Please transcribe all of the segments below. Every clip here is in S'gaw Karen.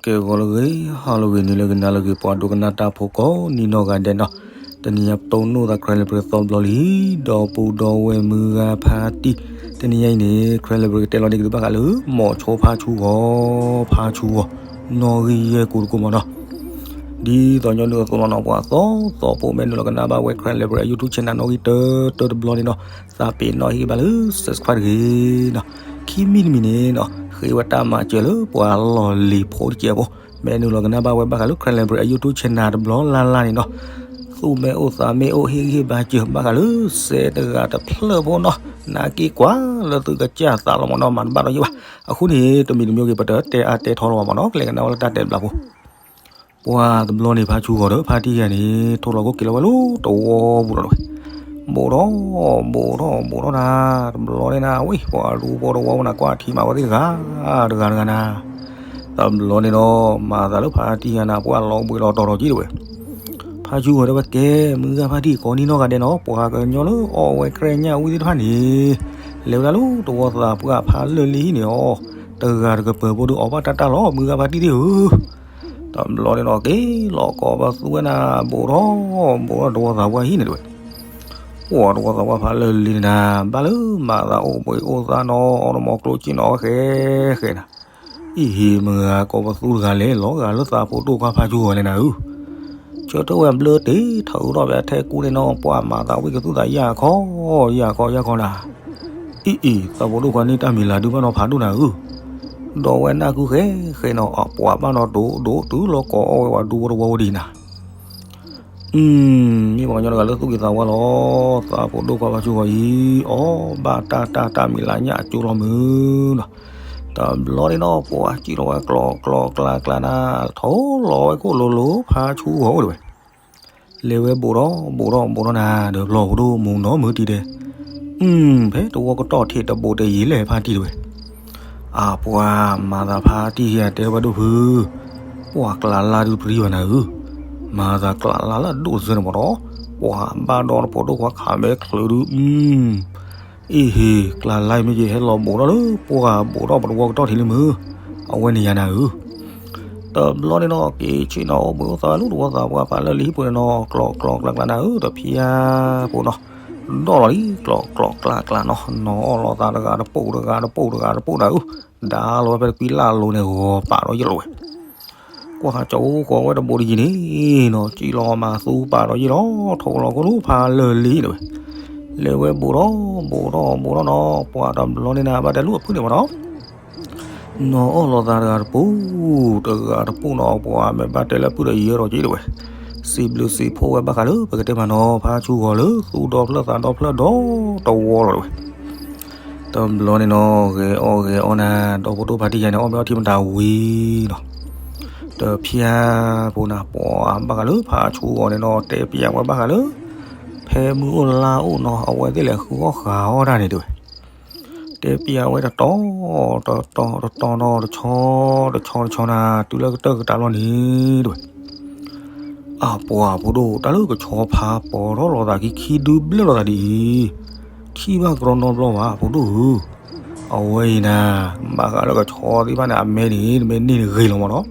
ကဲဂီၤလၢအဂ့ၤ ဟါလၢအဂ့ၤ နံၤလၢအဂ့ၤ နၤလၢအဂ့ၤ ပှၤဒိကနၣ်တၢ်ဖိကိးနံၤနီၢ်ဂၤဒဲးနီၤ, တနံၤညါပတိၢ်နီၣ်သး Cry Library သီတဘျီလံ, ဒီပုၢ်ဒီဝဲၢ်မုၢ်ဂၤဖါတံၢ်, တနံၤညါအံၤန့ၣ် Cry Library ကတဲလီၤန့ၢ်က့ၤသုဘၣ်ဃးလၢ မိၤဆိဖါဆူဂီၤ, ဖါဆူဂီၤ, နီၣ်ဂံၢ်ယဲၢ်ကိတကိမးနီၤ, ဒ်သိးညီနုၢ်အသိးလီၤနီၤ ပှၤသီသီဖိမ့ၢ်နုာ်လီၤကနၣ်ဘၣ်ဝဲ Cry Library အ YouTube channel နီၣ်ဂံၢ်တၢတၢတဘျီန့ၣ်နီၤ, သးပ့ၤနီၣ်ဟ့ၣ်ဂံၢ်ဘါလၢ subscribe တဂ့ၤနီၤ, ခံမံၤတမံၤန့ၣ်နီၤ ဃ့ဝဲတၢ်မၤစၢၤလၢပှၤလီၢ်လံၤဖိတကဲးဖိ, မ့ၢ်နုာ်လီၤကနၣ်ဘၣ်ဝဲဘၣ်ဃးလၢ Cry Library အ YouTube channel တဘျီလၢ်လၢ်န့ၣ်နီၤ, သူၣ်မ့ၢ်အိၣ်သးမ့ၢ်အိၣ် ဟ့ၣ်ဂံၢ်ဟ့ၣ်ဘါစၢၤဘၣ်ဃးလၢ စဲတဂၤတဖျၢၣ်ဖိနီၤ, နာ်က့ကွၢ်လၢသုကစၢ်သးလီၤမးနီၤ မၤတဘၣ်ဒီးယဘၣ်, အဃိန့ၣ် တမံၤတမံၤဂ့ၤ ပတတဲအါတဲထီလီၤဘၣ်မးနီၤ ကလဲၤကနၣ်ဝဲလၢတၢ်တဲဘျးဖိ ပှၤတဘျီန့ၣ် ဖါဆူဂီၤဒီး ဖါတံၢ်ယၤန့ၣ် ထိၣ်လီၤကိၣ်က့ၤလီၤဝဲလၢတဝီပူၤလီၤဝဲ, ဘိးထီၣ်, ဘိးထီၣ်, ဘိးထီၣ်နၤ, တဘျီန့ၣ်နၤ ဝဲ ပှၤဒူဖိတဝီပူၤနၤ ကွၢ်ထံမၤဝဲသ့ၣ်တဂၤ, တဂၤတဂၤနၤ, တဘျီန့ၣ်ဒီး မၤသးလၢဖါတံၢ်ယၤနၤ ပှၤလီၤဘှံးလီၤတီၤထီၣ်က့ၤတဝဲ, ဖါဆူဂီၤတဲဝဲကဲ မုၢ်ဂၤဖါတံၢ် ကိးနံၤနီၢ်ဂၤဒဲးနီၤ ပှၤကညီလၢအီၣ်ဝဲကြဲညၣ်ဝံသ့ၣ်တဖၣ်န့ၣ် လဲၤဝဲဒၣ်လၢတဝီသးပှၢ်ဖးလၢာ်လံဟံၣ်န့ၣ်အီၤ, တဂၤတကပၤဖိဒီးအီၣ်ဘၣ်တၢ်တၢ်လီၤ မုၢ်ဂၤဖါတံၢ်သ့ၣ်ဧၢ, တဘျီန့ၣ်နီၤ က့ၤလီၤကိးပသူဝဲနၤ ဘိးထီၣ်, ဘိးထီၣ်တဝီသးပှၢ်ဟံၣ်န့ၣ်တဝဲ, ပှၤတဝီသးပှၢ်ဖးလၢာ်လံန့ၣ်နၤ ဘၣ်လၢမၤသးအိၣ်ဘှံးအိၣ်သါနီၤ အီၣ်တမီၤကျိၣ်စ့နီၤ ဃဲဃဲနၤ အံၤဟ့ၣ် မုၢ်ဂၤကိးပသူတဂၤလဲၣ် လီၤဂာ်လၢသးဖိဒိၣ်ခွါဖါဆူဂီၤလဲၣ်နၤဧၢ, ဆၢထၢၣ်ဝဲဘျၢတ့ၢ်ထီၣ်အုးထီၣ်ဖဲအထဲကူန့ၣ်နီၤ ပှၤမၤသးဝံၣ်ကသူသးယၢ်ခီ, ယၢ်ခီ ယၢ်ခီနၤ, အံၤအံၤ သးဖိဒိၣ်ခွါန့ၣ်တၢ်မံၤလၤဒုးဘၣ်နီၤဖးဒိၣ်နၤဧၢ, ဒီးဝဲနၢ်ကုဃဲဃဲနီၤ အပှၤဘၣ်နီၤဒိၣ်ဒိၣ်တုၤလီၤကိးအီၣ်ဝဲပှၤဒူဖိတဝီဖိဒံးနၤ မ့ၢ်ပှၤကညီတဂၤလၢသူၣ်က့ၤသးဝါလီၤ, သးဖိဒိၣ်ခွါဖါဆူဂီၤအံၤ အီၣ်ဘၣ်တၢ်တၢ်တၢ်မံၤလၤညၣ်အကၠိလီၤမုၢ်နီၤ, တဘျီန့ၣ်နီၤ ပှၤစံၣ်လီၤဝဲကျီကျီကျါကျါနၤ ထီၣ်လီၤဝဲခိၣ်လိၤလိၤ ဖါဆူဂီၤအိၣ်ဒံးဝဲ, လဲၤဝဲဘိးထီၣ်ဘိးထီၣ်ဘိးထီၣ်နၤ ဒီးဖျီၣ်ဖိဒိၣ်မူနီၤမုၢ်တံၤဒဲး, ဖဲတဝီကတီၢ်ထံးတဘိးတယံၤလဲၣ်ဖါတံၢ်တဝဲ အပှၤမၤသးဖါတံၢ်ယၤတဲဘၣ်ဒိၣ်ဖု, ပှၤကျးလါဒုးပရံဘၣ်နၤဧၢ, မၤသးကျးလါလၢအဒိၣ်တစၢန့ၣ်မးနီၤ, ပှၤဘၣ်ဒီးတဖိဒိၣ်ခွါခးမဲချုးဒုး, အံၤဟ့ၣ် ကျးလါအံၤမ့ၢ်က့ၤဟဲလီၤဘိးထီၣ်လၢပှၤဘိးထီၣ်ပတဝီကတီၢ်ထံးလံမုၢ်, အဝဲန့ၣ်ယၤနၤဧၢ တဘျီန့ၣ်နီၤ က့ၤဆ့ၣ်နီၤအိၣ်ဘှံးအိၣ်သါလၢတဝီသးပှၢ်ဖးလၢာ်လံဟံၣ်ပူၤန့ၣ်နီၤ ကျီကျီကျါကျါနၤဧၢ တဖျါဖိနီၤ, ဒီးလီၤလံ ကျီကျီကျါကျါနီၤ နီၤအီၣ်လီၤသးတဂၤတပိာ်တဂၤတပိာ်တဂၤတပိာ်နၤဧၢ, ဒါလီၤဝဲဖဲတကွံလၢ်လိၤန့ၣ် ဂီၤပာ်ဒီးယဲၢ်လီၤဝဲ ကွၢ်ဃာ်ကၠီအိၣ်ဃီဝဲတဘိးတယံၤန့ၣ်နီၤ စံၣ်လီၤမၤသူပာ်ဒီးယဲၢ်လီၤ ထိၣ်လီၤခိၣ်လၢဖးလၢာ်လံဒဝဲ, လဲၤဝဲဘိးထီၣ်ဘိးထီၣ်ဘိးထီၣ်နီၤ ပှၤတဘျီန့ၣ်နၤ ဘၣ်တဲလူၤအဖုၣ်န့ၣ်မးနီၤ နီၤအီၣ်လီၤသးတဂၤတပူၤ, တဂၤတပူၤနီၤ ပှၤမ့ၢ်ဘၣ်တဲလၢပုၢ်ဒီးယဲၢ်ဒီးက့ဒဝဲ, စံးဘျုးစံးဖှိၣ်ဝဲဘၣ်ဃးလၢပကတဲမးနီၤ ဖါဆူဂီၤလၢသူၣ်ဒီဖျၢၣ်သးဒီဖျၢၣ်ဒီတဝီလီၤဒဝဲ, တဘျီန့ၣ်နီၤ ဂဲၤအီၣ်ဂဲၤအီနၤ ဒီဖိဒိၣ်ဖါတံၢ်ယၤန့ၣ် အီၣ်မ့ၢ်အီထံမတၤဝံၤနီၤ, တဖျါဖိနၤ ပှၤဘၣ်ဃးလၢဖါဆူဂီၤန့ၣ်နီၤ တဲပျးဝဲဘၣ်ဃးလၢ ဖဲမုၢ်အိၣ်လါအိၣ်နီၤ အဝဲသ့ၣ်လဲၤဃုအီၣ်ဃုအီၣ်တၢ်န့ၣ်တဲဝဲ တဲပျးဝဲတတီၤ တတီၤတတီၤနီၤ တဆီ တဆီတဆီနၤ တုၤလၢကတၢၢ်ကတၢၢ်လီၤန့ၣ်တဲဝဲ, အပှၤဖိဒိၣ် တၢ်လၢကဆီဖါပီၤထီၣ်လီၤသးခံခံဒုဘျဲၣ်လီၤသးဒ်အံၤ, ထံၣ်ဘၣ်ကရီနီတဘျီဘၣ်ဖိဒိၣ်ဧၢ, အဝဲအံၤနၤ ဘၣ်ဃးလၢကဆီသ့ၣ်တဖၣ်န့ၣ် အမဲန့ၣ် တမ့ၢ်န့ၢ်ဂ့ၤလီၤမးနီၤ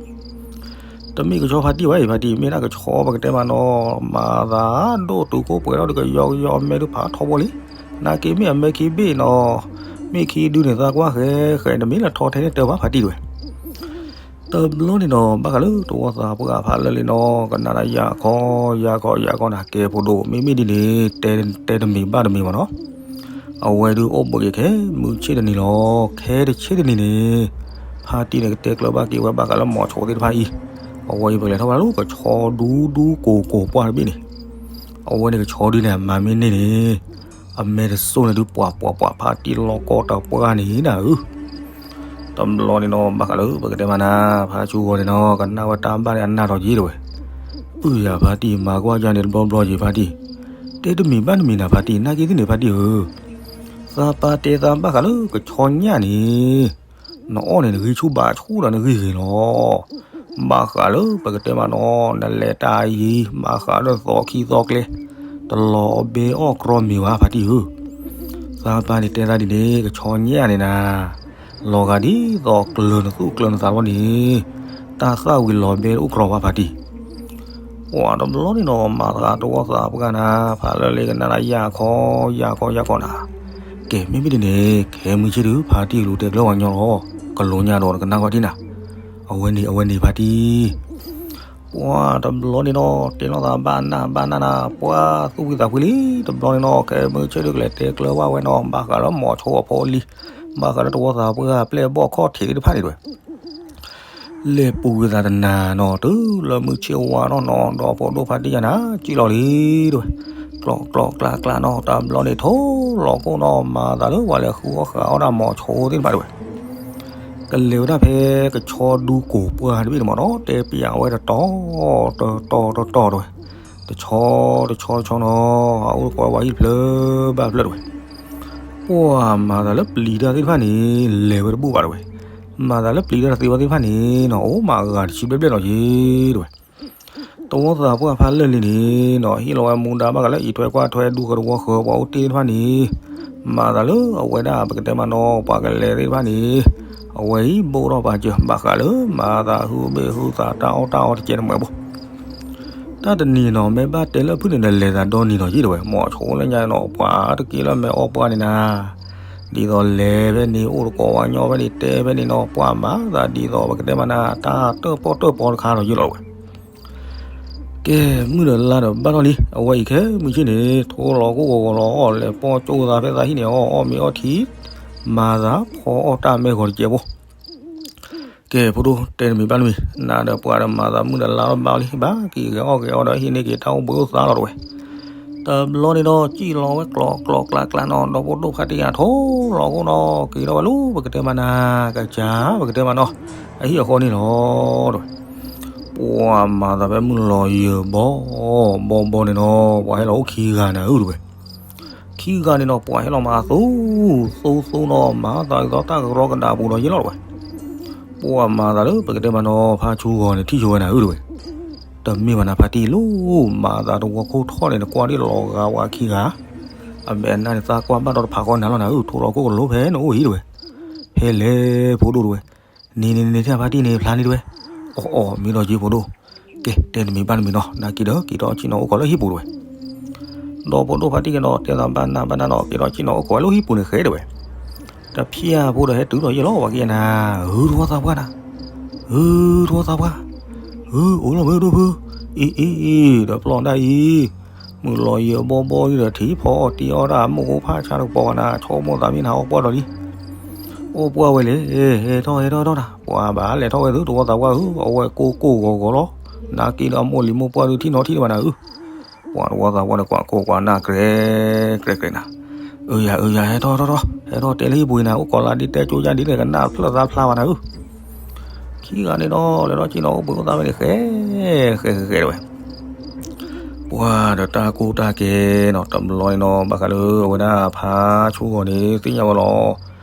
တမ့ၢ်ကဆီဖါတံၢ်ဘၣ်အံၤ ဖါတံၢ် မ့ၢ်ဒၣ်ကဆီပကတဲမးနီၤ မၤသးဒိၣ်တုၤကိၣ်ပှဲၤထီၣ်ဒီးကယီကယီအမဲဒုးဖးထီဘိလံ, နာ်က့မ့ၢ်အမဲခံဘ့ၣ်နီၤ, မ့ၢ်ခံဒုန့ၣ် သးကွၢ်ဃဲဃဲ တမ့ၢ်လၢထီထဲန့ၣ်တၢ်ဘၣ်ဖါတံၢ်တဝဲ, တဘျီန့ၣ်နီၤ ဘၣ်ဃးလၢတဝီသးပှၢ်ဖးလၢာ်လံနီၤ ကနၣ်ဒၣ်ယၤခီ ယၤခီ ယၤခီနၤ ကဲဖိဒိၣ် မ့မ့ၢ်ဒ်န့ၣ် တဲတမံၤဘၣ်တမံၤမးနီၤ အဝဲဒုးအိၣ်ဘှံးက့ၤခဲမုၢ်ဆ့ၣ်တနံၤလီၤ. ခဲတဆ့ၣ်တနံၤန့ၣ် ဖါတံၢ်န့ၣ် ကတဲကျၢၤဘၣ်က့ၤဝဲဘၣ်ဃးလၢမိၤဆိသ့ၣ်တဖၣ်အံၤ, အဝဲအံၤပကလဲၤထီၣ်ဝဲဒၣ်လၢကဆီဒူဒူကိၢ်ကိၢ်ပှၢ်တဘ့ၣ်န့ၣ်, အဝဲန့ၣ်ကဆီဒုန့ၣ် မၤမ့ၢ်န့ၢ်န့ၣ် အမဲတစိၢ်န့ၣ်ဒုးပှၤပှၤပှၤဖါတံၢ်လီၤကီၢ်တၢ်ပှၢ်န့ၣ်နၤဧၢ တဘျီန့ၣ်နီၤ ဘၣ်ဃးလၢပကတဲမးနၤ ဖါဆူဂီၤန့ၣ်နီၤ ကနၣ်ဝဲတၢ်ဘၣ်န့ၣ် အနၢ်ထီၣ်က့ၤတဝဲ, အုၣ်ယၤဖါတံၢ် မၤကွၢ်ယၤန့ၣ်တဘျီဘျီက့ၤဖါတံၢ်, တဲတမံၤဘၣ်တမံၤနၤဖါတံၢ် နာ်က့သ့ၣ်န့ၣ်ဖါတံၢ်ဧၢ, သးပာ်တဲသးဘၣ်ဃးလၢကဆီညၣ်န့ၣ်, နအီၣ်န့ၣ် နဂံၢ်ဆူၣ်ဘါဆူၣ်ဒီးနဂံၢ်ဂ့ၤလီၤ. ဘၣ်ဃးလၢပကတဲမးနီၤ နလဲၤတၢ်ယံၤ ဘၣ်ဃးဒီးသီခံသီကျဲ, တလီၤဘဲအီၣ်ကြီမံၤဘၣ်ဖါတံၢ်ဧၢ, သးပာ်န့ၣ်တဲသးဒ်န့ၣ် ကဆီညၣ်န့ၣ်နၤ လီၤဂာ်ဒ်သိးကျၢၤနသူၣ်ကျၢၤနသးလီၤန့ၣ်, တၢ်သၣ်ဝံၤလီၤဘဲအိၣ်ကြီဘၣ်ဖါတံၢ်. ပှၤတဘျီန့ၣ်ဒီး မၤသးတဝီသးပှၢ်နၤ ဖးလၢလ့ကနၣ်နၤ ယၢ်ခီ ယၢ်ခီ ယၢ်ခီနၤ. ကဲ မ့မ့ၢ်ဒ်န့ၣ် ခဲမုၢ်ဆ့ၣ်ဒုး ဖါတံၢ်ကလူၤတဲကျၢၤဝဲညီလီၤ. ကလိညါဒီးနကနၣ်ကွၢ်ထံၣ်နၤ. အဝဲန့ၣ် အဝဲန့ၣ်ဖါတံၢ်. ပှၤတဘျီန့ၣ်ဒီး တဲလိာ်သးဘၣ်နၢ်ဘၣ်နၢ်နၤ ပှၤသူၣ်ဖှံသးဖှံလံ. တဘျီန့ၣ်ဒီး ခဲမုၢ်ဆ့ၣ်ဒုးကလဲၤတဲကျၢၤဘၣ်ဝဲနီၤ ဘၣ်ဃးလၢမိၤဆိအဖိအလံၤ, ဘၣ်ဃးလၢတဝီသးပှၢ်ပျဲၢ်ဘီၣ်ခီၣ်ထံးသ့ၣ်တဖၣ်န့ၣ်တဝဲ လဲၤပူၤကွံာ်သးတနၤနီၤ တုၤလၢမုၢ်ဆ့ၣ်ဝါထီၣ်နီၤ ဒီးဖိဒိၣ်ဖါတံၢ်ယၤနၤ စံၣ်လီၤလံတဝဲ. ကျီကျီကျါကျါနီၤ တဘျီန့ၣ်ထိၣ်လီၤကိၣ်နီၤ မၤသးလၢပှၤလဲၤဃုအီၣ်ဃုအီၣ်ဒၣ်မိၤဆိသ့ၣ်တဖၣ်တဝဲ ကလဲၤဝဲဒၣ်ဖဲကဆီဒူကိးပှၢ်တဘ့ၣ်န့ၣ်မးနီၤ တဲပၠးဝဲတတီၤ တတီၤတတီၤတဝဲ. တဆီတဆီတဆီနီၤ အအိၣ်တကိးဝဲဟံၣ်တဖျၢၣ်ဘၣ်ဖျၢၣ်တဝဲ. ပှၤမၤသးလၢပျံၤတၢ်သ့ၣ်တဖၣ်န့ၣ် လဲၤဝဲတဘူၣ်ဘၣ်တဝဲ. မၤသးလၢပျံၤတၢ်တသ့ဝဲသ့ၣ်တဖၣ်န့ၣ်နီၤ အိၣ်မးအဂၤတဆံဘျဲၣ်ဘျဲၣ်နီၤက့တဝဲ. တဝီသးပှၢ်ဖးလၢာ်လံန့ၣ်နီၤ ဟ့ၣ်လီၤဝဲမူဒါဘၣ်ဃးလၢအံးထွဲကွၢ်ထွဲဒူဃၢၤတဝီဃၢၤပှၤအိၣ်တ့ၢ်သ့ၣ်တဖၣ်န့ၣ် မၤသးလၢအဝဲဒၣ်ပကတဲမးနီၤ ပှၤကလဲၤသ့ၣ်တဖၣ်န့ၣ် အဝဲအံၤဘိၣ်ထီၣ်ပာ်စၢၤ ဘၣ်ဃးလၢမၤသးဟုဘ့ၣ်ဟုသးတၢ်အီၣ်တၢ်အီတကဲးတမှဲၤဘိ တၢ်တနံၤနီၤ မ့ၢ်ဘၣ်တဲလၢအဖုၣ်န့ၣ်ဒီး လဲၤသးဒီနံၤနီၤက့တဝဲ မိၤဆိလၢညါနီၤ ပှၤတက့ၢ်လၢမဲာ်အီၣ်ပှၢ်န့ၣ်နၤ ဒ်သိးလဲၤဖဲန့ၣ် အိၣ်တကိးဝဲညီဖဲန့ၣ် တဲဖဲန့ၣ်နီၤ ပှၤမၤသးဒ်သိးပကတဲမးနၤ တၢ်တၢၣ်ပီၣ်တၢၣ်ပီတခါဒီးယ့ၢ်လီၤဝဲ. ကဲ မုၢ်ဒီးလါဒီးဘၣ်ထီၣ်လံ အဝဲအံၤခဲမုၢ်ဆ့ၣ်န့ၣ် ထိၣ်လီၤကိၣ်ဂီၤဂီၤလီၤ လဲၤပိာ်ကၠိသးဖဲသးဟံၣ်န့ၣ် အီၣ်အီၣ်မ့ၤအီၣ်ထံ မၤသးဖီအီၣ်တၢ်မဲာ်ဂီၤတကဲးဖိ ကဲ ဖိဒိၣ်တဲတမံၤဘၣ်တမံၤ နၤဒီးပှၤဒီးမၤသးမုၢ်ဒီးလါထီၣ်ဘၣ်လံ ဘၣ်က့ၤဂဲၤအီၣ်ဂဲၤအီဒီး ဟံးန့ၢ်က့ၤတၢ်အိၣ်ဘှံးအိၣ်သါလီၤတဝဲ. တဘျီန့ၣ်ဒီး စံၣ်လီၤဝဲကျီကျီကျါကျါနီၤ ဒီဖိဒိၣ်ဖါတံၢ်ယၤထိၣ်လီၤကိၣ်နီၤ က့ၤထီၣ်ဝဲလၢပကတဲမးနၤ ကစၢ်ပကတဲမးနီၤ အဟံၣ်အဃီန့ၣ်လီၤတဝဲ. ပှၤမၤသးဖဲမုၢ်လီၤယၢၤဘီဘီဘီန့ၣ်နီၤ ပှၤဟဲလီၤအိၣ်ခံဂၤနၤဧၢတဝဲ ခံဂၤန့ၣ်နီၤ ပှၤဟဲလီၤမၤအသိ သိသိနီၤ မၤသးဒ်သိးတၢ်ကရီကဒါပူၤဒီးယ့ၢ်လီၤတဝဲ. ပှၤမၤသးလၢပကတဲမးနီၤ ဖါဆူဂီၤန့ၣ် ထံၣ်ဆိဝဲနၤဧၢတဝဲ. တမ့ၢ်ဘၣ်နၤဖါတံၢ်လီၤ မၤသးတဝီခိၣ်ထီၣ်န့ၣ် နကွၢ်ဒ်လီၤဂာ်ဝဲခံဂၤ အမဲာ်နါန့ၣ် သးကွၢ်ဘၣ်ဒီးတဖးဃီနၤလီၤနၤဧၢ ထိၣ်လီၤခိၣ်ကလိဖဲနအိၣ်အံၤတဝဲ. ဖဲလဲၣ်ဖိဒိၣ်တဝဲ. န့ၣ်န့ၣ်န့ၣ် ထံၣ်ဖါတံၢ်န့ၣ် ဖျါန့ၣ်တဝဲ. အီၣ်အီၣ်မ့ၢ်ဒီးက့ၤဖိဒိၣ်. ကဲ တဲတမံၤဘၣ်တမံၤနီၤ နၤက့ၤဒီးက့ၤထီၣ်ဆ့ၣ်နီၤအိၣ်ခိးလၢဟံၣ်ပူၤတဝဲ. ဒီးဖိဒိၣ်ဖါတံၢ်ကဒီးတဲသးဘၣ်နးဘၣ်နးနီၤ က့ၤထီၣ်ဆ့ၣ်နီၤအိၣ်ခိးဝဲလၢဟံၣ်ပူၤန့ၣ်ဃဲတဝဲ. တဖျၢၣ်ဖိဒီးဟဲတုၤဒီးယ့ၢ်လီၤ ပှၤက့ၤနၤ, ဟု တဝီသးပှၢ်နၤ, ဟု တဝီသးပှၢ်, ဟု အိၣ်လီၤမ့ၢ်ဒိၣ်ဖု, အံၤအံၤအံၤ ဒီးပျီၢ်ဒၣ်အံၤ, မုၢ်လီၤယံၤအဘီဘီဒီး ထံဖီအီၣ်တ့အီၣ်တၢ် မိၢ်ဖိဖးဆါတကပီၤဘၣ်နၤ, ဆိကမိၣ်သးမ့ၢ်နၤအီၣ်ပှၢ်ဒီးလံ, အိၣ်ပှၢ်ဝဲလဲၣ်, ဟဲထီၣ်ဟဲထီၣ်ထီၣ်နၤ, ပှၤဘၣ်လဲၤထီၣ်ဝဲသု တဝီသးပှၢ်ဧၢ, အဝဲကိၢ်ကိၢ်ဂီၤဂီၤလီၤ, နၤက့ၤဒီးအမိၢ်လံၤမိၢ်ပှၢ်ဒုးထံၣ်နီၤထံၣ်တဘၣ်နၤဧၢ, ပှၤတဝီသးပှၢ်န့ၣ် ကွၢ်ကိၢ်ကွၢ်နၢ်ကြဲးကြဲးနၤ, အၢယၤအၢယၤ ဟဲထီၣ်ထီၣ်ထီၣ် ဟဲထီၣ်တဲလၢဟံၣ်ပူၤနၤ, အိၣ်ကိးလၢဒ်တဲကၠိယါဒ်န့ၣ် ကနၣ်ဖျၢၣ်သးဖျါဘၣ်နၤဧၢ, ခံဂၤန့ၣ်ဒီး လဲၤထီၣ်ဆ့ၣ်နီၤအိၣ်ဘှံးအိၣ်သါဝဲန့ၣ် ဃဲဃဲဃဲဃဲတဝဲ, ပှၤဒီးတၢ်ကိၢ်တၢ်ကဲနီၤ, တဘျီန့ၣ်နီၤ ဘၣ်ဃးလၢအဝဲဒၣ်ဖါဆူဂီၤန့ၣ် သ့ၣ်ညါဝဲလီၤ,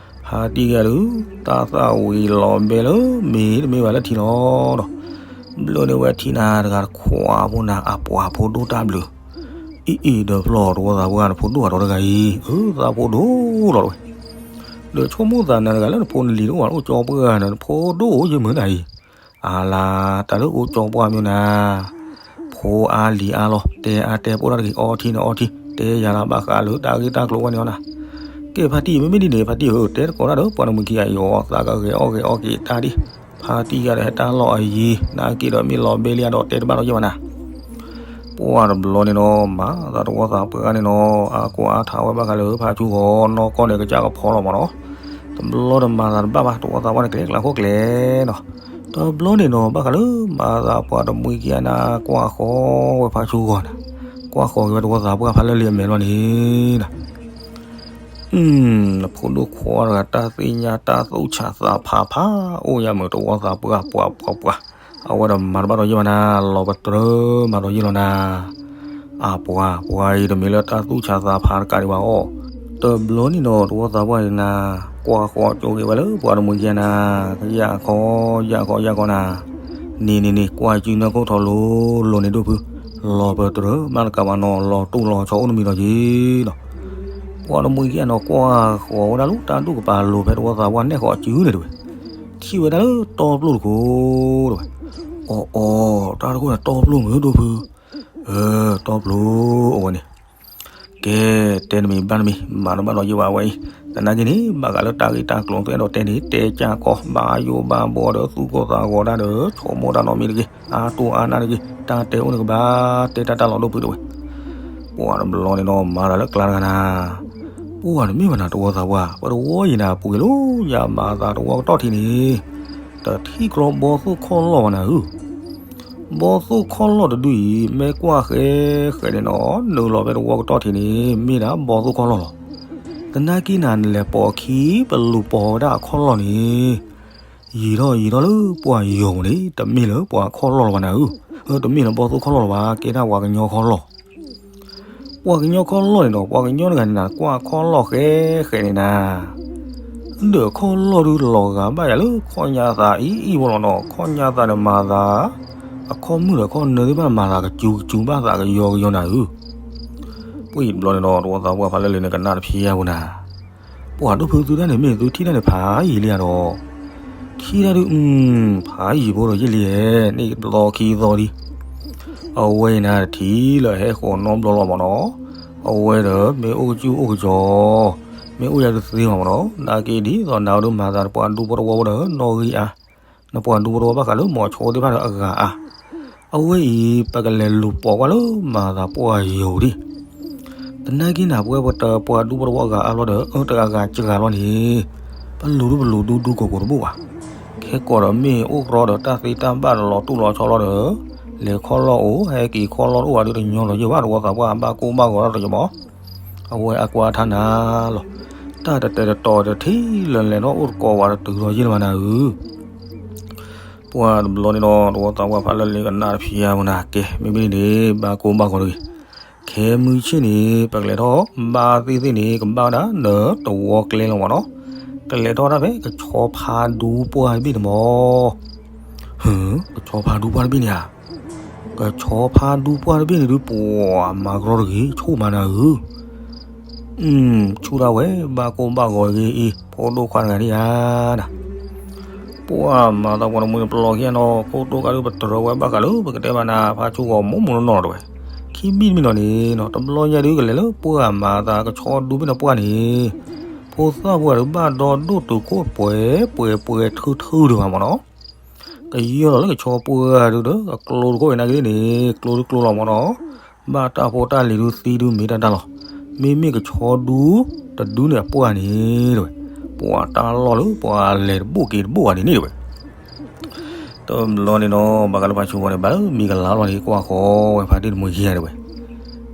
ဖါတံၢ်ဂၤဒုး တၢ်သၣ်ဝံၤလီၤဘဲလၢမ့ၤတမ့ၢ်ဘၣ်လၢထံလီၤ, ဒီး ဘျၢန့ၢ်ဝဲထံနၤတဂၤတခွးဖိနၤ အပှၤဖိဒိၣ်တၢ်ဘျုး, အံၤအံၤဒီးပျီၢ်တဝီသးပှၢ်နဖိဒိၣ်အတီၤတဂၤအံၤ, အၢ သးဖိဒိၣ်လီၤတဝဲ, ဒီးဆိကမိၣ်သးနၤတဂၤလၢနဖိနလံၤတအိၣ်ဘၣ် အိၣ်ကၠီပှၢ်နၤ နဖိဒိၣ်ယမုာ်နၤအံၤ, အါလါ တၢ်လၢအိၣ်ကၠီပှၢ်မ့ၢ်နၤ, ဖိအါလံၤအါလီၤ တဲအါတဲပိာ်တၢ်တဂ့ၤ အီထံနၤအီထံ တဲယၤလၢဘၣ်ဃးလၢတၢ်ဂ့ၢ်တၢ်ကျိၤဝဲန့ၣ်အီၤနၤ, ကဲဖါတံၢ်မ့မ့ၢ်ဒ်န့ၣ် ဖါတံၢ်ဧၢ တဲတကိးတၢ်ဒီးပှၤတမှံၤခံဂၤအံၤအီၤ သးကဂဲၤအီၣ်ဂဲၤအီက့ၤတၢ်ဒံး, ဖါတံၢ်ဂၤဒီးဟဲတၢ်လီၢ်အယံၤ နၤက့ၤဒီးမ့ၢ်လီၤဘဲလံအဒီးတဲတဘၣ်ဒီးယဲၢ်ဘၣ်နၤ ပှၤတဘျီန့ၣ်နီၤ မၤသးတဝီသးပှၢ်န့ၣ်နီၤ အါကိးအါထးဝဲဘၣ်ဃးလၢဖါဆူဂီၤ နီၢ်ကီၢ်န့ၣ်ကစၢ်ကဖီလီၤမးနီၤ, တဘျီတမၤသးတဘၣ်ဘၣ် တဝီသးပှၢ်န့ၣ် ကလဲၤကျါခိၣ်ကျဲနီၤ, တဘျီန့ၣ်နီၤ ဘၣ်ဃးလၢမၤသးပှၤတမှံၤခံဂၤနၤ ကွၢ်ဃီၤဝဲဖါဆူဂီၤနၤ, ကွၢ်ဃီၤက့ၤဝဲတဝီသးပှၢ်ဖးလၢာ်လံအမဲာ်လီၤန့ၣ်နၤ နဖိဒိၣ်ခွါတဂၤ တၢ်သ့ၣ်ညါတၢ်သူၣ်ဆးသးဖးဖး အိၣ်ယၤမုာ် တဝီသးပှၢ် ပှၤပှၤပှၤ, အဝဲဒီးမၤတဘၣ်ဒီးယဲၢ်ဘၣ်နၤ လီၤပတြၢၤမၤဒီးယဲၢ်လီၤနၤ, အပှၤ ပှၤအံၤတမ့ၢ်လၢတၢ်သူၣ်ဆးသးဖးတကးဒံးဘၣ်အီၤ, တဘျီန့ၣ်နီၤ တဝီသးပှၢ်န့ၣ်နၤ, ကွၢ်ဃီၤကၠိက့ၤဝဲလၢပှၤတမှံၤခံဂၤနၤ, ယၢ်ခီ ယၢ်ခီ ယၢ်ခီနၤ, န့ၣ်န့ၣ်န့ၣ် ကွၢ်စုနီၢ်ခိၣ်ထီၣ်လိၤလိၤန့ၣ်ဒိၣ်ဖု, လီၤပတြၢၤမးတကးဘၣ်နီၤ လီၤတူၢ်လီၤဆီအိၣ်တမံၤဒီးက့ၤနီၤ, ပှၤတမှံၤခံဂၤနီၤ ကွၢ်ဃီၤဝဲဒၣ်လၢတၢ်ဒူၣ်ကပၤလိၤဖဲတဝီသးပှၢ်နဲၣ်ဃီၤအစုန့ၣ်တဝဲ, ထံၣ်ဝဲဒၣ်လၢတီပျိၢ်တခိၣ်တဝဲ, အီၣ်အီၣ် တၢ်တခိၣ်န့ၣ် တီပျိမ့ၢ်ဒိၣ်ဖု, အၢ တီပျိ အဝဲန့ၣ် ကဲ တဲတမံၤဘၣ်တမံၤ မၤတဘၣ်ဒီးယဲၢ်ဘၣ်ဝဲအံၤ, သနာ်က့န့ၣ် ဘၣ်ဃးလၢတၢ်ဂ့ၢ်တၢ်ကျိၤသ့ၣ်ဒီးတဲန့ၣ် တဲကၢ်ကီၢ် ဘၣ်ယိၣ်ဘၣ်ဘှီဒီး သူၣ်ကိၢ်သးဂီၤတၢ်ဒီး ဆိကမိၣ်တၢ်နီတမံၤတဂ့ၤ, အါတိၢ်အါနၢ်တဂ့ၤ, တၢ်တဲအိၣ်န့ၣ်ကဘၣ်တဲတၢ်တၢ်လီၤဒိၣ်ဖုဒိၣ်ဝဲ, ပှၤတဘျီန့ၣ်ဒီး မၤတၢ်လၢကျါတဂၤနၤ, ပှၤတမ့ၢ်ဘၣ်နၤ တဝီသးပှၢ်, ပတဝီယံၤနၤ ပှ့ၤလီၤယၤမၤသးတဝီကတီၢ်ထံးန့ၣ်, တထံၣ်ကြီဘီသိၣ်ခီၣ်လီၢ်ဘၣ်နၤဧၢ ဘီသိၣ်ခီၣ်လီၢ်တဒုအံၤ မ့ၢ်ကွၢ်ဃဲဃဲန့ၣ်နီၤ နုာ်လီၤဖဲတဝီကတီၢ်ထံးန့ၣ် မ့ၢ်ဒၣ်ဘီသိၣ်ခီၣ်လီၢ်လီၤ. သနာ်က့နၤ နလဲၤပိာ်ခံ ပလူၤပိာ်ဝဲဒၣ်အခီၣ်လီၢ်န့ၣ်, ယံာ်ထီၣ်ယံာ်ထီၣ်လၢပှၤယီၤန့ၣ် တမ့ၢ်လၢပှၤခီၣ်လီၢ်လီၤဘၣ်နၤဧၢ, တမ့ၢ်လၢဘီသိၣ်ခီၣ်လီၢ်လီၤဘၣ်, ကဲဒၣ်ပှၤကညီခီၣ်လီၢ် ပှၤကညီခီၣ်လီၢ်န့ၣ်ဒီး ပှၤကညီတဂၤန့ၣ်နၤ ကွၢ်ခီၣ်လီၢ်ဃဲဃဲန့ၣ်နၤ, ဒီးခီၣ်လီၢ်ဒုလီၤဂာ်ဘၣ်ယၤလၢခီၣ်ညါသးအံၤအံၤဖိလီၤနီၤ, ခီၣ်ညါသးန့ၣ်မၤသး, အခီၣ်မုၣ်ဒီးခီၣ်နၢသ့ၣ်တဖၣ်မၤသးကစူၤကစူၤဘၣ်သးကယီကယီနၤဧၢ, ပှၤတဘျီန့ၣ်ဒီး တဝီသးပှၢ်ဖးလၢလံၤန့ၣ် ကနၣ်တဖျါဘၣ်နၤ ပှၤဒိၣ်ဖုသုတၢ်န့ၣ် မ့ၢ်သုထံၣ်တၢ်န့ၣ်ဖးယံာ်လံဧါဒီး, ထံၣ်တၢ်ဒုး ဖးယံာ်ဖိဒီးယံာ်လံဧါ, န့ၣ်တဘျီခံသီဒံး, အဝဲအံၤနၤတထံၣ်လၢဟဲဃီၤနီတဘျီလီၤမ့ၢ်နီၤ, အဝဲဒီးမ့ၢ်အိၣ်ကစူၣ်အိၣ်ကစီၤ, မ့ၢ်အိၣ်ယၤတသ့မ့ၢ်နီၤ, နာ်က့ဒ်သိးနၤဒုးမၤသးပှၤဒူဖိတဝီဖိဒီးနီၣ်ဂံၢ်အါ, နပှၤဒူဖိတဝီဘၣ်ဃးလၢမိၤဆိသ့ၣ်တဖၣ်ဒီးအဂၤအါ အဝဲအံၤ ပကလဲၤလူၤပိာ်ကွၢ်လၢမၤသးပှၢ်ယီၤဒံး, သနာ်က့နၤ ပဝဲပတပှၤဒူဖိတဝီအဂၤအါဘျီဒီး အၢတဂၤဂၤစှၤလီၤန့ၣ်, ပလူၤဒုပလူၤဒူဒူကိးကိးတဘိၣ်ဘၣ်, ခဲကိးဒီးမ့ၢ်အိၣ်ကြီဒီးတၢ်သ့တၢ်ဘၣ်ဒီးလီၤတူၢ်လီၤဆီလီၤဒီး, လဲၤခီၣ်လီၢ်အိၣ် ဟဲက့ၤခီၣ်လီၢ်တအိၣ်ဘၣ်ဒီးတညီလီၤယဲၢ်ဘၣ် တဝီသးပှၢ်ဘၣ်ကိၢ်ဘၣ်ဂီၤဒီးတယမီၤ, အဝဲအကွၢ်ထါနၤလီၤ, တၢ်တတဲာ်တတီၤတထံၣ်လၢလဲၤထီၣ်အိၣ်တကိးဝဲတတုၤလီၤယဲၢ်လၢၤဘၣ်နၤဧၢ ပှၤတဘျီန့ၣ်ဒီး တဝီသးပှၢ်ဖးလၢလံၤကနၣ်တဖျါဘၣ်နၤ ကဲ မ့မ့ၢ်န့ၣ် ဘၣ်ကိၢ်ဘၣ်ဂီၤတဂ့ၤ, ခဲမုၢ်ဆ့ၣ်န့ၣ် ပကလဲၤထီၣ်ဘၣ်သ့ၣ်သ့ၣ်န့ၣ် ကဘၣ်ဝဲဒၣ်ဒီးတဝီကျဲလီၤမ့ၢ်နီၤ, ကလဲၤထီၣ်ဒၣ်ဖဲကဆီဖါဒူပှၢ်တဘ့ၣ်န့ၣ်မ့ၢ် ဟၢ, ကဆီဖါဒူပှၢ်တဘ့ၣ်န့ၣ်ဧါ, ကဆီဖါဒူပှၢ်တဘ့ၣ်န့ၣ်ဒုး ပှၤမၤကရီတဂ့ၤ ဆိၣ်မးနၤဧၢ, ဆူၣ်ဒၣ်ဝဲ ဘၣ်ကိၢ်ဘၣ်ဂီၤတဂ့ၤအံၤ ဖိဒိၣ်ခွါတဂၤန့ၣ်ဧါနၤ ပှၤမၤသးပှၢ်တမှံၤတပျီခံဂၤနီၤ ခိၣ်တိၢ်ကးဒုးပတြၢၤဝဲဘၣ်ဃးလၢပကတဲဘၣ်နၤ ဖါဆူၣ်ဂီၤမိၢ်မိၢ်နီၢ်နီၢ်တဝဲ, ခံဘ့ၣ်တမံၤနီၤန့ၣ်နီၤ တဘျီညါဒုးကလဲၤလၢပှၢ်မၤသးကဆီဒူဘ့ၣ်န့ၣ်ပှၢ်န့ၣ်, ဖိသၣ်ပှၢ်ဒုးဘၣ်ဒီဒိၣ်တုာ်ခိၣ်ပှဲၤပှဲၤပှဲၤထုထုဒုးဘၣ်မ့ၢ်နီၤ ကယီၢ်လီၤလၢကဆီပှၢ်ဒုးဒီး အကျိတခိၣ်အံၤနာ်က့န့ၣ် ကျိတကျိလီၤမ့ၢ်နီၤ, ဘၣ်တၢ်ဖိတၢ်လံၤဒုးသံဒုးမ့ၢ်တၢ်တၢ်လီၤ, မ့မ့ၢ်ကဆီဒူတဒုန့ၣ်အပှၢ်န့ၣ်တဝဲ, ပှၤတၢ်လီၢ်လၢပှၤလဲၤတဘိၣ်က့ၤတဘိၣ်ဘၣ်န့ၣ်န့ၣ်တဝဲ တဘျီန့ၣ်နီၤ ဘၣ်ဃးလၢဖါဆူၣ်ဂီၤန့ၣ် ဘၣ်လၢမံၤကလၤလီၤန့ၣ် ကွၢ်ဃီဝဲဖါတံၢ်တမှံၤခံဂၤတဝဲ,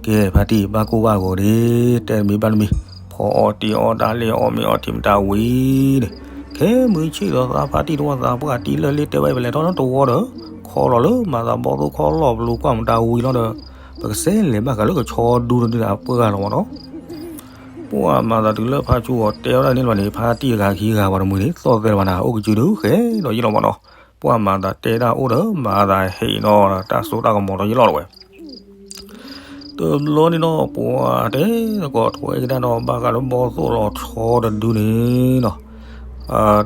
ကဲဖါတံၢ် ဘၣ်ကိၢ်ဘၣ်ဂီၤဒ့ တဲတမံၤဘၣ်တမံၤ, ဖီအီၣ်တံၢ်အီၣ်တၢ်လ့ၣ်အီၣ်မ့ၤအီၣ် ထံၣ်မတၤဝံၤန့ၣ်, ခဲမုၢ်ဆ့ၣ်ဒီးသးဖါတံၢ်တဝီသးပှၢ်တံၢ်လၢလ့တဲဝဲ ပလဲၤထီၣ်လၢတဝီဒီး ခီလီၤလၢမၤသးဘီသိၣ်ခီလီၢ်ပလူၤကွၢ်မတၤဝံၤလီၤဒီး ပကစဲးလဲၤဘၣ်ဃးလၢကဆီဒူတဒုန့ၣ်အပှၢ်လီၤမ့ၢ်နီၤ ပှၤမၤသးတုၤလၢဖါဆူၣ်ဂီၤတဲဝဲဒၣ်န့ၣ်လီၤန့ၣ် ဖါတံၢ်တဂၤခံဂၤပှၤတမှံၤန့ၣ် သီၣ်သဲလၢၤဘၣ်နၤ အိၣ်ကစုဒုးဃဲဒီးယ့ၢ်လီၤမ့ၢ်နီၤ, ပှၤမၤသးတဲတၢ်အိၣ်ဒီးမၤသးဟဲအံၤနီၤ တၢ်စိတၢ်ကမီၤဒီးယ့ၢ်လီၤတဝဲ တဘျီန့ၣ်နီၤ ပှၤတဲသကိးထွဲက့ၤတၢ်နီၤ ဘၣ်ဃးလၢဘီသိၣ်လီၤဆီတဒုန့ၣ်နီၤ,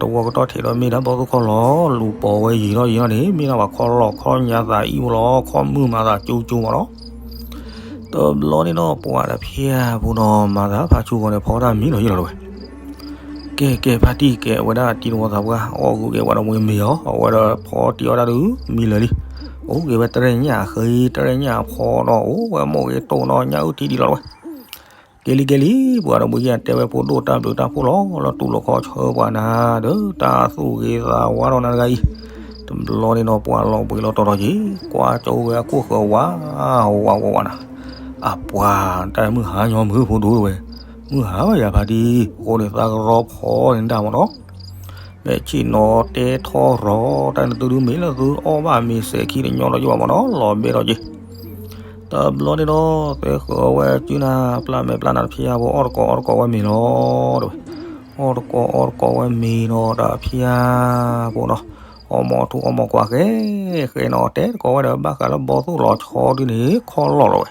တဝီကတီၢ်ထံးဒီးမ့ၢ်ဒၣ်ဘီသိၣ်ခီလီၢ် လူၤပိာ်ဝဲယံာ်ထီၣ်ယံာ်ထီၣ်န့ၣ် မ့ၢ်ဒၣ်ပှၤခီလီၢ်ခီညါသးအံၣ်ဖိလီၤ ခီမုၢ်မၤသးကၠူကၠူမ့ၢ်နီၤ တဘျီန့ၣ်နီၤ ပှၤတဖၣ်ဖိနီၤ မၤသးဖါဆူၣ်ဂီၤန့ၣ် ဖီတၢ်မံလီၤယ့ၢ်လီၤတဝဲ ကဲကဲဖါတံၢ်ကဲ အဝဲဒၣ်တံၤသဝီသးပှၢ် အီၣ်ဂုာ်က့ၤဝဲဒီးမွေးမ့ၤအီၤ အဝဲဒီးဖီတံၢ်အီၣ်တၢ်ဒုးမံလၢာ်လံ, အိၣ်က့ၤဝဲတရဲၣ်ညၣ်အဃ့ တရဲၣ်ညၣ်အဖီဒီး အိၣ်ဝဲမိၢ်ဂ့ၤတိၢ်နီၤ ညၣ်အုၣ်ထံဒ်လီၤတဝဲ, ကဲလံကဲလံ ပှၤဒီးဘှံးယၤတဲဝဲဖိဒိၣ်တၢ်ဘျုးတၢ်ဖှိၣ်လီၤ လၢတူၢ်လိာ်ခီဆၢပှၤနၤ ဒီးတၢ်သူၣ်ဂ့ၤသးဝါထီၣ်နၤတဂၤအံၤ, တဘျီန့ၣ်နီၤ ပှၤလီၤဘှံးလီၤတီၤထီၣ်က့ၤ ကွၢ်ကၠိဝဲအခိၣ်ဃၢၤဝါ ဝါဝါဝါနၤ အပှၤ တၢ်မုၢ်ဟါညီမုၢ်ဖိဒိၣ်ဝဲ, မုၢ်ဟါဘၣ်ယၤဖါတံၢ် အဃိန့ၣ်သးကရီဖီန့ၣ်ဒၣ်မ့ၢ်နီၤ, မ့ၢ်ဆ့ၣ်နီၤတဲထီရီၤ တၢ်န့ၣ်သုဒုးမ့ၢ်လၢသုအီၣ်ဘၣ်မ့ၤစဲးခံတညီလီၤယိၣ်ဘၣ်မ့ၢ်နီၤ လီၤဘဲထီၣ်က့ၤ, တဘျီန့ၣ်ဒီး သဲဃုာ်ဝဲစုနၤ ပျၢ်မဲာ်ပျၢ်နၤတဖျါဖိ အီၣ်တကိးအီၣ်တကိးဝဲမ့ၤလီၤ တဝဲ, အီၣ်တကိးအီၣ်တကိးဝဲမ့ၤနီၤ တဖျါဖိနီၤ, အီၣ်မ့ၤထူအီၣ်မ့ၤကွၢ်ဃဲ ဃဲနီၤ တဲတကိးဝဲဒီး ဘၣ်ဃးလၢဘီသိၣ်လီၤဆီဒုန့ၣ် ခီလီၢ်လီၤဝဲ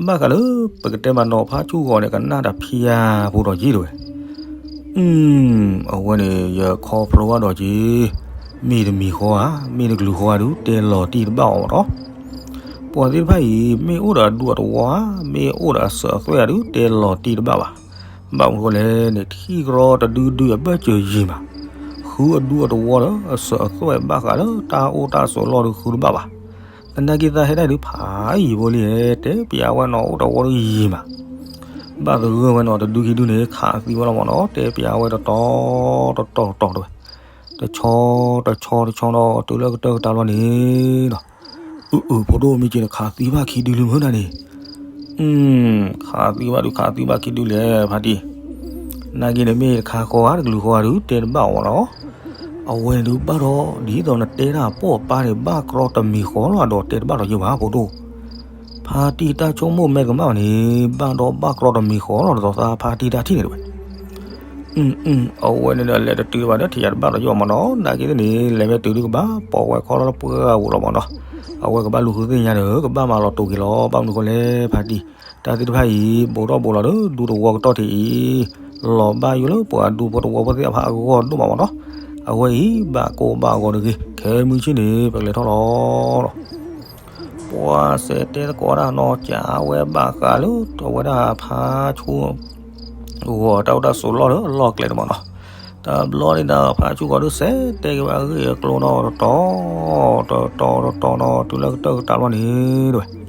ဘၣ်ဃးလၢ ပကတဲမးနီၤ ဖါဆူၣ်ဂီၤန့ၣ် ကနၣ်တဖျါဖိဒီးက့ၤတဝဲ, အဝဲန့ၣ် ယခီဖျိဘၣ်ဒီးက့ၤ, မ့ၢ်တမံၤဃီဧါ, မ့ၢ်တကလုာ်ဃီဧါဒုး တဲလီၤတံၢ်တဘၣ်အီၤမးနီၤ. ပှၤသ့ၣ်တဖၣ်အံၤ မ့ၢ်အိၣ်ဒီးအဒူအတဝီဧါ, မ့ၢ်အိၣ်ဒီးအစၢၤအသွဲၣ်ဧါဒုး တဲလီၤတံၢ်တဘၣ်ဘၣ်. ဘၣ်မနုၤဃိလဲၣ်န့ၣ် ထံၣ်ကရီတဒုဒုအဘၢၣ်စၢၤယံၤမး, ဃုအဒူအတဝီဒီး အစၢၤအသွဲၣ်ဘၣ်ဃးလၢတၢ်အိၣ်တၢ်ဆိးလီၢ်ဒုးဃုတဘၣ်ဘၣ်. သနာ်က့သးဟဲဒၣ်ဒုးဖးယံၤဖိလံ, တဲပျးဝဲနီၤ အိၣ်တဝီဒုးယံၤမး. ဘၣ်သဂၢၢ်ဝဲနီၤ တဒုခံဒုန့ၣ် ခးသံဝဲလီၤမးနီၤ, တဲပျးဝဲတတီၤတတီၤတဝဲ, တဆီတဆီတဆီနီၤ တုၤလၢကတၢၢ်ကတၢၢ်လီၤန့ၣ်နီၤ. အုးအုး ဖိဒိၣ်မ့ၢ်က့ၤနခးသံဘၣ်ခံဒုလံမုၢ်နၤန့ၣ်, ခးသံဘၣ်ဒုး ခးသံဘၣ်ခံဒုလဲၣ် ဖါတံၢ်. နာ်က့န့ၣ်မ့ၢ်တခါဃီဧါ တကလုာ်ဃီဧါဒုး တဲတဘၣ်အီၤမးနီၤ. အဝဲန့ၣ်ဒုးဘၣ်ဒီး ဒ်သိးနတဲတၢ်ပိာ်ပာ်န့ၣ် ဘၣ်ကြီတမံၤဃီလီၤ ဒီးတဲတဘၣ်ဒီးယဲဘၣ် ဖိဒိၣ်. ဖါတံၢ်တၢ်ဆိကမိၣ်မဲတကမၣ်ဘၣ်န့ၣ် ဘၣ်ဒီးဘၣ်ကြီတမံၤဃီလီၤ ဒ်သိးသးဖါတံၢ်တၢ်ထံၣ်န့ၣ်တဝဲ. အဝဲန့ၣ်ဒီးလဲၤတတုၤဘၣ်ဒီးထံၣ်ယၤတဘၣ်ဒီးယဲဘၣ်မးနီၤ, နာ်က့န့ၣ် လဲၤဝဲတုၤဒုးကဘၣ်ပိာ်ဝဲခီလၢပှၢ်ပူၤလီၤမးနီၤ. အဝဲကဘၣ်လူၤဃုသ့ၣ်ညါဒီး ကဘၣ်မၤလီၤတိာ်က့ၤလီၤ ဘၣ်မနုၤဃိလဲၣ် ဖါတံၢ်. တၢ်သ့ၣ်တဖၣ်အံၤ ဘူးထီၣ်ဘူးလီၤဒီး ဒူတဝီကတီၢ်ထံးအံၤ လီၤဘၣ်ယိၣ်လၢပှၤဒူဖိတဝီဖိသ့ၣ်တဖၣ်အဂီၢ်ဒိၣ်မးမးနီၤ. အဝဲအံၤ ဘၣ်ကိၢ်ဘၣ်ဂီၤတဂ့ၤ, ခဲမုၢ်ဆ့ၣ်န့ၣ် ပကလဲၤထီၣ်လီၤဒီး ပှၤစဲးတဲသကိးတၢ်နီၤ ကးဝဲဘၣ်ဃးလၢ အဝဲဒၣ်ဖါဆူ ဂီၤတၢ်အိၣ်တၢ်ဆိးလီၢ်လၢအလီၢ်ကျဲတမးနီၤ. တဘျီန့ၣ်ဒီး ဖါဆူဂီၤဒုးစဲးတဲက့ၤဝဲအဂ့ၢ်အကျိၤနီၤ တတီၤ တတီၤ တတီၤနီၤ တုၤလၢကတၢၢ်ကတၢၢ်လီၤန့ၣ်တဝဲ.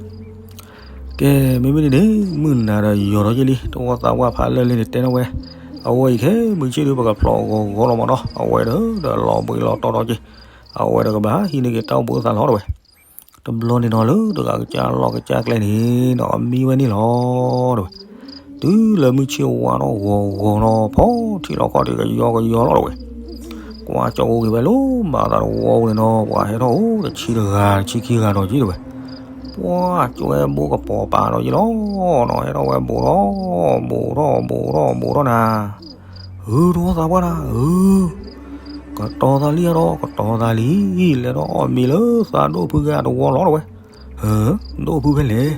ကဲ မ့မ့ၢ်ဒ်န့ၣ် မုၢ်နၤဒီးယီၤထီၣ်က့ၤလံ တဝီသးဝါဖးလၢာ်လံန့ၣ်တဲန့ၢ်ဝဲ, အဝဲအံၤခဲမုၢ်ဆ့ၣ်ဒုး ပကဖျိးဂီၤဂီၤလီၤမးနီၤ. အဝဲဒီး ဒီးလီၤဘှံးလီၤတီၤထီၣ်က့ၤ, အဝဲဒီးကဘၣ်ဟံးန့ၢ်က့ၤတၢ်အိၣ်ဘှံးအိၣ်သါလီၤတဝဲ. တဘျီန့ၣ်နီၤလၢတဂၤကစၢ်လီၢ်ကစၢ်ကျဲန့ၣ်ဒီး အမံဝဲန့ၣ်လီၤတဝဲ. တုၤလၢမုၢ်ဆ့ၣ်ဝါထီၣ်ဂီၤဂီၤနီၤ ဖီထံၣ်လီၤခီၣ်ထံးကယီကယီလီၤတဝဲ. ကွၢ်ကၠီအိၣ်က့ၤဝဲလၢမၤသးတဝီပူၤန့ၣ်နီၤ ပှၤဟဲထီၣ်အိၣ်တဆံတဂၤတဆံခံဂၤဒီးက့ၤတဝဲ. ပှၤကၠွဲဘိကပီၤပာ်ဒီးက့ၤလီၤနီၤ ဟဲထီၣ်ဝဲဘူးထီၣ် ဘူးထီၣ်ဘူးထီၣ်ဘူးထီၣ်နၤ ဧၢ တဝီသးပှၢ်နၤဧၢ, ကတီၤသးလံဒီး ကတီၤသးလံ, လဲၤထီၣ်အီၣ်မ့ၤလၢသးဒိၣ်ဖုကဲတဝီလီၤတဝဲ. ဧၢ, ဒိၣ်ဖုဖဲလဲၣ်,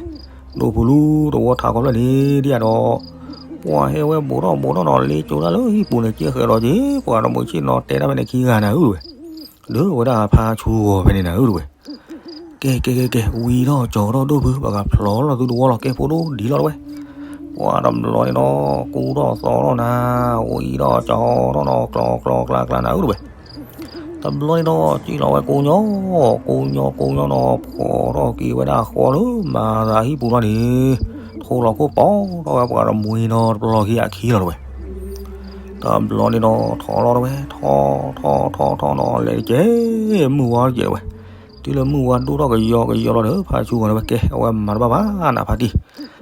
ဒိၣ်ဖုလူတဝီထးခီဖျၢၣ်န့ၣ်ဒ်ယၤဒီး, ပှၤဟဲဝဲဘူးထီၣ်ဘူးထီၣ်နီၤ လ့ကၠိတၢ်လၢဟံၣ်ပူၤန့ၣ် ကဲဃဲးဒီးက့ၤ ပှၤတမုၢ်ဆ့ၣ်နီၤ တဲတၢ်ဖဲန့ၣ်ခံဂၤနၤဧၢတဝဲ. ဒီးဝဲဒၣ်ဖါဆူဂီၤဖဲန့ၣ်နၤဧၢတဝဲ. ကဲ ကဲ ကဲ ကဲ ဝံၤထီၣ်ကၠီၤထီၣ်ဒိၣ်ဖု ပကဖျိးလီၤသုတဝီလီၤ ကဲဖိဒိၣ်ဒ်လီၤတဝဲ. ပှၤတဘျီန့ၣ်ဒီး ကူထီၣ်သီထီၣ်နၤ, ဝံၤထီၣ်ကၠီၤထီၣ်နီၤ ကျီကျီကျါကျါနၤဧၢတဝဲ. တဘျီန့ၣ်ဒီး စံၣ်လီၤဝဲကိးညီ, ကိးညီကိးညီနီၤ ဖီထီၣ်က့ၤဝဲဒၣ်ဃီလၢမၤသးဟံၣ်ပူၤလီၤန့ၣ်, ထိၣ်လီၤခိၣ်ပီၤထီၣ်ဝဲပှၤတမှံၤနီၤ တပလီၢ်ခံအခံလီၤတဝဲ. တဘျီန့ၣ်ဒီး ထီၣ်လီၤတဝဲ, ထီၣ်ထီၣ်ထီၣ်ထီၣ်နီၤ လဲၤတကဲး မုၢ်ဝါတကဲးတဝဲ. တုၤလၢမုၢ်ဝါဒိၣ်ထီၣ်ကယီကယီလီၤဒီး ဖါဆူဂီၤန့ၣ်ဝဲ ကဲ အဝဲမၤတဘၣ်ဘၣ်နၤဖါတံၢ်,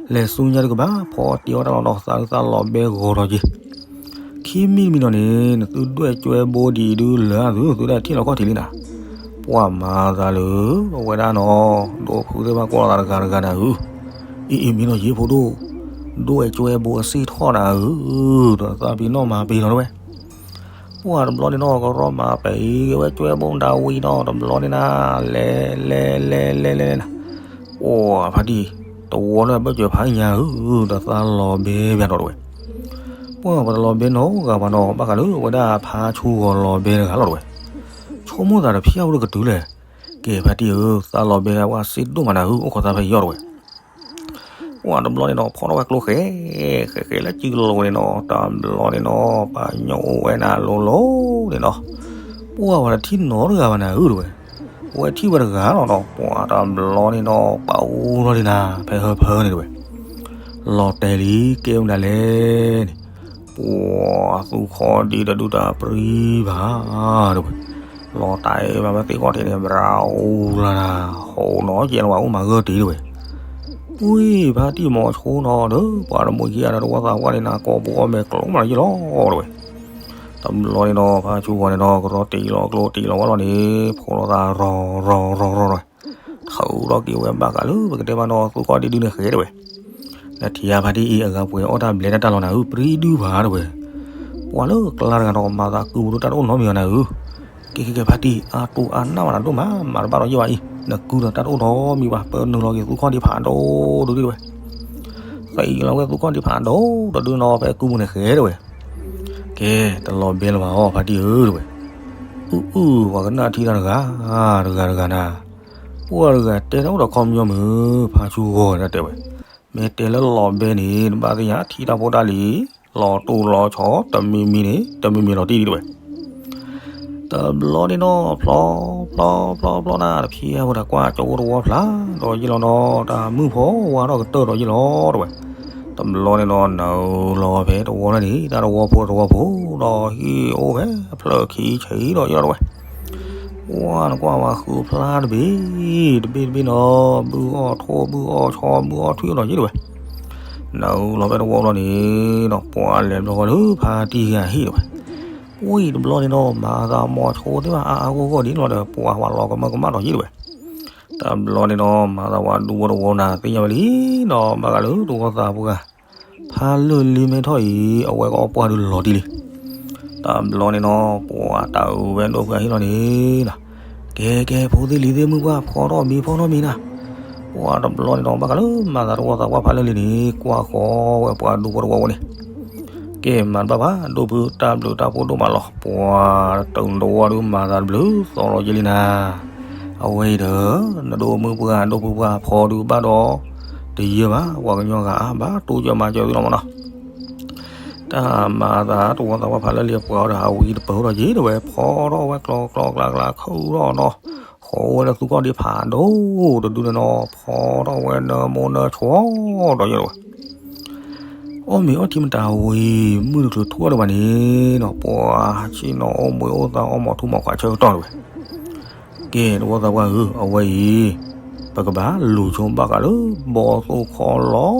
လဲၤဆူညါတကဘၣ် ဖီတံၢ်အီၣ်တၢ်လီၤဒီး သးဒုးသးလီၤဘဲဂီၤဒီးက့ၤ ခံမံၤတမံၤနီၤန့ၣ် နသုဒွဲၣ်ကၠွဲဘိဒ်အံၤဒုးလၢအသု သုဒၣ်ထံၣ်လီၤခီၣ်ထံးလံနၤ. ပှၤမၤသးလၢ အဝဲဒၣ်နီၤ ဒိၣ်ဖုသ့ၣ်ဘၣ်ကွၢ်လီၤသးတဂၤတဂၤနၤဧၢ, အံၤအံၤမ့ၢ်နီၤယ့ဖိဒိၣ်, ဒိၣ်ဝဲကၠွဲဘိအစ့ၣ်ထီၣ်နၤဧၢ, ဒီးသးပ့ၤနီၣ်မၤပ့ၤနီၤတဝဲ. ပှၤတဘျီန့ၣ်နီၤ ကရီမၤပ့ၤက့ၤဝဲကၠွဲဘိမတၤဝံၤနီၤ တဘျီန့ၣ်နၤ လဲၤလဲၤလဲၤလဲၤလဲၤလဲၤနၤ ပှၤဖါတံၢ်, တဝီလၢအဘၢၣ်စၢၤဖးညါဧၢ, ဒီးသးလီၤဘဲဘၣ်ဒီးတဝဲ. ပှၤပှၤတလီၤဘဲနီတဂၤဘၣ်နီၤ ဘၣ်ဃးလၢအဝဲဒၣ်ဖါဆူဂီၤလီၤဘဲတဂၤလီၤတဝဲ. ဆိကမိၣ်သးတဖျၢၣ်အိၣ်တကတုၤလဲၣ်. ကဲဖါတံၢ်ဧၢ, သးလီၤဘဲပှၤစ့ၣ်ဒိၣ်မးနၤဧၢ, အိၣ်ခိးသးဖဲယီၢ်တဝဲ. ပှၤတဘျီန့ၣ်နီၤ ဖီၣ်ထီၣ်ဝဲကျိဃဲ, ဃဲဃဲလၢစုကလိၤန့ၣ်နီၤ တဘျီန့ၣ်နီၤ ပှၤကညီအိၣ်ဝဲနၤလိၤလိၤန့ၣ်နီၤ ပှၤပှၤတထံၣ်နီတဂၤဘၣ်နၤဧၢတဝဲ. အဝဲထံၣ်ဝဲတဂၤလီၤနီၤ ပှၤတဘျီန့ၣ်နီၤ ပှၤအိၣ်ထီၣ်လံနၤ ဖဲဟၢဖၢန့ၣ်တဝဲ. လီၤတဲာ်လံ ကဲမနုၤလဲၣ်န့ၣ် ပှၤသူခီဒံးတဒုတၢ်ပြံဘၣ်တဝဲ. လီၤတဲာ်ဘၣ်ဝဲသ့ၣ်ခီၣ်ထံးန့ၣ် ဘြၤအူလၢနၤ ဟိနီၤကဲလီၤဝဲအိၣ်မၤဂၢၢ်တ့ၢ်တဝဲ. ဝံၤဖါတံၢ်မီၤဆိနီၤဒီး ပှၤတမှံၤခံဂၤဒီးတဝီသးဝါန့ၣ်နၤ ကိးပူၤအီၣ်မဲာ်ကျိၤမးယ့ၢ်လီၤတဝဲ. တဘျီန့ၣ်နီၤ ဖါဆူဂီၤန့ၣ်နီၤ ကရီတ့ၢ်လီၤကျိတ့ၢ်လီၤဝဲလီၤန့ၣ် ဖိးလိာ်သးရီၤရီၤရီၤရီၤတဝဲ. ထုးထီၣ်က့ၤဝဲဘၣ်ဃးလၢပကတဲဘၣ်နီၤ သူခီဒံးဒုန့ၣ်ဃဲတဝဲ. နထံၣ်ဧါဖါတံၢ်အံၤ အဂၤပှဲၤအီၣ်တၢ်ဘျဲတၢ်တၢ်လီၤနၤဧၢ ပြံဒုဘၣ်တဝဲ. ပှၤလၢကျါတဂၤဒီးမၤသးကုပူၤဒိၣ်တၢ်တအိၣ်နီတမံၤဘၣ်နၤဧၢ. ကဲကဲကဲဖါတံၢ် အါတူၢ်အါနၢ်ဘၣ်နၤဒိၣ်မး မၤတဘၣ်ဒီးယဲၢ်ဘၣ်အံၤ နကုဒီးတၢ်တအိၣ်နီတမံၤဘၣ် ပနုာ်လီၤက့ၤသူခီဒံးဖးဒိၣ်တဒုတဝဲ. သံလီၤဝဲသူခီဒံးဖးဒိၣ်တဒုနီၤ ဖဲကုပူၤန့ၣ်ဃဲတဝဲ. ကဲ တလီၤဘဲလၢၤဘၣ်အီၤ ဖါတံၢ်ဧၢတဝဲ. အုၣ်အုၣ် ပှၤကနၣ်ထံၣ်တၢ်တဂၤ, တဂၤတဂၤနၤ, ပှၤတဂၤတဲတၢ်အိၣ်ဒီးခီပညီမုၢ် ဖါဆူဂီၤတၢ်တဲဝဲ, မ့ၢ်တဲလၢလီၤဘဲန့ၣ် တဘၣ်သ့ၣ်ညါထံၣ်တၢ်ဖိတၢ်လံၤ လီၤတိၢ်လီၤဆီ တမံၤမံၤန့ၣ် တမံၤမံၤလီၤတံၢ်ဒံးတဲဝဲ. တဘျီန့ၣ်ဒီး ဖျီ ဖျီ ဖျီ ဖျီ ဖျီနၤ တဖျဲဝဲဒၣ်ကွၢ်ကၠိတဝီဖျါ ဒီးယ့ၢ်လီၤနီၤ တၢ်မုၢ်ဖီဝါထီၣ်ကတၢၢ်ဒီးယ့ၢ်လီၤတဲဝဲ. တဘျီန့ၣ်ဒီး နုာ်လီၤဖဲတဝီန့ၣ်န့ၣ် တၢ်တဝီဖိတဝီဖိဒီး ဟံၣ်အိၣ်ဖဲအဖျၢၣ်ခံဆံဒီးယ့ၢ်လီၤတဲဝဲ. ပှၤနကွၢ်ဝဲဃုဖျါတဘ့ၣ် တဘ့ၣ်တဘ့ၣ်နီၤ ဘုအီၣ်ထိၣ်ဘုအီၣ်ဆီ ဘုအီၣ်ထွံၣ်ဒီးယ့ၢ်တဲဝဲ. နုာ်လီၤဖဲတဝီလီၤန့ၣ်ဒီး ပှၤလဲၤဘျီဃီလၢဖါတံၢ်ဂၤဟံၣ်တဲဝဲ. ပှၤတဘျီန့ၣ်ဒီး မၤသးမီၤဆိသ့ၣ်ဘၣ်အါအါဂီၢ်ဂီၢ်ဒ်န့ၣ်လီၤဒီး ပှၤဝဲလီၤကမၢကမၣ်ဒီးယ့ၢ်တဲဝဲ. တဘျီန့ၣ်ဒီး မၤသးဝဲဒူဖိတဝီနၤ သ့ၣ်ညါဝဲလံနီၤ ဘၣ်ဃးလၢတဝီသးပှၢ် ဖးလၢာ်လံမဲထီၣ်အံၤ အဝဲကအီၣ်ပှၢ်ဒုးလီၤတံၢ်လံ. တဘျီန့ၣ်ဒီး ပှၤတၢ်အုးဝဲဒိၣ်ဖုအဟံၣ်လီၤန့ၣ်နီၤ, ကဲကဲ ဖိသ့ၣ်လံၤသ့ၣ်မုၢ်ပှၢ် ဖီထီၣ်မ့ၤဖီထီၣ်မ့ၤနၤ. ပှၤတဘျီန့ၣ်ဒီး ဘၣ်ဃးလၢမၤသးတဝီသးပှၢ်ဖးလၢာ်လံန့ၣ် ကွၢ်ဃီဝဲပှၤဒူဖိတဝီဝဲန့ၣ် ကဲ မၤတဘၣ်ဘၣ် ဒိၣ်ဖုတၢ်ဘျုးတၢ်ဖှိၣ်ဒိၣ်မးလီၤ. ပှၤတဝီဒုးမၤသးတဘျုးသီလီၤယ့ၢ်လံနၤ. အဝဲအံၤဒီး နဒိၣ်မုၢ်ပှၢ်ဒိၣ်ဖုပှၢ်ဖီဒုးဘၣ်ဒီး တယၢၤဘၣ် ပှၤကညီဂၤအါဘၣ် တိစၢၤမၤစၢၤသုလီၤမးနီၤ. တၢ်မၤသးတဝီသးပှၢ်ဖးလၢာ်လံအပှၤဒီး အဝံတပၢၤဒီးယ့ၢ်တဲဝဲ ဖီထီၣ်ဝဲကျီကျီကျါကျါခုၣ်ထီၣ်နီၤ, ဃီဝဲလၢသူကီၢ်ဒံးဖးဒိၣ်တဒုန့ၣ်နီၤ ဖီထီၣ်ဝဲနၢမိၢ်နၢဆိဒီးယ့ၢ်တဲဝဲ အီၣ်မ့ၤအီထံမတၤဝံၤ မုၢ်တချုးထူၣ်တဘၣ်န့ၣ်နီၤ ပှၤဆ့ၣ်နီၤအိၣ်ဘှံးအိၣ်သါအီၣ်မီၤထူၣ်မီၤခွးဆၢကတီၢ်တဲဝဲ. ကဲ တဝီသးပှၢ်ဧၢ အဝဲအံၤ ပကဘၣ်လူၤဆိဘၣ်ဃးလၢ ဘီသိၣ်ခီလီၢ်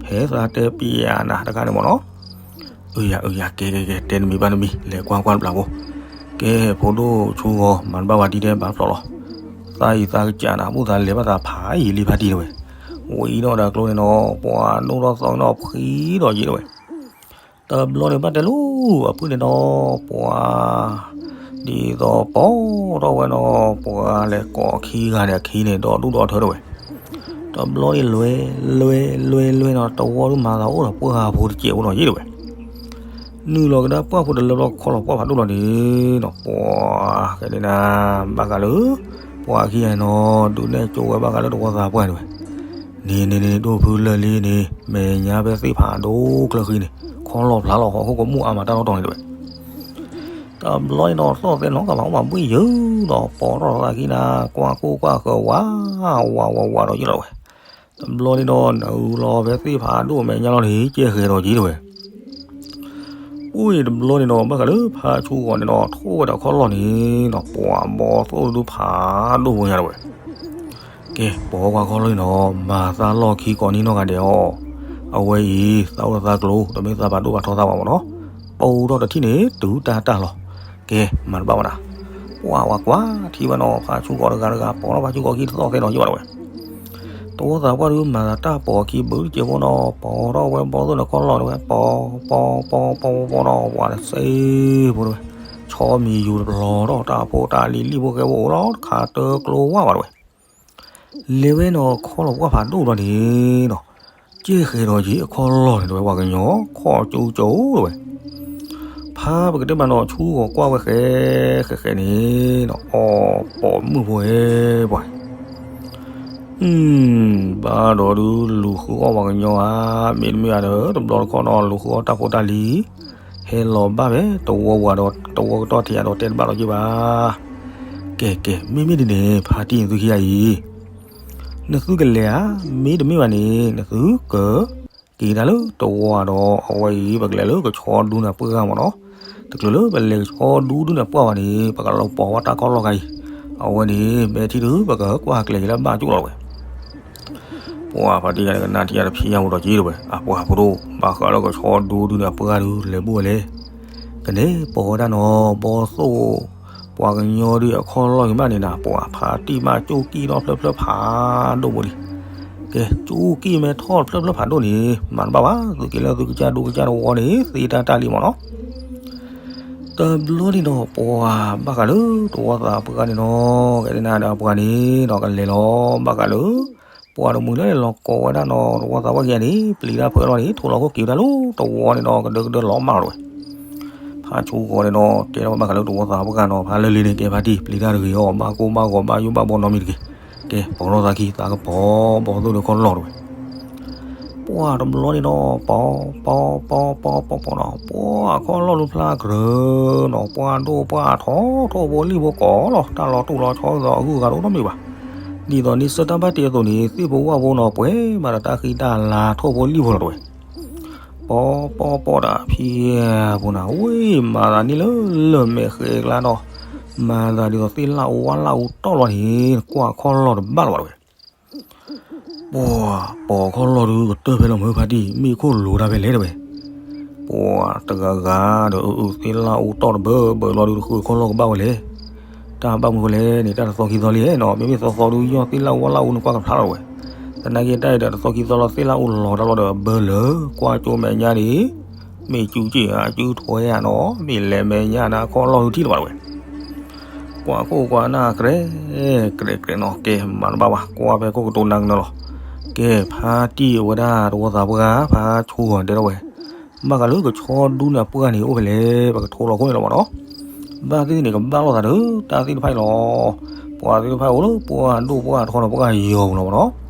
ဖဲသးတဲပျးနၤတခါန့ၣ်မ့ၢ်နီၤ. အၢယၤ အၢယၤ ကဲကဲကဲ တဲတမံၤဘၣ်တမံၤ လဲၤကွၢ်ကွၢ်တဘျီဖိ. ကဲ ဖိဒိၣ်ဆူဂီၤ မၤတဘၣ်ဝဲဒ်တဲဘၣ်ဖျိးလီၤ. သးအံၤသးကစၢ်နၤ ဘူၣ်သးလဲၤဘၣ်သးဖးယံာ်လံဖါတံၢ်တဲဝဲ. ဝံၤဒီးတၢ်ကျိန့ၣ်နီၤ ပှၤဒိၣ်ထီၣ်သီနီၤဖှံဒီးယ့ၢ်တဲဝဲ. တဘျီန့ၣ်ဘၣ်တဲလၢ အပုၢ်န့ၣ်နီၤ ပှၤ ဒ်သိးပီထီၣ်ဝဲနီၤ ပှၤလဲၤကိးခံဂၤန့ၣ်အခံန့ၣ် ဒီဒူၣ်ဒီထၢတဲဝဲ. တဘျီန့ၣ်လွဲ လွဲ လွဲ လွဲနီၤ တဝီဒုးမၤသးအိၣ်ဒီးပှၢ်ဖိတစဲးဖိနီၤယ့ၢ်တဲဝဲ. နုာ်လီၤကဒါပှၢ်ဖိတလၢဘျီခီလီၤပှၢ်ဖးဒိၣ်လီၤန့ၣ်နီၤ ပှၤကဲန့ၣ်နၤ ဘၣ်ဃးလၢ ပှၤခံဂၤနီၤ ဒုးနဲၣ်ကၠိဝဲဘၣ်ဃးလၢတဝီသးပှၢ်တဲဝဲ. န့ၣ်န့ၣ်န့ၣ် ဒိၣ်ဖုလၢာ်လံန့ၣ် မဲာ်ညါဖဲသ့ၣ်ဖးဒိၣ်ချၢဃံန့ၣ် ခီလီၤဖျါလီၤဟီၣ်ခိၣ်ကမူၣ်အါမးတၢ်လီၢ်တီၤန့ၣ်တဲဝဲ. တဘျီန့ၣ်နီၤ သီၣ်သဲနီၤကဘၣ်အိၣ်မးဘှံးယၢၤဒီး ပီထီၣ်သးခံနၤ ကွၢ်ကိၢ်ကွၢ်ဃၢၤဝး ဝးဝးဝးဒီးယ့ၢ်လီၤတဲဝဲ. တဘျီန့ၣ်ဒီး နုာ်လီၤဖဲသ့ၣ်ဖးဒိၣ်မဲာ်ညါလီၤန့ၣ် ကဲဃဲၤဒီးယ့ၢ်တဲဝဲ. ပှၤတဘျီန့ၣ်နီၤ ဘၣ်ဃးလၢဖါဆူဂီၤန့ၣ်နီၤ ထိၣ်ဝဲဒၣ်ခီလီၢ်န့ၣ်နီၤ ပှၤဘီသိၣ်တဒုဖးဒိၣ်ဖိညါတဲဝဲ. ကဲ ပိာ်ဝဲကွၢ်ခီလီၢ်န့ၣ်နီၤ မၤသးလီၢ်ခံကိးနံၣ်နီၢ်ဂၤဒဲးအီၤ, အဝဲအံၤ သးအိၣ်သးကျိၤ တမ့ၢ်သးဖးဒိၣ်ဖးထီသးဘၣ်မ့ၢ်နီၤ, ပိာ်ထီၣ်တထံၣ်န့ၣ် တုၤတၢ်တၢ်လီၤ. ကဲ မၤတဘၣ်ဝဲဒၣ်, ပှၤဝဲကွၢ်ထံဝဲနီၤ ဖါဆူဂီၤတဂၤတဂၤ ပိာ်ထီၣ်ဖါဆူဂီၤခံတသီၣ်သဲနီၤယ့ၢ်ဘၣ်တဲဝဲ. တဝီသးပှၢ်ဒုးမၤသးတၢ်ပိာ်ခံဘုတစဲးဖိနီၤ ပိာ်ထီၣ်ဝဲဘီသိၣ်န့ၣ်ခီလီၢ်တဲဝဲ ပိာ် ပိာ် ပိာ် ပိာ် ပိာ်နီၤ ပှၤတစဲးဖိတဲဝဲ, ဆီမံၤယူၤတပျီၤထီၣ် တၢ်ဖိတၢ်လံၤလံၣ်ဖိဃဲဖိအိၣ်လီၤ တခါတၢကျိဝါဘၣ်တဲဝဲ. လဲၤဝဲနီၤ ခီလီၢ်ပှၢ်ဖးဒိၣ်လီၤန့ၣ်နီၤ, ကဲဃဲၤဒီးယ့ၢ်အခီလီၢ်န့ၣ်တဲဝဲ ပှၤကညီ ခီၣ်ကၠိကၠိတဲဝဲ. ဖါပကတဲမးနီၤ ဆူဂီၤကွၢ်ဝဲဃဲ ဃဲဃဲန့ၣ်နီၤ အီၣ်ပိာ်မုၣ်ဖိဝဲပှၤ ဘၣ်ဒီးဒုးလူၤဃုအီၣ်ပှၤကညီဧါ, မ့တမ့ၢ်ဧါဒီး တဘျီတခီၣ်နီၤ လူၤဃုအီၣ်တၢ်ဖိတၢ်လံၤ, ဟဲလီၤဘၣ်ဖဲတဝီဝၤဒီး တဝီကတီၢ်ထံးဧါဒီးတဲတဘၣ်လီၤက့ၤဘၣ်. ကဲကဲ မ့မ့ၢ်ဒ်န့ၣ် ဖါတံၢ်သုခံဂၤအံၤ နသုကလဲၤဧါ, မ့တမ့ၢ်ဘၣ်န့ၣ် နသုက က့ၤဒၣ်လၢတဝီဒီး အဝဲအံၤ ပကလဲၤလၢကဆီဒူန့ၣ်ပှၢ်မ့ၢ်နီၤ, တချုးလၢပလဲၤကဆီဒူဒုန့ၣ်ပှၢ်ဘၣ်န့ၣ် ပကလီၤပိာ်ဝဲတၢ်ခီလီၢ်ခါအံၤ, အဝဲန့ၣ် မ့ၢ်ထံၣ်ဒုး ပကကွၢ်ကျဲၤက့ၤလၢဘၣ်ကၠိလီၤဝဲ. ပှၤဖါတံၢ်ဂၤန့ၣ် ကနၣ်ထံၣ်အတဖံးညါဝဲဒီးက့ၤတဲဝဲ အပှၤဖိဒိၣ် ဘၣ်ဃးလၢကဆီဒူဒုန့ၣ်အပှၢ်ဒုး လဲၤဘူၣ်ဝဲလဲၣ်. ကန့ၣ်ပိာ်ဝဲဒၣ်နီၤ ဘီသိၣ် ပှၤကညီဒုးအခီလီၢ်ဂ့ၤမးန့ၣ်နၤ ပှၤဖါတံၢ်မးကၠိကံၣ်ထီၣ်ဖျၢၣ်ဖျၢၣ်ဖးဒိၣ်ဖိလံ. ကဲ ကၠိကံၣ်မ့ၢ်ထီၣ်ဖျၢၣ်ဖျၢၣ်ဖးဒိၣ်န့ၣ် မၤတဘၣ်ဘၣ် သုက့ၤလၢသုကစၢ်ဒူကစၢ်တဝီန့ၣ် သ့တၢ်တၢ်လံမ့ၢ်နီၤ. တဘျီန့ၣ်ဒီး ပှၤဘၣ်ဃးလၢတဝီသးပှၢ်န့ၣ်နီၤ ကဲန့ၣ်နၤဒီးပှၤန့ၣ်ဒီးကလဲၤလီၤ ဘၣ်ဃးလၢ ပှၤတမှံၤလၢလဲၤလီၤကိးဝဲဒၣ်နီၤ တဝီသးပှၢ်ခံဂၤန့ၣ် ပျံၤတၢ်ဖုးလီၤန့ၣ် ထိၣ်လီၤခိၣ်က့ၤဝဲဒၣ်လၢတဝီန့ၣ်ဒီး ကဒၢကဒၢလီၤမၢ်လီၤဝဲ. ဖါဆိဂီၤန့ၣ်နီၤ တဲထီၣ်ဘၣ်ဃးလၢတဝီသးပှၢ်နီၤ ဖးလၢလံၤန့ၣ် ကဲဖါတံၢ် ပျံၤတၢ်တဂ့ၤအီၤ ဘၣ်ကိၢ်ဘၣ်ဂီၤ ဘၣ်ယိၣ်ဘၣ်ဘီနီတမံၤတဂ့ၤ. ကဲ ပိာ်ထီၣ်သးခံ သးကပီၤ ဘီသိၣ်ဒီးခီၣ်လီၢ်တဝဲ ပှၢ်တဘျီန့ၣ်နီၤ ပီၤ ပီၤ ပီၤ ပီၤ ပီၤ ပီၤနီၤ ပှၢ်ခီၣ်လီၢ်ဒုးဖျါကြၢးနီၤ ပှၢ်ဒိၣ်ပှၢ်ထီ ထိၣ်ဖိလံၣ်ဖိကိးလီၤ တၢ်လီၤတူၢ်လီၤဆီသီးအဂုၤအဂၤတအိၣ်နီတမံၤဘၣ်. ဒ်သိးန့ၣ် စၢတၢ်ဘၣ်တ့အသိးန့ၣ် သ့ၣ်ဖိဝၣ်ဖိနီၤ ပှဲၤဘၣ်ဒီးတၢ်ဃံတၢ်လၤ ထိၣ်ဖိလံၣ်ဖိလီၤတဝဲ ပီၤ ပီၤ ပီၤတၢ်ဖံးဖိနီၤ ဝံၤ မၤသးန့ၣ်လၢလၢၢ်မဲာ်ဃဲၤကျါဒီး မၤသးဒ်သိးသ့ၣ်လၣ်အူဝၣ်လၣ်အူတီၢ်လီၤန့ၣ် ကွၢ်ခီၣ်လီၢ်တဘၣ်လၢၤဘၣ်တဝဲ ပှၢ် ပီၤခီၣ်လီၢ်ဒုးကတၢၢ်ဖဲလီၤမုၢ်ဖါတံၢ် မ့ၢ်ခိၣ်လိၤတၢ်ဖဲလဲၣ်တဝဲ ပှၢ်တဂၤဂၤဒီး အအုးသ့ၣ်လၣ်အူတီၢ်တဘၢဘၢလီၤဒုး တဃုခီၣ်လီၢ်ကဘၣ်ဝဲလဲၣ်. တၢ်ဘၣ်မနုၤဃိလဲၣ်န့ၣ် တၢ်တသီခံသီလံနီၤ မ့မ့ၢ်သီသီဒုး ယီၢ်သ့ၣ်လၣ်အူဝၣ်လၣ်အူန့ၣ် ကွၢ်ကဖျါလီၤတဝဲ သနာ်က့တၢ်အံၤဒီး တသီခံသီလီၤ သ့ၣ်လၣ်အူလီၤတၢ်လီၤဒီး အဘၢလၢ ကွၢ်ကၠိမဲာ်ညါန့ၣ် မ့ၢ်ကၠူကၠ့ၣ်ဧါ ကၠူထွဲဧါနီၤ မ့ၢ်လဲၤမဲာ်ညါန့ၣ် ခီၣ်လီၢ်ဒုးထံၣ်လၢၤဘၣ်တဝဲ ကွၢ်ခိၣ်ကွၢ်နၢ်ကြဲး ကြဲးကြဲးနီၤ ကဲမၤတဘၣ်ဘၣ် ကွၢ်ဖဲခိၣ်ကတိၤနၤကနၢၤလီၤ. ကဲ ဖါတံၢ်အဝဲဒၣ်တဝီသးပှၢ် ဖါဆိဂီၤတဲထီၣ်ဝဲ ဘၣ်ဃးလၢကဆီဒူန့ၣ်အပှၢ်န့ၣ် အိၣ်ဖဲလဲၣ် ပကထိလီၤခိၣ်န့ၣ်လီၤမးနီၤ. ဘၣ်သ့ၣ်သ့ၣ်န့ၣ် ကဘၣ်လိာ်သးဒီး တၢ်သ့ၣ်တဖၣ်အံၤလီၤ. ပှၤသ့ၣ်တဖၣ်အိၣ်လၢပှၢ်ဒိၣ်ပှၢ်ထီဒီးပှၢ်ယီၤပူၤလီၤမးနီၤ.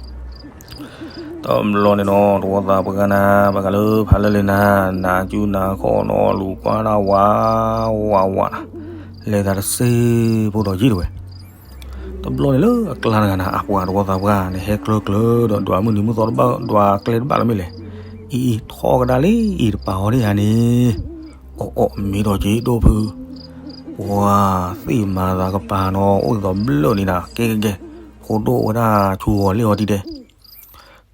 တဘျီန့ၣ်နီၤ တဝီသးပှၢ်နၤ ဘၣ်ဃးလၢဖးလၢလံၤနၤ နၤကၠူနၤခီၣ်နီၤ လူၤကွၢ်ဒၣ်ဝး ဝးဝးနၤ လဲၤသးတစ့ဖိဒီးယံာ်တဝဲ တဘျီန့ၣ်လၢအကျါတဂၤနၤ အပှၤတဝီသးပှၢ်န့ၣ် ဟဲကျၢကျၢဒီး ဒွးမုၢ်နံၤမုၢ်သီတဘၣ် ဒွးကျဲတဘၣ်လၢၤမ့ၢ်လဲၣ်. အံၤအံၤ ထီၣ်ကဒါလံ အံၤတပာ်အီၤဒ်ယၤန့ၣ် အီၣ်အီၣ်မ့ၢ်ဒီးက့ၤဒိၣ်ဖု ပှၤသ့ၣ်မၤသးကပၤနီၤ အိၣ်ဒ်သိးဘျၢၣ်န့ၣ်နၤ ကဲကဲကဲ ဖိဒိၣ်ဝဲဒၣ်ဆိဂီၤလ့ၣ်အီၤဒ်တဲ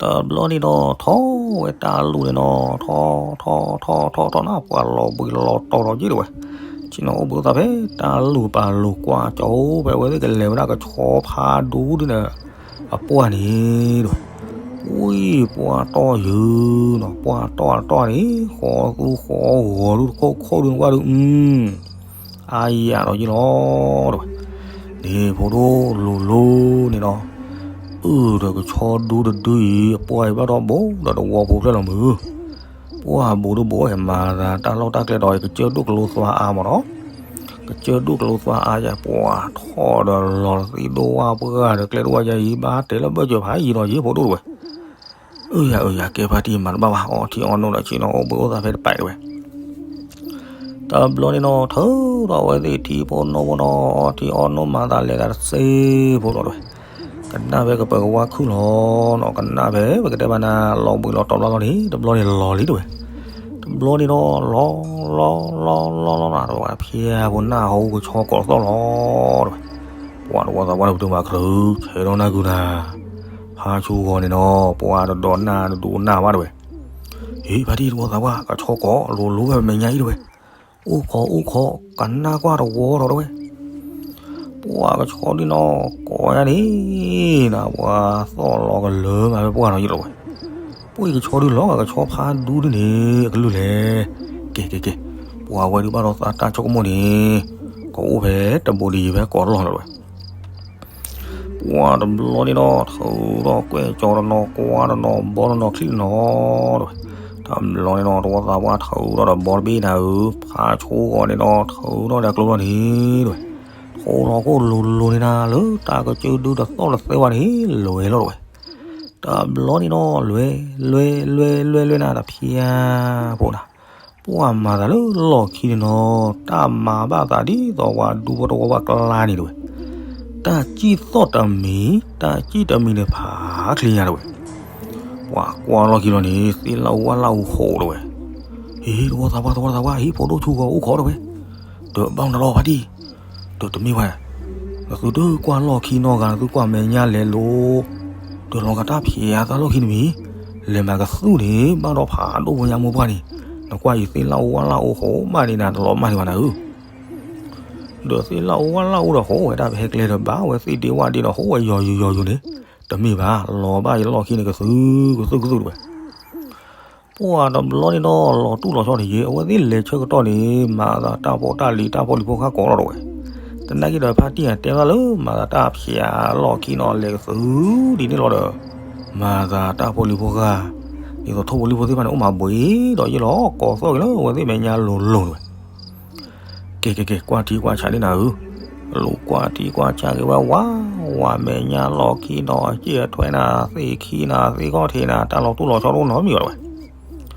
တဘျီန့ၣ်ဒီး ထီၣ်ဝဲတၢ်လူၢ်န့ၣ်နီၤ ထီၣ် ထီၣ် ထီၣ် ထီၣ် ထီၣ်နၤ ပှၤလီၤဘှံးလီၤတီၤဒီးယံာ်တဝဲ ဆ့ၣ်နီၤအိၣ်ဘှံးအိၣ်သးဖဲတၢ်လူၢ်ပာ်လူၤကွၢ်ကၠီဖဲအဝဲသ့ၣ်ကလဲၤဝဲဒၣ်ကဆီဖးဒူဒ်န့ၣ် အပှၢ်န့ၣ်တဝဲ ဝံၢ်ပှၢ်တီၢ်ယုာ်နီၤ ပှၢ်တီၢ်တီၢ်န့ၣ် ဃီသူဃီဂီၤဒုးတခိၣ်ခိၣ်ဒုးနကွၢ်ဒုး အါယၤဒီးယံာ်လီၤတဝဲ န့ၣ်ဖိဒိၣ်လိၤလိၤန့ၣ်နီၤ အုၣ်ဒီးကဆီဒူတဒုအံၤ အပှၢ်အံၤဘၣ်ဒီးဘိးဒီးတဝီဖိဖျၢၣ်လီၤမုၢ် ပှၢ်ဘိးဒိၣ်ဘိးဟဲမၤသးတၢ်လီၢ်တၢ်ကျဲဒီး ကစၢၢ်ဒိၣ်ကလိသွါအါမးနီၤ ကစၢၢ်ဒိၣ်ကလိသွါအါယၤ ပှၢ်ထီၣ်ဒီးလီၤသ့ၣ်ဒိၣ်ဝၣ်ပှၢ်ဒီးကျဲဒိၣ်ဝၣ်ယၤအံၤ ဘၣ်တဲလၢဘၢၣ်စၢၤဖးယံာ်ဒီးယံာ်ဖိဒိၣ်တဝဲ အၢယၤအၢယၤ ကဲဖါတံၢ်မၤတဘၣ်ဘၣ် အီထံအီနိဒီးဆ့ၣ်နီၤအိၣ်ဘှံးအိၣ်သးဖဲတပာ်တဝဲ တဘျီန့ၣ်နီၤ ထုးထီၣ်အဝဲသ့ၣ်ထံဖိနိဖိနီၤ အီထံအီနိမၤသးလဲၤသးတစ့ဖိလီၤတဝဲ ကနၣ်ဖဲကပၢၤကဝါခုၣ်လီၤနီၤ ကနၣ်ဖဲပကတဲဘၣ်နၤ လီၤဘှံးလီၤတီၤဘျီလီၤန့ၣ် တဘျီန့ၣ်လီၤလံတဝဲ တဘျီန့ၣ်ဒီး လီၤ လီၤ လီၤ လီၤ လီၤ လီၤ တဝဲ ဖျဲဖိနၢ်ဟူကဆီကိးသီၣ်လီၤတဝဲ ပှၤတဝီသးပှၢ်န့ၣ် ပတုာ်မၤကြၢး ဆဲးဒီးနၢ်ကုၤနၤ ဖါဆိဂီၤန့ၣ်နီၤ ပှၤတဒိးနၢ်တဒိးနၢ်ဘၣ်တဝဲ ဟ့ၣ် ဖါတံၢ်တဝီသးပှၢ် ကဆီကိးလိၤလိၤဝဲမဲာ်ညါအံၤတဝဲ အိၣ်ခိးအိၣ်ခိး ကနၣ်ကွၢ်တဝီထီၣ်တဝဲ ပှၤကဆီဒုနီၤ ကိးယါန့ၣ် နပှၤသီၣ်လီၤကလၢမးဖဲပှၢ်နီၤယံာ်လီၤဝဲ ပှၤကဆီဒုလီၤ ကဆီဖးဒူဒုန့ၣ် အကလုၢ်လဲၣ် ကဲကဲကဲ ပှၤဝဲဒုးဘၣ်ဒီးသးတၢ်ဆိကမိၣ်န့ၣ် ကအိၣ်ဖဲတဘိးဒ်ယံၤဖဲကိးတလီၢ်လီၤတဝဲ ပှၤတဘျီန့ၣ်ဒီး ထုးထီၣ်ကွဲၢ်ကၠီတနီၤ ကွၢ်တနီၤ ဘီတနီၤ ချံၣ်တနီၤတဝဲ တဘျီန့ၣ်ဒီး တဝီသးပှၢ်ထုးထီၣ်ဒီးဘီတဘ့ၣ်နၤဧၢ ဖါဆိဂီၤန့ၣ်ဒီး ထုးထီၣ်ဒီးကျိလီၤန့ၣ်တဝဲ ထိလီၤခိၣ်လိၤလိၤန့ၣ်နၤ လၢတၢ်ကစၢၢ်ဒုတသီၣ်တသဲဝဲန့ၣ် လဲၤလီၤတဝဲ တဘျီန့ၣ်ဒီး လဲၤ လဲၤ လဲၤ လဲၤ လဲၤနၤ တဖျဲဖိနၤ ပှၤမၤသးလၢလီၢ်ခံန့ၣ်နီၤ တၢ်မၤဘၣ်သးဒ်သိးပှၤဒူဖိတဝီဘၣ်ကျါန့ၣ်တဝဲ တၢ်စံၣ်သီၣ်တမံၤ တၢ်စံၣ်တမံၤန့ၣ်ဖးချ့ညါတဝဲ ပှၤကွၢ်လီၢ်ခံလီၤန့ၣ် သ့ၣ်လၣ်အူဝၣ်လၣ်အူဃိးတဝဲ ဟ့ၣ် တဝီသးပှၢ် တဝီသးပှၢ် ဟ့ၣ် ဖိဒိၣ်ဆိဂီၤအိၣ်ခိးတဝဲ ဒီးဘၣ်နၤလီၤဖါတံၢ် ဒီးတမ့ၢ်ဘၣ် နသုတကွၢ်လီၢ်ခံနီတဂၤ နသုကွၢ်မဲာ်ညါလဲၤလိၤ ဒီးလီၤဂာ်တၢ်ဖျဲးအသးလီၢ်ခံတမံၤ လဲၤမၤကသူၣ်န့ၣ် ဘၣ်ဒီးဖးဒိၣ်ဖိညါမိၢ်ပှၢ်န့ၣ် နကွၢ်အံၤသ့ၣ်လၣ်အူဝၣ်လၣ်အူဃိးမးန့ၣ် နတလီၤမၢ်န့ၢ်ဘၣ်နၤဧၢ ဒီးသ့ၣ်လၣ်အူဝၣ်လၣ်အူဒီးဃိးဝဲဒၣ်ဖဲဟဲကျဲဒီးဘၣ်ဝဲသ့ၣ်ဒ့ဝၣ်ဒ့ဒီးဃိးဝဲယီၤယုာ်ယီၤယုာ်န့ၣ် တမ့ၢ်ဘၣ် လီၤဘၣ်ယလီၢ်ခံန့ၣ် ကသုကသုတဝဲ ပှၤတဘျီန့ၣ်ဒီး လီၤတူၢ်လီၤဆီန့ၣ်ယဲ အဝဲသ့ၣ်လဲၤဆၢကတီၢ်န့ၣ် မၤသးတၢ်ဖိတၢ်လံၤတၢ်ဖိလံၤဖိဃၣ်ကိးလီၤတဝဲ သနာ်က့ဒီးဖါတံၢ်တဲဘၣ်လၢ မၤသးတၢ်ဖျဲးလီၢ်ခံနီၤ လဲၤကသုဒ်န့ၣ်လီၤဒီး မၤသးတၢ်ဖိလံၤဖိဃၣ် ဒ်သိးထိၣ်ဖိလံၤဖိသ့ၣ်တဖၣ်န့ၣ် အိၣ်မးဘှံးဒီးယဲလီၤ ကိးသီၣ်က့ၤလၢအဝဲသ့ၣ်မဲာ်ညါလိၤလိၤတဝဲ ကဲ ကဲ ကဲ ကွၢ်ထံကွၢ်ဆးန့ၣ်နၤဧၢ, လူၤကွၢ်ထံကွၢ်ဆးက့ၤဝဲဝး, ဝးမဲာ်ညါလီၢ်ခံနီၤ အစ့ၣ်အထွဲနၤ သ့ၣ်ခံနၤ သ့ၣ်ခီၣ်ထံးနၤ တၢ်လီၤတူၢ်လီၤဆီတအိၣ်နီတမံၤဘၣ်ဝဲ.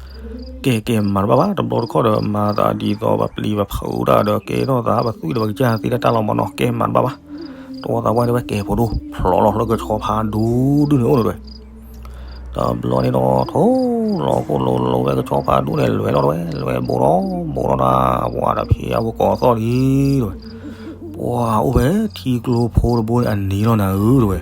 ကဲ ကဲ မၤတဘၣ်ဘၣ် တဘျီတခီၣ်ဒီး မၤသးဒ်သိးပပျံၤပဖုးတၢ်ဒီး ကဲထီၣ်သးပသွံၣ်ဒီး ပကစၢ်သ့တၢ်တၢ်လီၤမၢ်နီၤ ကဲမၤတဘၣ်ဘၣ်. တဝီသးပှၢ်တဲဝဲ ကဲဖိဒိၣ် ဖျိးလီၤလၢကဆီဖးဒူဒုန့ၣ်အိၣ်န့ၣ်ဝဲ တဘျီန့ၣ်ဒီး ထိၣ်လီၤခိၣ်လိၤလိၤဝဲကဆီဖးဒူန့ၣ် လဲၤလီၤတဝဲ လဲၤဘူးထီၣ်ဘူးထီၣ်တၢ် ပှၤတဖံးအဝဲကိးသီၣ်လံတဝဲ, ပှၤအိၣ်ဖဲထံကျိဖိတဘိန့ၣ်အနံၤလီၤနၤဧၢတဝဲ,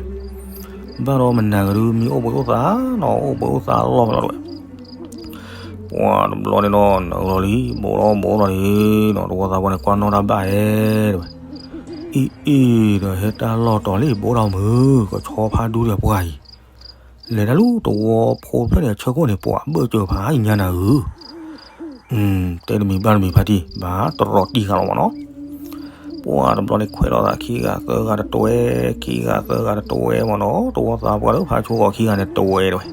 ဘၣ်ဒီးမနၤကဒု မံအိၣ်ဘှံးအိၣ်သါနီၤ အိၣ်ဘှံးအိၣ်သါလီၢ်ဖဲလီၤတဝဲ ပှၤတဘျီန့ၣ်ဒီး နုာ်လီၤလံ ဘူးထီၣ်ဘူးထီၣ်လံနီၤ တဝီသးပှၢ်န့ၣ် ကွၢ်နီၣ်တၢ်ဘၣ်ဟဲတဝဲ, အံၤအံၤဒီး ဟဲတၢ်လီၢ်တီၤလံ ဘူးထီၣ်မုၢ် ကဆီဖးဒူဒီးပှၤအံၤ လဲၤတၢ်လၢတဝီဖိဖျၢၣ်န့ၣ် အဆၢခိၣ်န့ၣ် ပှၤဘၢၣ်စၢၤဖးညါနၤဧၢ, တဲတမံၤဘၣ်တမံၤဖါတံၢ် ဘၣ်တရီတံၢ်ဃာ်လီၤမၢ်နီၤ ပှၤတဘျီန့ၣ် ခွဲးထီၣ်သးခံဂၤသၢဂၤတတွဲ ခံဂၤသၢဂၤတတွဲမၢ်နီၤ တဝီသးပှၢ်လၢဖါဆိကီးခံဂၤန့ၣ်တဝဲတဝဲ,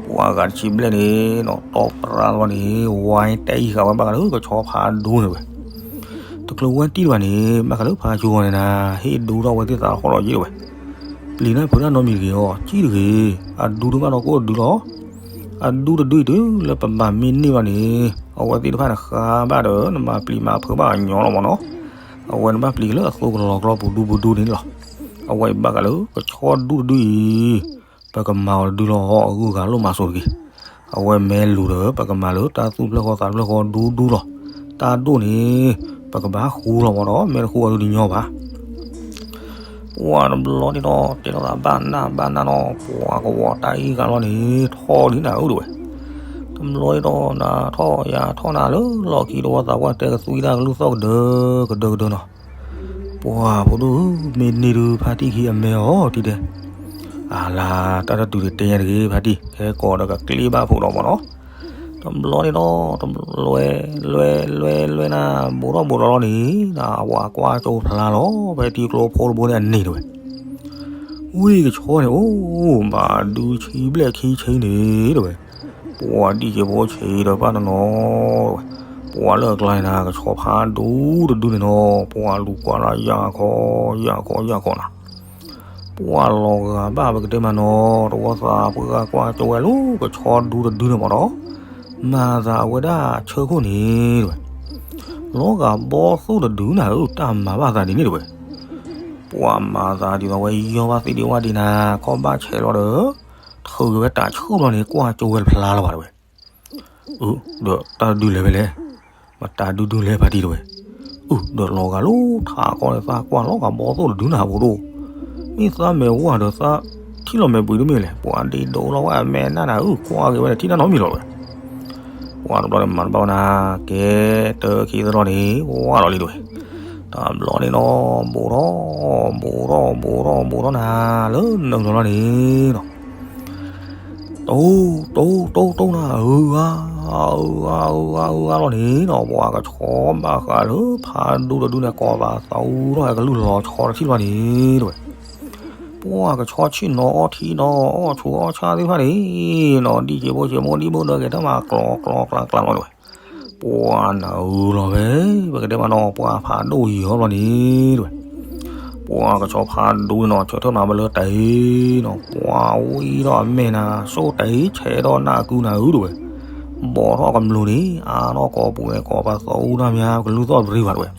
ပှၤဂၤတဆံဘျဲၣ်န့ၣ်နီၤ တီၢ်ပြးလီၤန့ၣ် ဝဲတဲအံၤဃာ်ဝဲဘၣ်ဃးလၢကဆီဖးဒူန့ၣ်ဝဲ, တချုးဝဲတံၢ်တဘၣ်န့ၣ် ဘၣ်ဃးလၢဖါဆိကီးန့ၣ်နၤ ဟ့ၣ်ဒူထီၣ်ဝဲသ့ၣ်သးဟီၣ်လီၤယံၤတဝဲ ပျံၤတၢ်ဖုးတၢ်နီတမံၤတဂ့ၤအီၤ ကံၣ်တဂ့ၤ, အဒူတဘၣ်ဒီးကိၣ်တဒုလီၤ. အဒူတဒုအံၤတုၤလၢပဘၣ်မ့ၢ်န့ၢ်ဘၣ်န့ၣ် အဝဲသ့ၣ်တဖၣ်န့ၣ်ဃါဘၣ်ဒီး နဘၣ်ပျံၤမၤဖုးဘၣ်အညီလီၤမၢ်နီၤ. အဝဲနဘၣ်ပျံၤက့ၤလၢအသိကလီၤကျီပူၤဒူပူၤဒူန့ၣ်လီၤ. အဝဲအံၤဘၣ်ဃးလၢကဆီဒူတဒုအံၤ ပကမၤအီၤတဒုလီၤ အဂုၤအဂၤလိၣ်မၤစိၤတဂ့ၤ. အဝဲမ့ၢ်လူၤဒီး ပကမၤလၢတၢ်သူၣ်ဖျၢၣ်ဃီသးတဖျၢၣ်ဃီဒူဒူလီၤ. တၢ်ဒိၣ်န့ၣ် ပကဘၣ်ဃူလီၤမၢ်ဒီး မ့ၢ်တဃူအီၤဒုတညီဘၣ် ပှၤတဘျီန့ၣ်ဒီး တဲထီၣ်သးဘၣ်နၢ်ဘၣ်နၢ်နီၤ ပှၤကဝီၤတၢ်အံၤဂၤလီၤန့ၣ် ထီၣ်လံနၤဧၢတဝဲ. တဘျီန့ၣ်ဒီး နၤထီၣ်ယၤထီၣ်နၤလၢလီၢ်ခံ တဝီသးပှၢ်တဲကသွံတၢ်ကလုၢ်သီၣ်ကဒၢကဒၢကဒၢကဒၢနီၤ. ပှၤဖိဒိၣ်ဧၢ မ့ၢ်န့ၢ်ဒုးဖါတံၢ်ခံအမဲအီၤတံၤဒဲး. အလါ တၢ်တတုၤတတဲညါတဂ့ၤ ဖါတံၢ် ဟဲကိးဒီးကကျ့ဘၣ်ဖိဒီးမၢ်နီၤ. တဘျီန့ၣ်ဒီး တဘျီ လွဲလွဲလွဲလွဲနၤ ဘူးထီၣ်ဘူးထီၣ်လီၤန့ၣ် နဝၤကွၢ်ကၠိဖျါလီၤ ဖဲထံကျိဖိတဘိန့ၣ်အန့ၣ်တဝဲ. ဝံၢ်ကဆီန့ၣ် အိၣ်ဘၣ်ဒုဆံဘျဲၣ်ခံဆံန့ၣ်တဝဲ. ပှၤဒံၣ်က့ၤဖိဆံးဒီးဘၣ်တနီၤတဝဲ. ပှၤလၢအကျါန့ၣ်နၤ ကဆီဖးဒူတဒုန့ၣ်နီၤ ပှၤလူၤကွၢ်လၢယၢ်ခီ ယၢ်ခီ ယၢ်ခီနၤ ပှၤလီၤဂာ်ဘၣ်ပကတဲမးနီၤ တဝီသးပှၢ်ဂၤကွၢ်ကၠိဝဲလၢ ကဆီဒူတဒုန့ၣ်မၢ်နီၤ. မၤသးအဝဲဒၣ်ဆၢခိၣ်န့ၣ်တဝဲ. လီၤဂာ်ဘီသိၣ်တဒုနၤဧၢ တၢ်မၤဘၣ်သးဒ်န့ၣ်တဝဲ. ပှၤမၤသးဒ်သိးဝဲယီၢ်ဘၣ်သ့ၣ်ဒ့ဝၣ်ဒ့နၤ ခီၣ်ဘၣ်ဆဲးလီၤဒီး ထုးက့ၤဝဲတးဆူၣ်လီၤန့ၣ် ကွၢ်ကၠိဝဲတဖျါလၢၤဘၣ်တဝဲ. အၢ ဒီးတၢ်ဒုလဲၤဝဲလဲၣ်. မတၤဒုဒုလဲၣ်ဖါတံၢ်တဝဲ. အၢ ဒီးလီၤဂာ်လၢထးကီၢ်န့ၣ် သးကွၢ်လီၤဂာ်ဘီသိၣ်တဒုနၤဖိဒိၣ်. မ့ၢ်သးမဲာ်ဝါဒီးသးထံၣ်လီၤမဲာ်ပှ့ၤတမ့ၢ်လဲၣ် ပှၤဒ့ဒိးလီၤဝဲအမဲာ်နၢ်နၤဧၢ ကွၢ်က့ၤဝဲန့ၣ်ထံၣ်တၢ်နီတမံၤလီၤတဝဲ. ပှၤတဘျီန့ၣ်မၤတဘၣ်ဝဲနၤ ကဲတၢခံသရီန့ၣ် ဝါလီၤလံတဝဲ. တဘျီန့ၣ်နီၤ ဘူးထီၣ် ဘူးထီၣ် ဘူးထီၣ် ဘူးထီၣ်နၤ လၢနုာ်လီၤလီၤန့ၣ်နီၤ တိၢ် တိၢ် တိၢ် တိၢ်နၤ အုဂၤ အုဂၤ အုဂၤ အုဂၤလီၤန့ၣ်နီၤ ပှၤကဆီဘၣ်ဃးလၢဖးဒူတဒုန့ၣ် ကိးပသူထီၣ်ဟဲကလုၢ်လီၤဆီတထံၣ်လီၤန့ၣ်တဝဲ. ပှၤကဆီဆံၣ်နီၤအီထံနီၤ အီၣ်ဆူးအီၣ်ဆါသ့ၣ်တဖၣ်န့ၣ်နီၤ ဒ်က့ၤဖိဆံးမိၢ်ဒ်ဘၣ်ဒီးကဲထီၣ်မးကျီကျီကျါကျါလီၤတဝဲ. ပှၤနၤဧၢလီၤဝဲ ပကတဲမးနီၤ ပှၤဖးဒိၣ်ယံၤဟီလီၤန့ၣ်တဝဲ. ပှၤကဆီဖးဒူန့ၣ်နီၤ ဆၢထၢၣ်မးဝဲလၢတၢ်အံၤနီၤ ပှၤဝံထီၣ်အမဲာ်နၤ စိၣ်တၢ်အံၤ ဆဲးထီၣ်နၢ်ကုနၤဧၢတဝဲ. ဘီထီၣ်ကမျူၤန့ၣ် အါထီၣ်ကိးပူၤန့ၣ် ကိးပသူထီၣ်မး ကလုၢ်သီၣ်ပရံဝဲတဝဲ.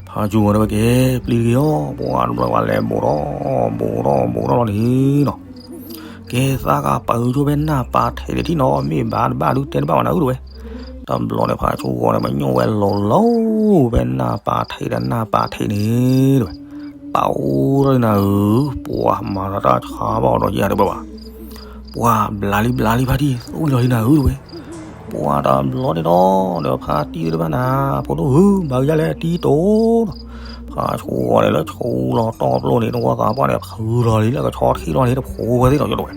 ဖးကၠိဝဲတဝဲကဲ ပျံၤတဂ့ၤအီၤ ပှၤတဘျီပှၤလဲၤဘူးထီၣ် ဘူးထီၣ် ဘူးထီၣ်လီၤန့ၣ်နီၤ. ကဲသးကပာ်အုးကၠိဖဲနၢ်ပာ်ထံးဒံးထံၣ်နီၤ မ့ၢ်ဘၣ်တဘၣ်ဒုးတဲတဘၣ်ဝဲနၤဧၢတဝဲ. တဘျီန့ၣ်ဖးကၠိဂီၤန့ၣ် ပညိၣ်ဝဲလီၤလီၤ ဖဲနၢ်ပာ်ထံးဒီးနၢ်ပာ်ထံးန့ၣ်တဝဲ. ပာ်အိၣ်ထီၣ်လံနၤဧၢ ပှၤမၤဒီးတၢ်ဆါဘၣ်အီၤဒီးယၤတဘၣ်ဘၣ်. ပှၤဘျါလံဘျါလံဖါတံၢ် သူၣ်လီၤလံနၤဧၢတဝဲ. ပှၤတဘျီန့ၣ်ဒီး ဒီးဖါတံၢ်သ့ၣ်တဖၣ်နၤ ဖိဒိၣ်ဧၢ မၤကယါလဲၣ်တံၢ်တိၢ်နီၤ. ဖးဆိဂီၤန့ၣ်လၢဆိလီၤတီၢ်ပျိန့ၣ် တဝီသးပှၢ်န့ၣ် ဖုလီၤလံလၢကဆီထံၣ်လီၤန့ၣ် တဖိဝဲသ့ၣ်ဒီးယိၣ်တဝဲ.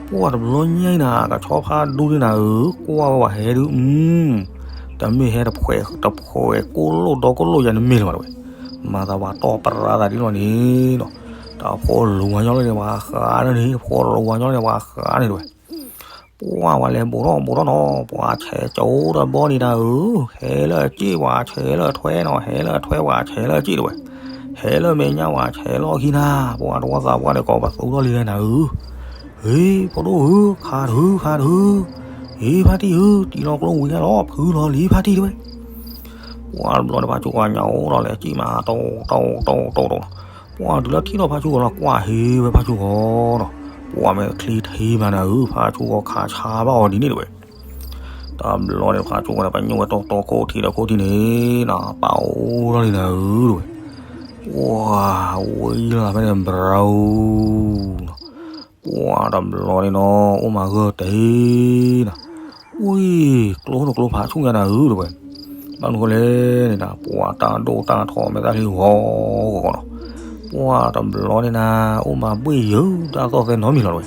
ပှၤတဘျီညါအံၤနၤ ကဆီဖးဒူဒုနၤဧၢ ကွၢ်ဝဲဝဲဟဲဒုး တမ့ၢ်ဟဲတဖှဲးတဖှဲးကိၣ်လိၣ်ဒီကိၣ်လိၣ်ယၤနမ့ၢ်လၢၤဘၣ်တဝဲ. မၤသးပှၤတီၢ်ပြးသးဒ်လီၤန့ၣ်နီၤ. တၢ်ဖိလူၤဝါညီလီၤန့ၣ် ပှၤဃးန့ၣ် တဖိလူၤဝါညီလီၤန့ၣ် ပှၤဃးန့ၣ်တဝဲ. ပ ပှၢ်ဝဲလဲၤဘူးထီၣ်ဘူးထီၣ်နီၤ, ပှၤဆဲးကၠိတဘီန့ၣ်နၤဧၢ, ဟဲလၢအစ့ၣ်ပှၤဆဲးလၢအထွဲနီၤ, ဟဲလၢအထွဲပှၤဆဲးလၢအစ့ၣ်တဝဲ, ဟဲလၢမဲာ်ညါပှၤဆဲးလီၢ်ခံနၤ, ပှၤတဝီသးပှၢ်န့ၣ် ကိးပသူထီၣ်လံနၤဧၢ, ဟ့ ဖိဒိၣ်ဧၢ, ခးတဟူ ခးတဟူ, ဟ့ ဖါတံၢ်ဧၢ, တံၤလီၤကျိဝံၤညါလီၤ, ဖုလီၤလံဖါတံၢ်တဝဲ ပှၢ်တဘျီန့ၣ် ဖါဆူၣ်ဂီၤညါအိၣ်ဒီးလဲၤစံၣ်မး တိၢ်တိၢ်တိၢ်တိၢ်တိၢ်, ပှၢ်တုၤလၢထံၣ်ထီၣ်ဖါဆူၣ်ဂီၤလီၤ ကွၢ်ဟ့ဝဲဖါဆူၣ်ဂီၤနီၤ, ပှၢ်မ့ၢ်ချ့ထံမးနၤဧၢ, ဖါဆူၣ်ဂီၤခးဆါဘၣ်အီၤဒ်န့ၣ်တဝဲ, တဘျီန့ၣ် ဖါဆူၣ်ဂီၤန့ၣ် ပညိၣ်ဝဲတိၢ်တိၢ်ခိၣ်ထံးဒီးခိၣ်ထံးန့ၣ်နီၤ, ပာ်အိၣ်ထီၣ်လံနၤဧၢတဝဲ, ပှၢ်ဝံလီၤဖဲန့ၣ် ဘြူၤနီၤ ပှၢ်တဘျီန့ၣ်နီၤ အိၣ်မးဂၢၢ်တ့ၢ်နီၤ, ဝံ ကျိတကျိဖးဆူၣ်ညါနၤဧၢတဝဲ, ဘၣ်မနုၤဃိလဲၣ်န့ၣ်နၤ ပှၢ်တၢ်ဒိၣ်တၢ်ထီမဲာ်တၢ်လံဂီၤဂီၤနီၤ, ပှၢ်တဘျီန့ၣ်နၤ အိၣ်မးဘှ့ၣ်ယၢၤတၢ်သီၣ်သဲနီတမံၤလီၤတဝဲ,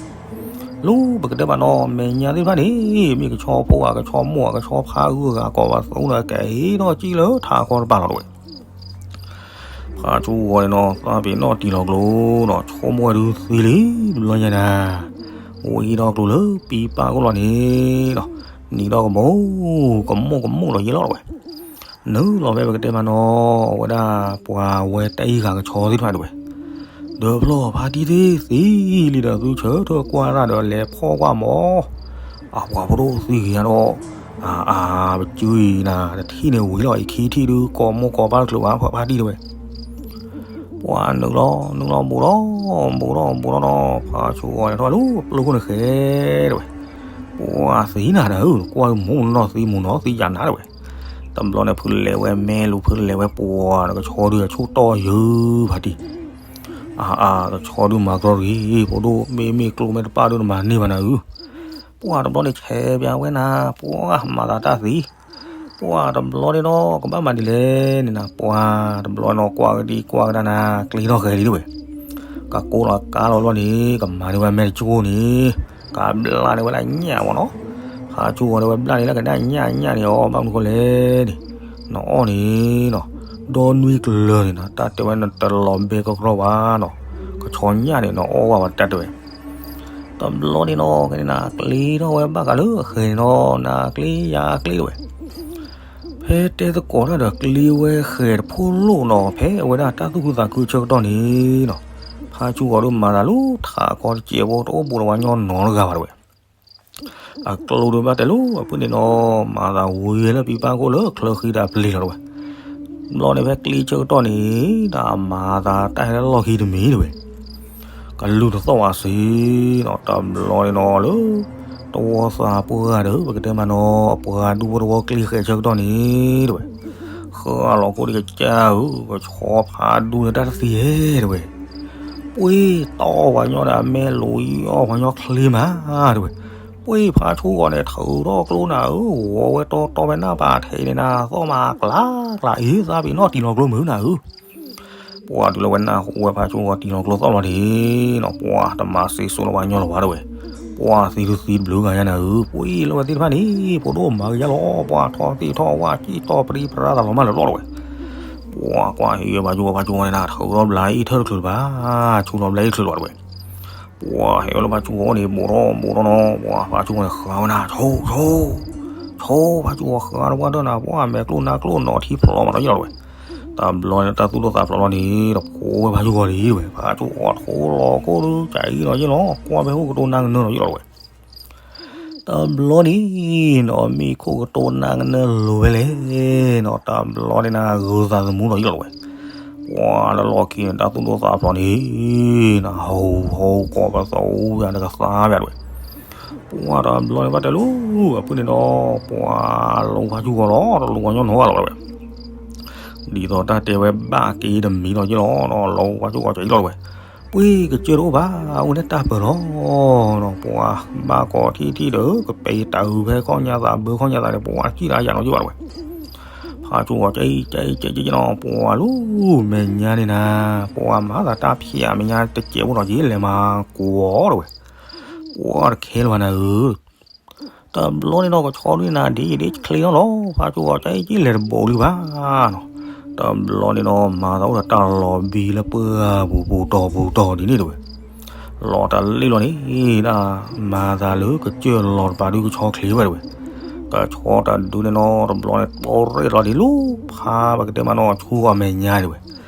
လူၤပကတဲဘၣ်နီၤ မဲာ်ညါသ့ၣ်တဖၣ်န့ၣ် မ့ၢ်ကဆီဖိဧါ ကဆီမိၢ်ဧါ ကဆီဖါဂုၤဂၤ ကိးပသူန့ၣ် ကဟ့ၣ်ထီၣ်စံၣ်လၢထးခီတပၤလီၤတဝဲ ဖါဆူၣ်ဂီၤန့ၣ်နီၤ သးပ့ၤနီၣ်တံၤလီၤကျိနီၤ ဆိကမိၣ်ဝဲဒုးသံလံ တဘျီညါနၤ, ဝံထီၣ်ကျိလၢပံပၢ်ခိၣ်လီၤန့ၣ်နီၤ, နံၤဒီးကမိၢ် ကမိၢ်ကမိၢ်ဒီးယဲၢ်လီၤတဝဲ, နုာ်လီၤဖဲပကတဲမးနီၤ အဝဲဒၣ်ပှၤဝဲတၢ်အံၤဂၤကဆီသ့ၣ်တဖၣ်တဝဲ ဒီးဖျီဖါတံၢ်သ့ၣ်သံလံဒီး သုဆၢထၢၣ်ကွၢ်တၢ်ဒီးလဲၤဖီၣ်ကွၢ်မး, အပှၤဖိဒိၣ်သံက့ၤညါဒီး, အါအါ ပစုအံၤနၤ တထံၣ်န့ၣ်ဝံၤလီၤ အံၤခံထံၣ်ဒုး ကိးမိၢ်ကိးပၢ်တချုးဘၣ် ဖါတံၢ်တဝဲ, ပှၢ်နုာ်လီၤ နုာ်လီၤဘူးထီၣ် ဘူးထီၣ်ဘူးထီၣ်နီၤ ဖါဆူၣ်ဂီၤန့ၣ်ထီၣ်လၢပျိခိၣ်န့ၣ်ဃဲတဝဲ, ပှၢ်သံနၤနၤဧၢ ကွၢ်မူနီၤသံမူနီၤသံယၤနၤတဝဲ, တဘျီန့ၣ် ဖုလဲၤဝဲမဲလူၤ ဖုလဲၤဝဲပှၢ်ဒီး ကဆီဒုးအဆိၣ်တီၢ်ယၢၤဖါတံၢ် အါအါ ကဆီဒုးမၤကရီတဂ့ၤ ဖိဒိၣ် မ့မ့ၢ်ကျိမ့ၢ်တပၣ်ဒုးနမၤန့ၢ်ဘၣ်နၤဧၢ, ပှၢ်တဘျီန့ၣ်ဆဲးပၠးဝဲနၤ ပှၢ်မၤသးတၢ်သံ, ပှၢ်တဘျီန့ၣ်ဒီး ကဘၣ်မၤဒ်လဲၣ်န့ၣ်နၤ ပှၢ်တဘျီန့ၣ် ကွၢ်ကဒံကွၢ်ကဒါနၤ ကျ့ထီၣ်ဃဲလံတဝဲ, ကကိးလီၤကါလီၤဘျီန့ၣ် ကမၤန့ၢ်ဝဲမဲာ်တကၠိန့ၣ်, ကဘျါန့ၢ်ဝဲဒၣ်ညၣ်မးနီၤ, ဖါဆူၣ်ဂီၤန့ၣ်ဝဲဘျါန့ၢ်လၢကဒါညၣ်ညၣ်န့ၣ်အီၤ ဘၣ်မနုၤဃိလဲၣ်န့ၣ်, နအီၣ်န့ၣ်နီၤ, ဒီနွံကလၢာ်န့ၣ်နၤ တၢ်တဲဝဲနတလီၤဘဲကကြီဘၣ်နီၤ, ကဆီညၣ်န့ၣ် နအီၣ်ဝဲဝဲတၢ်တဲဝဲ တဘျီန့ၣ်နီၤ ကန့ၣ်နၤ ကျ့ထီၣ်ဝဲဘၣ်ဃးလၢအဃဲၤန့ၣ်နီၤ နၤကျ့ယၤကျ့တဝဲ, ဖဲတဲသကိးတၢ်ဒီးကျ့ဝဲဃဲၤတဖိလိၣ်နီၤ ဖဲအဝဲဒၣ်တၢ်သူၣ်ခုသးခုအဆၢကတီၢ်န့ၣ်နီၤ, ဖါဆူၣ်ဂီၤဒုးမၤသးလၢထးခီတစဲးဖိ တအိၣ်ဘူးဒီးပှၤညီနီတဂၤဘၣ်တဝဲ အကျိဒုးဘၣ်တဲလၢအဖုၣ်န့ၣ်နီၤ, မၤသးဝံၤလၢပံပၢ်ခိၣ်လၢချၢဃံတၢ်ပျ့ၤလီၤတဝဲ, ဘျီန့ၣ်ဖဲကျ့ဆၢကတီၢ်န့ၣ် တၢ်မၤသးတၢ်ဟဲလၢလီၢ်ခံတမံၤတဝဲ, ကလုၢ်တသီၣ်ဝဲစ့နီၤ, တဘျီန့ၣ်နီၤလၢ တဝီသးပှၢ်ဒီး ပကတဲမးနီၤ အပှၤဒူဖိတဝီကျ့ဃဲၤဆၢကတီၢ်န့ၣ်တဝဲ, ဃၢလီၤကိၣ်ဒံးကစၢ်ဧၢ, ကဆီဖးဒူန့ၣ်တၢ်တသံဧဲတဝဲ ပှ့ၤတီၢ်ပှၤညီဒီးအမဲလိၤယီၢ်ပှၤညီချ့မးတဝဲ, ပှ့ၤဖါဆူၣ်ဂီၤန့ၣ် ထုးထီၣ်ကျိနၤဧၢ, ဂီၤဝဲတီတီဖဲနၢ်ပာ်ထဲန့ၣ်နၤ သီၣ်မးကျးကျးအံၤ သးပ့ၤနီၣ်တံၤလီၤကျိမုၢ်နၤဧၢ, ပှၢ်တုၤလၢဝဲနၢ်ဟူဝဲဖါဆူၣ်ဂီၤတံၤလီၤကျိသီၣ်လီၤန့ၣ်နီၤ, ပှၢ်တမၤစ့စိလၢပှၤညီလီၤဝဲတဝဲ, ပှၢ်သံဒုးသံတဘျုးဂၤညါနၤဧၢ, ပှ့ၤလၢဝဲသ့ၣ်တဖၣ်န့ၣ် ဖိဒိၣ်မၤကယါလီၤ, ပှၢ်ထီၣ်သ့ၣ်ထီၣ်ဝၣ်ကံၣ်တီၢ်ပြံပြါသးလီၤမၢ်လၢလီၢ်တဝဲ ပှၢ်ကွၢ်ဟ့ၣ်ဝဲဖါဆူၣ်ဂီၤ ဖါဆူၣ်ဂီၤန့ၣ်နၤ ထုးထီၣ်ဘျါအံၣ်ထၢၣ်တချုးဘၣ်, ဆူၣ်ထီၣ်ဘျါအံၣ်တချုးလီၤတဝဲ, ပှၢ်ဟ့ၣ်ဝဲလၢဖါဆူၣ်ဂီၤန့ၣ် ဘူးထီၣ်ဘူးထီၣ်နီၤ, ပှၢ်ဖါဆူၣ်ဂီၤန့ၣ်ဃးဝဲနၤ ဆိ ဆိ ဆိ ဖါဆူၣ်ဂီၤဃးတဝၢ်တၢၢ်နၤ, ပှၢ်မဲာ်ကျိၣ်နါကျိၣ်နီၤထံဖျိးမးဒီးယလီၤတဝဲ, တဘျီန့ၣ်တၢ်သူၣ်ဒိၣ်သးဖျိးလီၤန့ၣ် တဖိဝဲဖါဆူၣ်ဂီၤလံတဝဲ, ဖါဆူၣ်ဂီၤထိလီၤကိၣ်ဒုးကၢ်အံၤလီၤယလီၤ, ကွၢ်ဖဲဟူကတိၤနါကနၢလီၤယလီၤတဝဲ တဘျီန့ၣ်နီၤ မ့ၢ်ခိၣ်ကတိၤနါကနၢလိၤဝဲလဲၣ်နီၤ, တဘျီန့ၣ်နၤ ဂုၤသးသမူလီၤယလီၤတဝဲ, ပှၢ်လၢလီၢ်ခံန့ၣ် တၢ်သူၣ်ဒိၣ်သးဖျိးန့ၣ် နဟူဟူကိးပသူယၤ နကသါဘၣ်တဝဲ, ပှၢ်တဘျီန့ၣ်ဘၣ်တဲလၢ အဖုၣ်န့ၣ်ဒီး ပှၢ်လူၤဖါဆူၣ်ဂီၤလီၤ တလူၤပှၤညီနီတဂၤလီၤတဝဲ ဒ်သိးတၢ်တဲဝဲဘၣ်က့ၤတမံၤလီၤယလီၤနီၤ, လူၤဖါဆူၣ်ဂီၤကၢ်အံၤလီၤတဝဲ, ပှ့ၤကစၢၢ်တအိၣ်ဘၣ် အိၣ်န့ၣ်တၢ်ပၢၢ်လီၤနီၤ, ပှၢ်ဘၣ်ကိးထံၣ်ထံၣ်ဒီး ကပဲၤတၢ်အုးဖဲခီၣ်ညါသး ဘၢခီၣ်ညါသးန့ၣ် ပှၢ်စံၣ်တၢ်ယၤနီၤယလီၤတဝဲ, ဖါဆူၣ်ဂီၤကၢ်အံၤကၢ်အံၤကၢ်ကၢ်နီၤ, ပှၢ်လူၤမဲာ်ညါန့ၣ်နၤ, ပှၢ်မၤသးတၢ်ဖျဲးမဲာ်ညါတစဲးဖိနီၤ ယလဲၤမၤကွီၤတဝဲ, ပှၢ်တခဲလၢၤဘၣ်နၤဧၢ တဘျီန့ၣ်နီၤ ကဆီဒုန့ၣ်နၤ ဒ်ယဒ်ချ့နီၤလီၤ, ဖါဆူၣ်ဂီၤကၢ်အံၤ ယလဲၤတဘူးလံဘၣ်နီၤ, တဘျီန့ၣ်နီၤ မၤသးအိၣ်ဒီးတၢ်လီၤဘံလၢပှၢ်ပူၤပူၤတီၤပူၤတီၤဒ်န့ၣ်တဝဲ, လီၤတလ့ၣ်လီၤန့ၣ် ဒၣ်မၤသးလၢကစၢၢ်လီၤတပၤဒုကဆီချ့ဝဲတဝဲ, ကဆီတဒုန့ၣ်နီၤ တဘျီန့ၣ် တီရဲၣ်လီၤဒ်လၢဖးပကတဲမးနီၤ ဆူဂီၤမဲာ်ညါတဝဲ,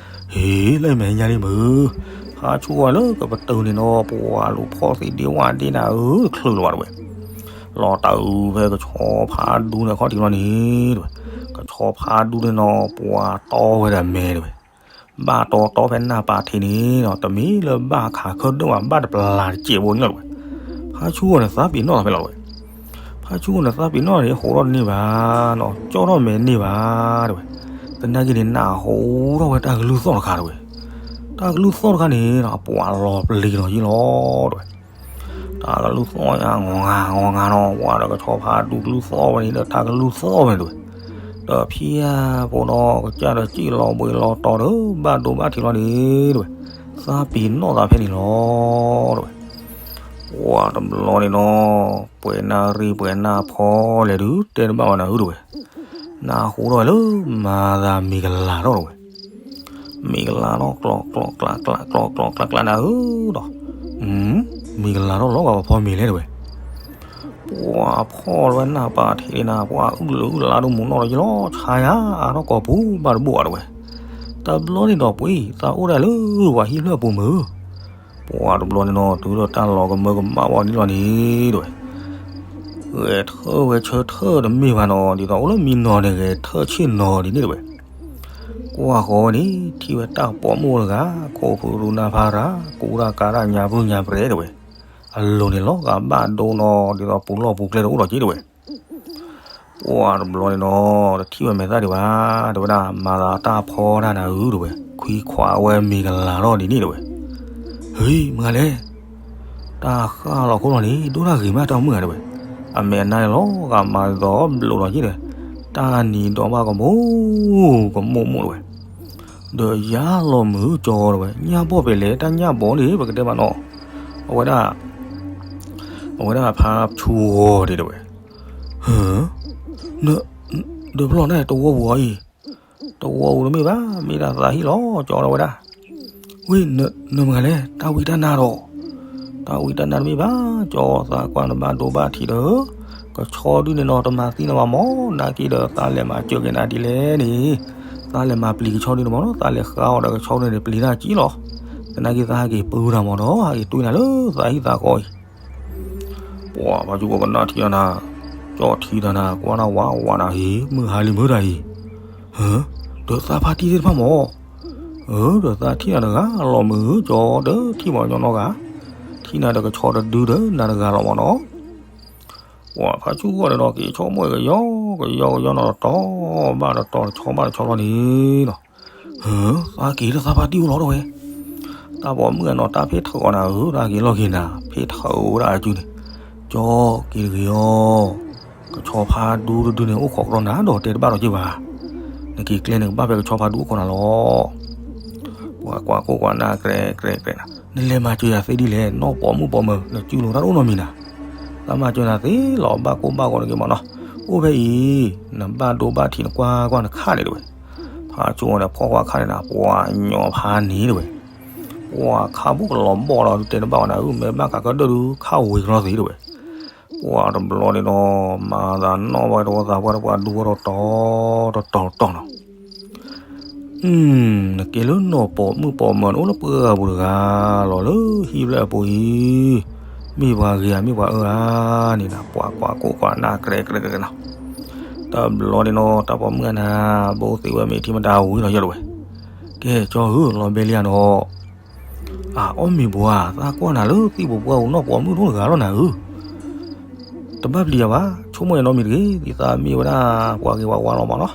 ဟ့လၢမဲာ်ညါလံမုၢ်, ဖးဆူဂီၤလၢကပတုာ်န့ၣ်နီၤ ပှၤလူၤဖီၣ်သ့ၣ်ဒ့ဝၣ်ဒ့နၤဧၢ တချုးလၢၤဘၣ်တဝဲ, လီၤတၢ်အုးဖဲကဆီဖးဒူန့ၣ်ခီၣ်ထံးလီၤန့ၣ်တဝဲ, ကဆီဖးဒူန့ၣ်နီၤ ပှၤတီဝဲဒၣ်မဲာ်တဝဲ ဘၣ်တီတီဖဲနၢ်ပာ်ထံးန့ၣ်နီၤ တမ့ၢ်လၢဘၣ်ခးခၢၣ်ဒိၣ်ဘၣ် ဘၣ်တပျၢ်တစဲးဖိန့ၣ်လီၤတဝဲ, ဖးဆူဂီၤန့ၣ်သးပ့ၤနီၣ်သးဖဲလီၤတဝဲ, ဖးဆူဂီၤန့ၣ်သးပ့ၤနီၣ်န့ၣ် ဟိးထီၣ်တန့ၢ်ဘၣ်နီၤ ကၠီၣ်ထီၣ်မဲာ်န့ၢ်ဘၣ်တဝဲ, သနာ်က့န့ၣ် နၢ်ဟူထီၣ်ဝဲတၢ်ကလုၢ်သီၣ်တခါတဝဲ, တၢ်ကလုၢ်သီၣ်တခါန့ၣ်နီၤ ပှၤလီၤပျံၤလီၤယံၤလီၤတဝဲ တၢ်ကလုၢ်သီၣ်ညါ ငီၤငါ ငီၤငါနီၤ ပှၤဒီးကဆီဖးဒူကလုၢ်သီၣ်ဝဲန့ၣ်ဒီး တၢ်ကလုၢ်သီၣ်ဝဲန့ၣ်တဝဲ, ဒီးဖံယၢ်ဖိနီၤ ကစၢ်ဒီးစံၣ်လီၤဘှံးလီၤတီၤဒီး ဘၣ်ဒိဘၣ်ထံးလီၤန့ၣ်တဝဲ, သးပ့ၤနီၣ်သးဖဲန့ၣ်လီၤတဝဲ, ပှၤတဘျီန့ၣ်နီၤ ပှဲၤနၢ်ရံၣ်ပှဲၤနၢ်ဖီလဲၣ်ဒုး တဲတဘၣ်ဘၣ်နၤဧၢတဝဲ, နၢ်ဟူထီၣ်ဝဲလၢ မၤသးမံၤကလၤထီၣ်တဝဲ မံၤကလၤထီၣ် ကျီကျီကျါကျါ ကျီကျီကျါကျါနၤဧၢဒီး, မံၤကလၤထီၣ်လီၤဂာ်ပဖီမ့ၤလဲၣ်တဝဲ, ပှၤဖီၣ်လီၤဝဲနၢ်ပာ်ထံးန့ၣ်နၤ ပှၤအုၣ်လၢအုၣ်လါဒိၣ်မူးနီၣ်လီၤယံၤလီၤ ဆါယၤအါထီၣ်ကိာ်ပူၤဘၣ်တဘိၣ်ဘၣ်တဝဲ, တဘျီန့ၣ်ဒီးပှ့ၤ သးအိၣ်ဒၣ်လၢပှၤဟံၣ်ဖျၢၣ်အပူၤမုၢ် ပှၤတဘျီန့ၣ်နီၤ တုၤဒီးတၢ်လီၤကမၢကမၣ်ဝဲဒ်လီၤန့ၣ်တဝဲ, ဂဲၤထၢၣ်ဝဲဆၢထၢၣ်တမ့ၢ်ဘၣ်နီၤ ဒ်သိးအိၣ်လၢမံနီၤန့ၣ် ဂဲၤထၢၣ်ဆ့ၣ်နီၤဒ်န့ၣ်တဝဲ, ကွၢ်ဃီဝဲန့ၣ် ထံၣ်ဝဲတၢ်ပိာ်မုၣ်တဂၤ ခိၣ်ဖုရူနၢ်ဖးရၤ ကူတၢ်ကၤတၢ်ညါပူၤညါပြဲတဝဲ, အလိၤန့ၣ်လီၤဂာ်ဘၣ်ဒိနီၤ ဒ်သိးပူၤလီၢ်ပူၤကျဲတအိၣ်ဒီးက့တဝဲ ပှၤတဘျီန့ၣ်နီၤ တထံၣ်ဝဲမဲာ်သၣ်ဒံးဘၣ်, တဲဝဲဒၣ် မၤသးတၢ်ဖီတၢ်နၤဧၢတဝဲ, ခွံခွးဝဲမ့ၤကလၤထီၣ်ဒ်န့ၣ်တဝဲ, ဟ့မၤလဲၣ်, တၢ်ဃၣ်လီၤခိၣ်လီၤန့ၣ် ဒိၣ်တၢ်ဂ့ၤမးတၢ်မုၣ်ဧါတဝဲ, အမဲာ်နါန့ၣ်လီၤဂာ်မၤသီဘျိးလီၤက့တဝဲ, တၢ်နံၤဒီးဘၣ်ကမိၢ် ကမိၢ်မိၢ်တဝဲ, ဒီးယါလီၤမုၢ်ကၠီတဝဲ ညၣ်ဘီၣ်ဖဲလဲၣ် တၢ်ညၣ်ဘီၣ်န့ၣ် ပကတဲမးနီၤ, အဝဲဒၣ် အဝဲဒၣ်ဖးဆူဂီၤဒံးတဝဲ, ဟၢ, ဒီးဖျီၣ်န့ၣ်တဝီပူၤအံၤ, တဝီပူၤတမ့ၢ်ဘၣ် မ့ၢ်ဒၣ်သးဟံၣ်လီၤကၠီဒီးဝဲဒၣ်, ဝံၤ နမၤလဲၣ် တၢ်ဝံတၢ်နါဒီး, တၢ်ဝံတၢ်နါတမ့ၢ်ဘၣ် ကၠီသးကွၢ်နဘၣ်ဒိဘၣ်ထံးဒီး, ကဆီဒုန့ၣ်နီၤ တမၤသံနဘၣ်မၢ် နာ်က့ဒီး သးလဲၤမၤစၢၤက့ၤနၤဒ်လဲၣ်န့ၣ်, သးလဲၤမၤပျံၤကဆီဒုန့ၣ်မၢ်နီၤ သးလဲၤဃါအီၤဒီးကဆီဒုန့ၣ် ပျံၤတၢ်ကံလီၤ, သနာ်က့သးဟဲက့ၤပုၢ်တၢ်မၢ်နီၤ ဟဲက့ၤတွံၢ်နၤလၢသးဟံၣ်သးဃီအံၤ ပှၤဖးဆူဂီၤကနၣ်ထံၣ်တၢ်နၤ, ကၠီထံၣ်တၢ်နၤ ကွၢ်နၢ်ဝးဝးနၤဟံၣ် မုၢ်ဟါလံမုၢ်တၢ်အံၤ, ဒီးသးဖါတံၢ်သ့ၣ်တဖၣ်မၢ်, ဒီးသးထံၣ်နၤတဂၤလီၤမုၢ်ကၠီဒီးထံၣ်မၢ်ညီနီတဂၤ, ထံၣ်နၤဒီးကဆီတဒုဒီးနၤတဂၤလီၤမၢ်နီၤ, ပှၤဖးဆူဂီၤန့ၣ်ဒီးက့ၤဆီမိၢ်ကယီကယီကယီနီၤ တတီၤဘၣ်တတီၤတဆီဘၣ်တဆီလီၤန့ၣ် သးက့ၤလၢသးဖါတံၢ်အိၣ်လီၤတဝဲ, တၢ်ပိာ်မုၣ်အနီၤ တၢ်ဖ့ၣ်ထၢၣ်အီၤနၤဧၢ တၢ်က့ၤလီၢ်က့ၤနၤ ဖ့ၣ်ထၢၣ်အိၣ်ဝဲဒၣ်အစုန့ၣ်, ကၠီက့ၤတဂ့ၤအီၤ, ကဆီဖါဒူတဒုန့ၣ် အိၣ်ခိးကဒီးနၤဒီးတဲတဘၣ်ဒီးက့ၤဘၣ်, နက့ၤကျဲန့ၣ် ကဘၣ်ဖဲကဆီဖါဒူအိၣ်ခိးနၤလီၤ, ပှၤကွၢ်ကိၢ်ကွၢ်နၢ်ကြဲးကြဲးကြဲးနၤ, နလဲၤမၤစၢၤယၤသ့ဒ်လဲၣ် နီၢ်ပိာ်မုၣ်ပိာ်မၢၤ နစုလိၤတၢ်တအိၣ်နီတမံၤနၤ, သးမၤစၢၤနၤသ့လီၤ ဘၣ်ကိၢ်ဘၣ်ဂီၤတဂ့ၤမၢ်နီၤ, အိၣ်ဖဲအံၤ, နဘၣ်ဒိဘၣ်ထံးနကွၢ်ကွၢ်နခါန့ၣ်တဝဲ, ဖးဆူဂီၤန့ၣ် ဖီၣ်ကွၢ်ခါန့ၣ်နၤ ပှၤညီဖးန့ၣ်တဝဲ, ပှၤခါဘူးကလီၤဘီၣ်လီၤ ဒုးတဲတဘၣ်ဝဲနၤဧၢ မ့ၢ်ဘၣ်ကးကၢၣ်ဒၢၣ်ဒုး ခးဝံၤကလီသ့တဝဲ, ပှၤတဘျီန့ၣ်ဒီး မၤသးနီၣ်ဝဲတဝီသးပှၢ်တပှၢ်ဒူဝဲဒီးတီၤ တီၤတီၤတီၤနီၤ နကဲလၢနီၢ်ပိာ်မုၣ်ပိာ်မၢၤန့ၣ် အိၣ်လၢပှၢ်ပူၤတဂၤလီၤလၢဟံၣ်ဖျၢၣ်အပူၤအံၤ, မ့ၢ်ပှၤဂ့ၤဧါ မ့ၢ်ပှၤအၢဧါန့ၣ်နၤ ပှၤကွၢ်ကိၢ်ကွၢ်နၢ်ကြဲးကြဲးကြဲးနီၤ, တဘျီန့ၣ်နီၤ တၢ်ပိာ်မုၣ်နၤ ဘိသ့ဝဲမ့ၢ်ထံမတၤဝံၤလီၤယဲၢ်တဝဲ, ကဲကၠီဧၢ လီၤဘဲလံဧါနီၤ အအီၣ်မ့ၤဘှါ သးကွၢ်နၤလၢသံၣ်ပူၤပှၢ်ပူၤ နီၢ်ပိာ်မုၣ်ဒိၣ်တဂၤလီၤနၤဧၢ, တဘၣ်ပျံၤယၤဘၣ် ဆိကမိၣ်ယနီတမံၤတဂ့ၤ ဒ်သးမ့ၢ်ဝဲဒၣ် ပှၤဂ့ၤပှၤဝါလီၤမၢ်နီၤ,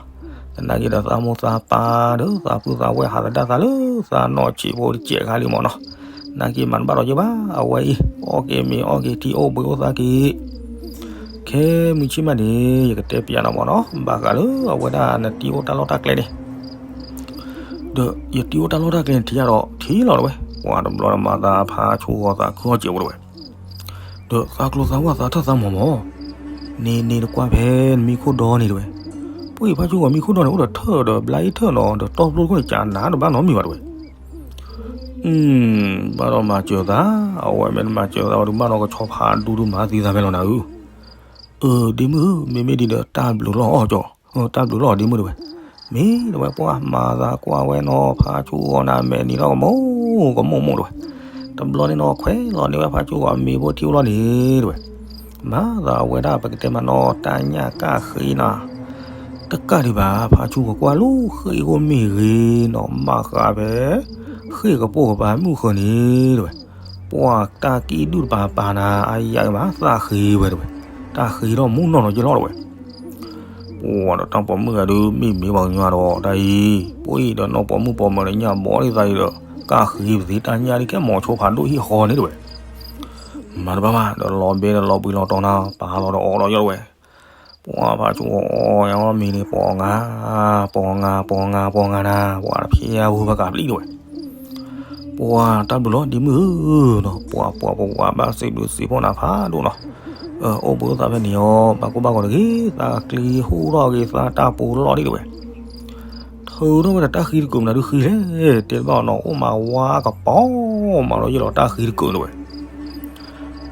သနာ်က့ဒီးသးမိၢ်သးပၢ်ဒီး သးပုၢ်သးဝဲၢ်ဟးသဒၣ်သးလၢသးနီၢ်ဆံးဖိတစဲးခါလံမၢ်နီၤ, သနာ်က့မၤတဘၣ်ဒီးယဘၣ် အဝဲအံၤ အီၣ်က့ၤမ့ၤအီၣ်က့ၤထံ အိၣ်ဘှံးအိၣ်သါက့ၤ ခဲမုၢ်ဆ့ၣ်မးန့ၣ် ယကတဲပျးနၤမၢ်နီၤ ဘၣ်ဃးလၢအဝဲဒၣ်နတံၤအိၣ်တၢ်လီၢ်တၢ်ကျဲန့ၣ် ဒီးယတံၤအိၣ်တၢ်လီၢ်တၢ်ကျဲန့ၣ် ထံၣ်ယၤဒီးထံၣ်လီၤတဝဲ, ပှၤတဘျီဒီးမၤသးဖးဆူဂီၤသးခုအီၣ်စဲးဖိတဝဲ, ဒီးသးကျိၤသးဝၣ်သးထၢၣ်သးမီၤမီၤ, န့ၣ်န့ၣ်တကွၢ်ဖဲနမံခိၣ်ဒီန့ၣ်တဝဲ, ပှၤဖးဆူဂီၤမံခိၣ်ဒီန့ၣ် အိၣ်ဒီးထၢၣ်ဒီးဘျါအ့ၣ်ထၢၣ်နီၤ ဒီးတီၢ်ဖျိခိၣ်န့ၣ် ကနၤတဘၣ်နီတမံၤဘၣ်တဝဲ, ဘၣ်ဒီးမၤစၢၤသး, အဝဲမ့ၢ်တမၤစၢၤသးဝဲဒုး ဘၣ်ဒီးကဆီဖးဒူဒုးမၤသံသးဖဲလီၤနၤဧၢ. အၢ ဒ့မုၣ်ဧၢ, မ့မ့ၢ်ဒ်ဒီး တၢ်ဘျုးလီၤအီၤကၠီ, တၢ်ဘျုးလီၤဒ့မုၣ်တဝဲ, မ့ၢ်တဝဲပှၢ်မၤသးကွၢ်ဝဲနီၤ ဖးဆူဂီၤနၤမဲာ်နံၤထီၣ်ကမိၢ်ကမိၢ်မိၢ်တဝဲ, တဘျီန့ၣ်နီၤ ခွဲးလီၤန့ၢ်ဝဲဖးဆူဂီၤအမ့ၤဖိထံအိၣ်လီၤန့ၣ် တဝဲ မၤသးဝဲဒၣ်ပကတဲမးနီၤ တၢ်ညၣ်ကၣ်ဃ့နၤ, တကၣ်ဒံးဘၣ် ဖးဆူဂီၤကွၢ်လၢဃ့ၢ်အိၣ်မ့ၢ်ဂ့ၤနီၤ မၤဃးဖဲ ဃ့ၢ်ကပိာ်ကပၤမုၢ်ဃၢၤန့ၣ် တဝဲ, ပှၢ်တၢ်ကံၣ်ဒုၣ်တပၤပာ်နၤ အယၤက့ၤမး သၣ်ဃ့ဝဲတဝဲ, တၢ်ဃ့ထီၣ်မူနီၢ်နီၢ်က့ၤလီၤတဝဲ ပှၤဒီးတၢ်ပိာ်မုၣ်ဂၤဒုး မ့ၢ်မ့ၢ်ပှၤကညီဒီးတၢ်အံၤ, ပှၤအံၤဒီးနီၢ်ပိာ်မုၣ်ပိာ်မၢၤဒီးညၣ်ဘီဒ်သးအံၤဒီး ကၣ်ဃ့ပသ့တၢ်ညၣ်ဒ်ကဲမီၤဆိဖးဒိၣ်ဟံၣ်ဃီန့ၣ်တဝဲ, မၤတဘၣ်ဘၣ် ဒီးလီၤဘဲဒီးလီၤဘှံးလီၤတီၤနၤ ပာ်လီၤဒီးအီၣ်ဒီးယီၣ်တဝဲ, ပှၤဖးဆူအီၣ်အီၣ်မ့ၤန့ၣ် ပီၤငါ, ပီၤငါ ပီၤငါ ပီၤငါနၤ ပှၤတဖျဲအူဘၣ်ကးပျံၤတဝဲ ပှၤတၢ်ဘျုးလီၤဒ့မုၣ်ဧၢနီၤ ပှၤပှၤပဝးဘၣ်စံးဘျုးစံးဖှိၣ်နၤဖးဒိၣ်နီၤ, အိၣ်ဘှံးသးဖဲန့ၣ်အီၤ ဘၣ်ကိၢ်ဘၣ်ဂီၤတဂ့ၤ သးကျံဟူထီၣ်ဂ့ၤသးတၢ်ပူၤလီၢ်ဒံးတဝဲ, ထုးထီၣ်ဝဲဒီးတၢ်ဃံတကုာ်မနုၤဒုးဃံလဲၣ် တဲတဘၣ်နီၤ အိၣ်မးဝါကပီၤ မၤဒီးယဲၢ်လီၤတၢ်ဃံတကုာ်တဝဲ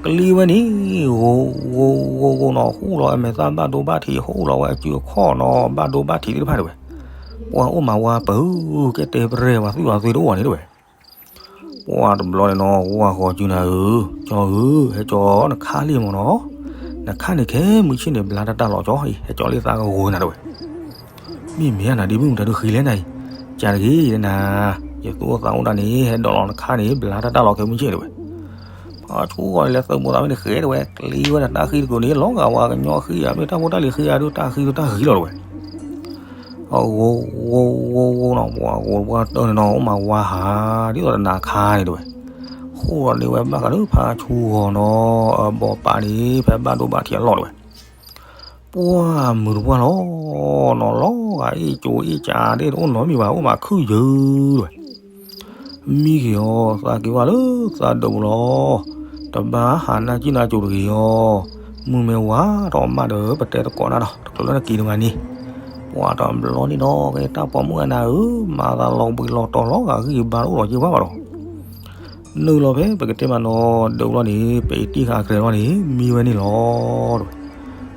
ကလံၤဝဲန့ၣ် ဂိၤဂိၤဂိၤဂိၤနီၤ ဟူးလီၤအမဲာ်သၣ်ဘၣ်ဒိဘၣ်ထံး ဟူးလီၤဝဲအစုအခီၣ်နီၤ ဘၣ်ဒိဘၣ်ထံးသ့ၣ်တဖၣ်တဝဲ, ပှၤအိၣ်မးဝါပၢၤ ကဲတဲပရဲၣ်ပှၤသွံၣ်ပှၤသွဲတအိၣ်ဘၣ်န့ၣ်တဝဲ, ပှၤတဘျီန့ၣ်နီၤ ဝါဂီၤစုနၤဧၢ, ကၠီဧၢ, ဟဲကၠီနခါလံမ့ၢ်နီၤ, နခါန့ၣ်ခဲမုၢ်ဆ့ၣ်န့ၣ် ဘျါတၢ်တၢ်လီၤကၠီ, ဟဲကၠီလံသးကဂီၤနၤတဝဲ မ့ၢ်မ့ၢ်နၤဒ့မုၣ်မတၤဒုးဃံလဲၣ်နၤအံၤ, ကးတဂ့ၤနၤ, ယသူၣ်အိၣ်သးအိၣ်တၢ်န့ၣ် ဟဲဒိးလီၤနခါန့ၣ် ဘျါတၢ်တၢ်လီၤခဲမုၢ်ဆ့ၣ်တဝဲ, ဖးဆူဂီၤန့ၣ် လဲၤသုးမိၢ်သးဝဲန့ၣ်ဃဲတဝဲ ကျံဝဲန့ၣ်တၢ်ဃံတကုာ်န့ၣ် လီၤဂာ်ဝဲကညီဃံဧါ မ့ၢ်တၢ်ဖိတၢ်လံၤဃံဧါဒုး တၢ်ဃံဒုးတၢ်ဃံလီၤတဝဲ ဂိၤဂိၤဂိၤဂိၤနီၤ ပှၤဂိၤပှၤတၢၢ်န့ၣ်နီၤ အိၣ်မးဝါဟးဒ်သိးတနၤခါန့ၣ်တဝဲ, ဟူးလီၤန့ၢ်ဝဲဘၣ်ဃးလၢဖးဆူဂီၤနီၤ အဘီပာ်န့ၣ် ဖဲဘၣ်ဒိဘၣ်ထံးအလီၢ်တဝဲ, ပှၤမုာ်တပှၢ်လီၤနီၤ လီၤဂာ်အ့ၣ်ကၠိအ့ၣ်ကးဒ်တအိၣ်နီတမံၤဘၣ် အိၣ်မးခုၣ်ယၢၤတဝဲ မံက့ၤအီၤ သးက့ၤဝဲလၢသးဒိးပူၤလီၤ. တဘၣ်ဟးနၢ်ကံၣ်နၢ်ကၠိတဂ့ၤအီၤ, မုၢ်မ့ၢ်ဝါထီၣ်မးဒီး ပတဲသကိးနၤဒီး တကျၢၤလၢနက့ၤတမၤန့ၣ်, ပှၤတဘျီန့ၣ်ဒီး ကဲတၢ်ပိာ်မုၣ်အနၤဧၢ, မၤသးလီၤဘှံးလီၤတီၤလီၤဂာ်ဂံၢ်ဘါတအိၣ်ဒီးက့ၤဘၣ်ဘၣ်ဒီး နုာ်လီၤဖဲပကတဲမးနီၤ ဒုးလီၤန့ၣ် ပအံၤတံၢ်ဃာ်အကြဲးလီၤန့ၣ် မံဝဲန့ၣ်လီၤတဝဲ.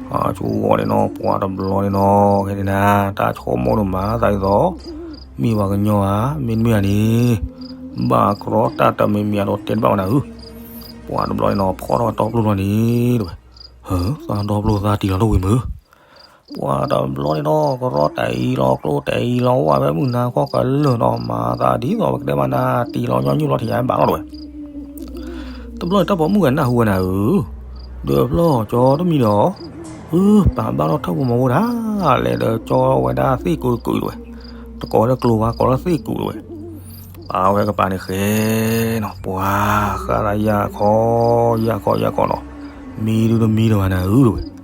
အဆိကတၢၢ်န့ၣ်နီၤ ပှၤတဘျီန့ၣ်နီၤ ခဲန့ၣ်နၤ တၢ်ဆိကမိၣ်ဒိၣ်မးသးဒ်သိး မ့ၢ်ပှၤကညီဧါ မ့တမ့ၢ်ဧါန့ၣ် ဘၣ်ကြီတၢ်တမံၤမံၤအဒိးတဲတဘၣ်ဝဲနၤဧၢ. ပှၤတဘျီန့ၣ်နီၤ ဖီထီၣ်တီပျိလီၤန့ၣ်တဝဲ. ဟၢ သးဒီပျိသးတံၢ်လီၤတဝံၤမုၢ် ပှၤတဘျီန့ၣ်နီၤ ကရီတၢ်အံၤလီၤ ကျိတၢ်အံၤလီၤ ဝဲမုၢ်နၤခီကလၢာ်နီၤ မၤသးဒ်သိးပကတဲမးနၤ တံၢ်လီၤညီနုၢ်လီၤထံၣ်ယါဘၣ်လီၤတဝဲ. တဘျီန့ၣ်တၢ်ပိာ်မုၣ်ဂၤနၢ်ဟူဝဲနၤဧၢ, ဒီးဖျီၣ်ကၠီတမံၤဒီး အၢ ပာ်ဘၣ်ထီၣ်ထၢၣ်ပူၤမီၤဖိဒၣ် လဲၤဒီးကၠီဝဲဒၣ်သ့ၣ်ကူတကူတဝဲ, တကိးဝဲလၢကျိဝါ ကိးလၢသ့ၣ်ကူတဝဲ, ပာ်ဝဲကပၤန့ၣ်ဃဲနီၤ ပှၤဃးသးယၢ်ခီ ယၢ်ခီယၢ်ခီနီၤ, မံဒုတမံဒီးဘၣ်နၤဧၢတဝဲ.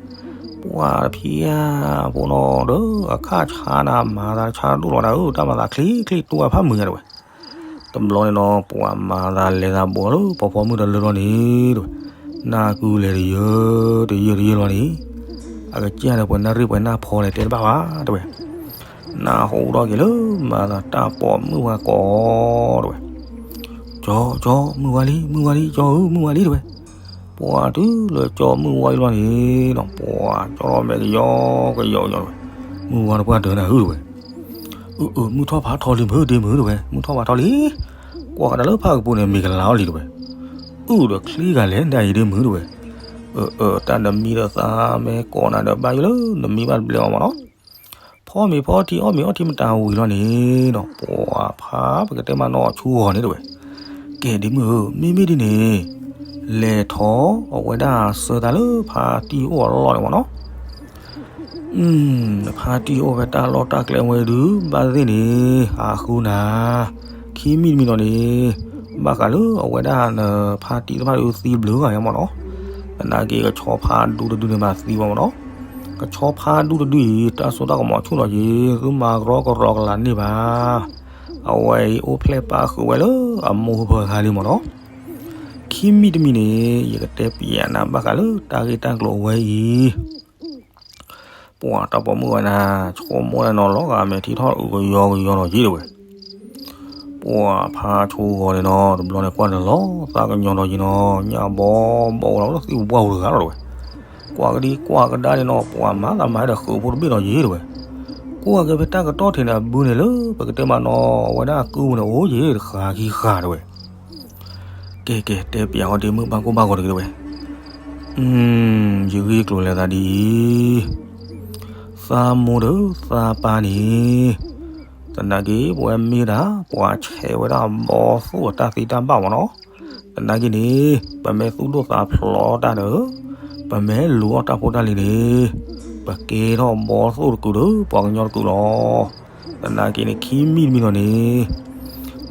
ပှၤတဖံးဧါ ဖိနီၤ ဒီးအခၣ်ဆါနၤ မၤသးဆါဒိၣ်လီၤနၤဧၢ တၢ်မၤသးချ့ချ့တူၢ်အဖးမုာ်ညါတဝဲ. တဘျီန့ၣ်နီၤ ပှၤမၤသးလဲၤသးဘိးလၢပှၤပိာ်မုၣ်တလၢလီၤန့ၣ်တဝဲ, နၢ်ကူလဲၤတယၢတယၢတယၢလီၤန့ၣ်, အကစၢ်ဒီးပှၤနၢ်ရံၣ်ပှၤနၢ်ဖီလဲၤတဲတဘၣ်ဘၣ်တဝဲ, နၢ်ဟူထီၣ်က့ၤလၢမၤသးတၢ်ပိာ်မုၣ်ဝါကိးတဝဲ, ကၠီ ကၠီ မုၢ်ဝါလံ မုၢ်ဝါလံ ကၠီဧၢ မုၢ်ဝါလံတဝဲ. ပှၤတုၤလၢကၠီမုၢ်ဝါလံလီၤန့ၣ်ဒီး ပှၤကၠီထီၣ်မဲာ်ကယီကယီကယီတဝဲ, မုၢ်ဝါတပှၢ်တၢၢ်နၤဧၢတဝဲ. အၢ အၢ မုၢ်ထီၣ်ဖးထီလံမုၢ် ဒ့မုၢ်တဝဲ မုၢ်ထီၣ်ဖးထီလံ, ကွၢ်ကဒါလၢဖးကပူၤန့ၣ် မ့ၤကလၤအီၤလံတဝဲ, အုၣ်ဒီးချ့ဂၤလဲၣ် ဒ်အံၤဒ့မုၢ်တဝဲ. အၢ အၢ တၢ်နမံဒီးသးမ့ၢ်ကိးနၤဒီး ဘၣ်ယိၣ်လၢနမံဘၣ်တဘျဲးအီၤမးနီၤ. ဖီမ့ၤဖီထံ အီၣ်မ့ၤအီထံမတၤဝံၤလီၤန့ၣ်ဒီး ပှၤဖးပကတဲမးနီၤ ဆူဂီၤန့ၣ်တဝဲ. ကဲဒ့မုၢ်ဧၢ မ့မ့ၢ်ဒ်န့ၣ် လဲၤထီၣ်အဝဲဒၣ်ဆၢသးလၢဖါတံၢ်အိၣ်အလီၢ်န့ၣ်မးနီၤ. ဖါတံၢ်အိၣ်ဖဲတၢ်လီၢ်တၢ်ကျဲဝဲဒုး ဘၣ်သ့ၣ်န့ၣ် ဟးဃုနၤ ခံမံၤတမံၤနီၤန့ၣ် ဘၣ်ဃးလၢအဝဲဒၣ်နဖါတံၢ်တဖၣ်ဒုးသံဘျုးဂၤညါမးနီၤ. သနာ်က့ ကဆီဖါဒူတဒုန့ၣ်ဘၣ်သံဝဲမးနီၤ. ကဆီဖါဒူတဒုအံၤ တၢ်စိတၢ်ကမီၤဆူၣ်လီၤက့ၤ သုမၤကရီကရီကလာ်န့ၢ်ဘၣ်. အဝဲအံၤအိၣ်ဖျဲၣ်ပာ်ဃုာ်ဝဲလၢအမိၢ်ဖၢဖၢခါလံမးနီၤ. ခံမံၤတမံၤန့ၣ် ယကတဲပျးနၤဘၣ်ဃးလၢတၢ်ဂ့ၢ်တၢ်ကျိၤအဝဲအံၤ ပှၤတၢ်ပိာ်မုၣ်ဝဲနၤ ဆိကမိၣ်လၢနီၤ လီၤဂာ်မဲာ်ထံထီၣ်အုးကယီကယီနီၤက့တဝဲ. ပှၤဖါဆိဂီၤန့ၣ်နီၤ တဘျီန့ၣ်ကွၢ်တလီၤ သးကညီၤဒီးယံၤနီၤ ညၣ်ဘီဘီအိၣ်လီၤလၢသံၣ်ပူၤပှၢ်ပူၤတဂၤလီၤတဝဲ. ကွၢ်ကဒံကွၢ်ကဒါန့ၣ်နီၤ ပှၤမၤသးမၤဟဲဒီးဃုးဖိတဘ့ၣ်ဒီးယံၤတဝဲ. ကွၢ်က့ၤဖဲတၢ်ကတီၢ်ထံးန့ၣ် အဘုန့ၣ်လၢပကတဲမးနီၤ အဝဲဒၣ်ကုၢ်ပူၤန့ၣ် အိၣ်ယံၤတဃာ်ခံဃာ်တဝဲ. ကဲကဲ တဲပျးအီၤဒ့မုၣ်ဘၣ်ကိၢ်ဘၣ်ဂီၤတဂ့ၤတဝဲ. ယဂ့ၢ်ကျိၤလဲၤသးဒ်အံၤ, သးမိၢ်ဒီးသးပၢ်န့ၣ်, သနာ်က့ ပဝဲမ့ၢ်ဒၣ် ပှၤဆဲးဝဲဒၣ်ဘီသိၣ်အတၢ်သ့တၢ်ဘၣ်မးနီၤ. သနာ်က့န့ၣ် ပမ့ၢ်သူၣ်ဒိၣ်သးဖျိးတၢ်ဒီး ပမ့ၢ်လူၤအီၣ်တၢ်ဖိတၢ်လံၤန့ၣ် ပကဲထီၣ်ဘီသိၣ်တကုာ်ဒီး ပှၤကညီတကုာ်လီၤ. သနာ်က့န့ၣ် ခံမံၤတမံၤလီၤန့ၣ်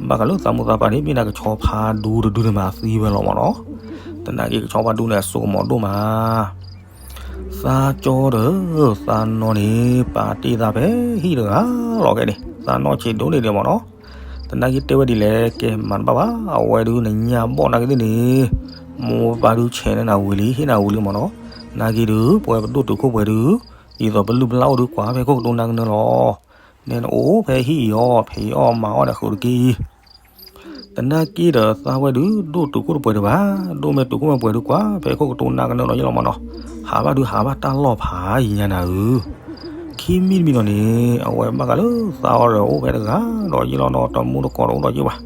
ဘၣ်ဃးလၢသးမိၢ်သးပၢ်န့ၣ် မ့ၢ်ဒၣ်ကဆီဖါဒူတဒူန့ၣ်မးသံဝဲလီၤမးနီၤ. သနာ်က့ကဆီဖါဒူန့ၣ် အစိကမီၤဒိၣ်မး. သးကၠီဒီးသးနီၢ်န့ၣ် ပာ်တ့ၢ်သးဖဲဟံၣ်တဂၤလီၤခဲန့ၣ် သးနီၢ်ဆံးဒိၣ်န့ၢ်ဒံးမးနီၤ. သနာ်က့တဲဝဲဒ်လဲၣ် ကဲမၤတဘၣ်ဘၣ် အဝဲဒုးနညါဘီၣ်နာ်က့သ့ၣ်န့ၣ် မိၢ်ပၢ်ဒုးဆဲးန့ၢ်နၤဝံၤလံ ဟ့ၣ်နၤဝံၤလံမးနီၤ. နာ်က့ဒုး ပဝဲပဒိၣ်တုာ်ခိၣ်ပှဲၤဒုး ဒ်သိးပလုၢ်ပလၢ်အိၣ်ဒုးကွၢ်ဖဲခိၣ်ကတိၤနၢ်ကနၢလီၤ. နဲနအိၣ်ဖဲဟံၣ်အံၤအီၤ ဖံးအီၣ်မၤအီၣ်ဒီးဃုာ်တက့ၢ်. သနာ်က့ဒီးသးဝဲဒုး ဒိၣ်တုာ်ခိၣ်တပှဲၤဒံးဘၣ်, ဒိၣ်မ့ၢ်တုာ်ခိၣ်မ့ၢ်ပှဲၤဒုးကွၢ်ဖဲခိၣ်ကတိၤနၢ်ကနၢလီၤယ့လီၤမးနီၤ. ဟးဘၣ်ဒုးဟးဘၣ်တၢ်လီၢ်ဖးယံၤညါနၤဧၢ. ခံမံၤတမံၤလီၤန့ၣ် အဝဲဘၣ်ဃးလၢသးအီၤဒီးအိၣ်ဖဲတဂၤဒီးယ့လီၤနီၤ တမူတကိးဒီးအိၣ်ဒီးယ့ဘၣ်.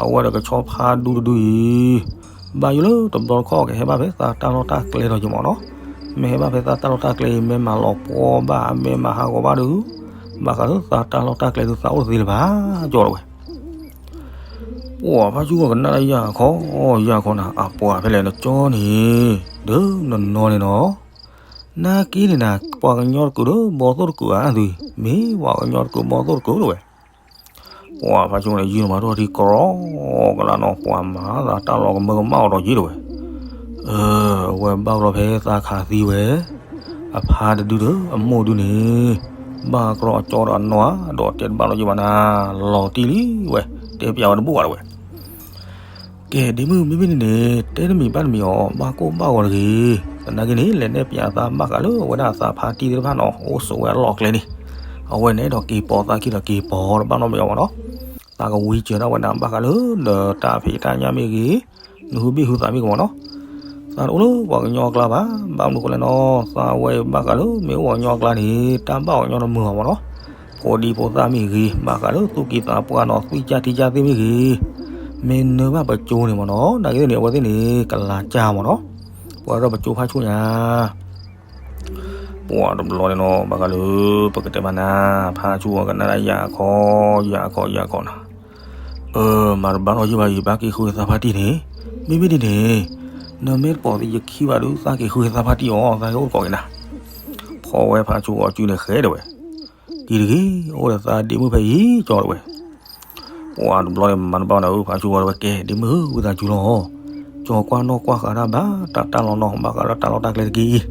အဝဲဒီးကဆီဖါဒူတဒူအံၤ ဘၣ်ယိၣ်လၢတဘျီတခီၣ်ကဟဲဘၣ်ဖဲသးတၢ်လီၢ်တၢ်ကျဲဒီးယ့မးနီၤ. မ့ၢ်ဟဲဘၣ်ဖဲသးတၢ်လီၢ်တၢ်ကျဲအံၤ မ့ၢ်မၤလီၤပှီၢ်ဘၣ် မ့ၢ်မၤဟးဂီၤဘၣ်ဒုး ဘၣ်ဃးလၢသးတၢ်လီၢ်တၢ်ကျဲဒုး သးအိၣ်တသ့လၢၤဘၣ် ကၠီတဝဲ. ပှၤဖါဆူဂီၤကနၣ်လၢယၤခီ ယၤခီနၤ အပှၤဖဲလဲၣ်နကၠီန့ၣ် ဒီးနနီၢ်န့ၣ်နီၤ. နာ်က့န့ၣ်နၤ ပှၤကညီတကုာ်ဒီးဘီသိၣ်တကုာ်ဧါသု, မ့ၢ်ပှၤကညီတကုာ်ဘီသိၣ်တကုာ်တဝဲ. ပှၤဖါဆူန့ၣ် ယံာ်မးထီၣ်ထံကရီကလးနီၤ ပှၤမၤသးတၢ်လီၤကမၢကမၣ်အီၤဒီးယ့တဝဲ. အဝဲဘၣ်ကလီဖဲသးခးသံဝဲ အဖါတဒုဒီးအမိၢ်ဒုန့ၣ် ဘၣ်ကလီအကၠီဒီးအနီၢ်ဧါ ဒီးတဲတဘၣ်လီၤယ့ဘၣ်နၤ လီၤတံၢ်လံဝဲ တဲပျးဝဲတဘူၣ်ဘၣ်တဝဲ. ကဲ ဒ့မုၣ် မ့မ့ၢ်န့ၣ်န့ၣ် တဲတမံၤဘၣ်တမံၤအီၤ ဘၣ်ကိၢ်ဘၣ်ဂီၤတဂ့ၤ. သနာ်က့န့ၣ် လဲၤနဲၣ်ပၠးသးဘၣ်ဃးလၢအဝဲဒၣ်သးဖါတံၢ်သ့ၣ်တဖၣ်နီၤ အိၣ်ဆိးဝဲအလီၢ်ကျဲန့ၣ် အဝဲန့ၣ်ဒီးက့ၤပိာ်သးခံဒီးက့ၤပိာ်တဘၣ်နီတမံၤအီၤမးနီၤ. သးကဝံစၢၤဒၣ်ဝဲဒၣ်ဘၣ်ဃးလၢ ဒီးတၢ်ဖံးတၢ်ညၣ်မ့ၢ်ဂ့ၤ နဟုဘ့ၣ်ဟုသးမ့ၢ်ဂ့ၤမးနီၤ. သးတအိၣ်လၢပှၤကညီအကျါဘၣ်, ဘၣ်မနုၤဃိလဲၣ်နီၤ သးဝဲအံၤဘၣ်ဃးလၢမ့ၢ်အိၣ်ပှၤကညီအကျါန့ၣ် တၢ်ဘၣ်ပှၤကညီတမုာ်ဘၣ်မးနီၤ. ဖိဒံဖိသၣ်မ့ၢ်ဂ့ၤ ဘၣ်ဃးလၢသူၣ်ကံၢ်သးပှၢ်နီၤ သွံၣ်ကၢ်ထံကၢ်သ့ၣ်မ့ၢ်ဂ့ၤ မ့ၢ်နၢဘၣ်ပကၠိန့ၣ်မးနီၤ နာ်က့န့ၣ် အဝဲသ့ၣ်န့ၣ် ကလၤကၢ်မးနီၤ. ပှၤဒီးပကၠိဖါဆူညါ ပှၤတဘျီန့ၣ်နီၤ ဘၣ်ဃးလၢ ပကတဲမးနၤ ဖါဆူအီၤကနၣ်ဒၣ်ယၤခီ ယၤခီ ယၤခီနၤ. အၢ မၤတဘၣ်နီၢ်ယုၢ်ဘၣ် ယဘၣ်က့ၤဃုသးဖါတံၢ်န့ၣ် မ့မ့ၢ်ဒ်န့ၣ် နမ့ၢ်တပိာ်သံယခံဘၣ်ဒုး သးက့ၤဃုသးဖါတံၢ်အီၤ သးကအိၣ်တကိးက့ၤနၤ. ဖီဝဲဖါဆူအီၤစုန့ၣ်ဃဲဒၣ်ဝဲ က့ၤတဂ့ၤ အိၣ်ဒီးသးဒ့မုၣ်ဖဲအံၤ ကၠီတဝဲ. ပှၤတဘျီန့ၣ် မၤတဘၣ်နၤဧၢ ဖါဆူအီၤတဝဲ ကဲ ဒ့မုၣ်ဧၢ ဝံသးစူၤလီၤ. ကၠီကွၢ်နီၣ်ကွၢ်ဃာ်တၢ်ဘၣ် တၢ်တၢ်လီၤနီၤ ဘၣ်ဃးလၢတၢ်လီၢ်တၢ်ကျဲတက့ၢ်.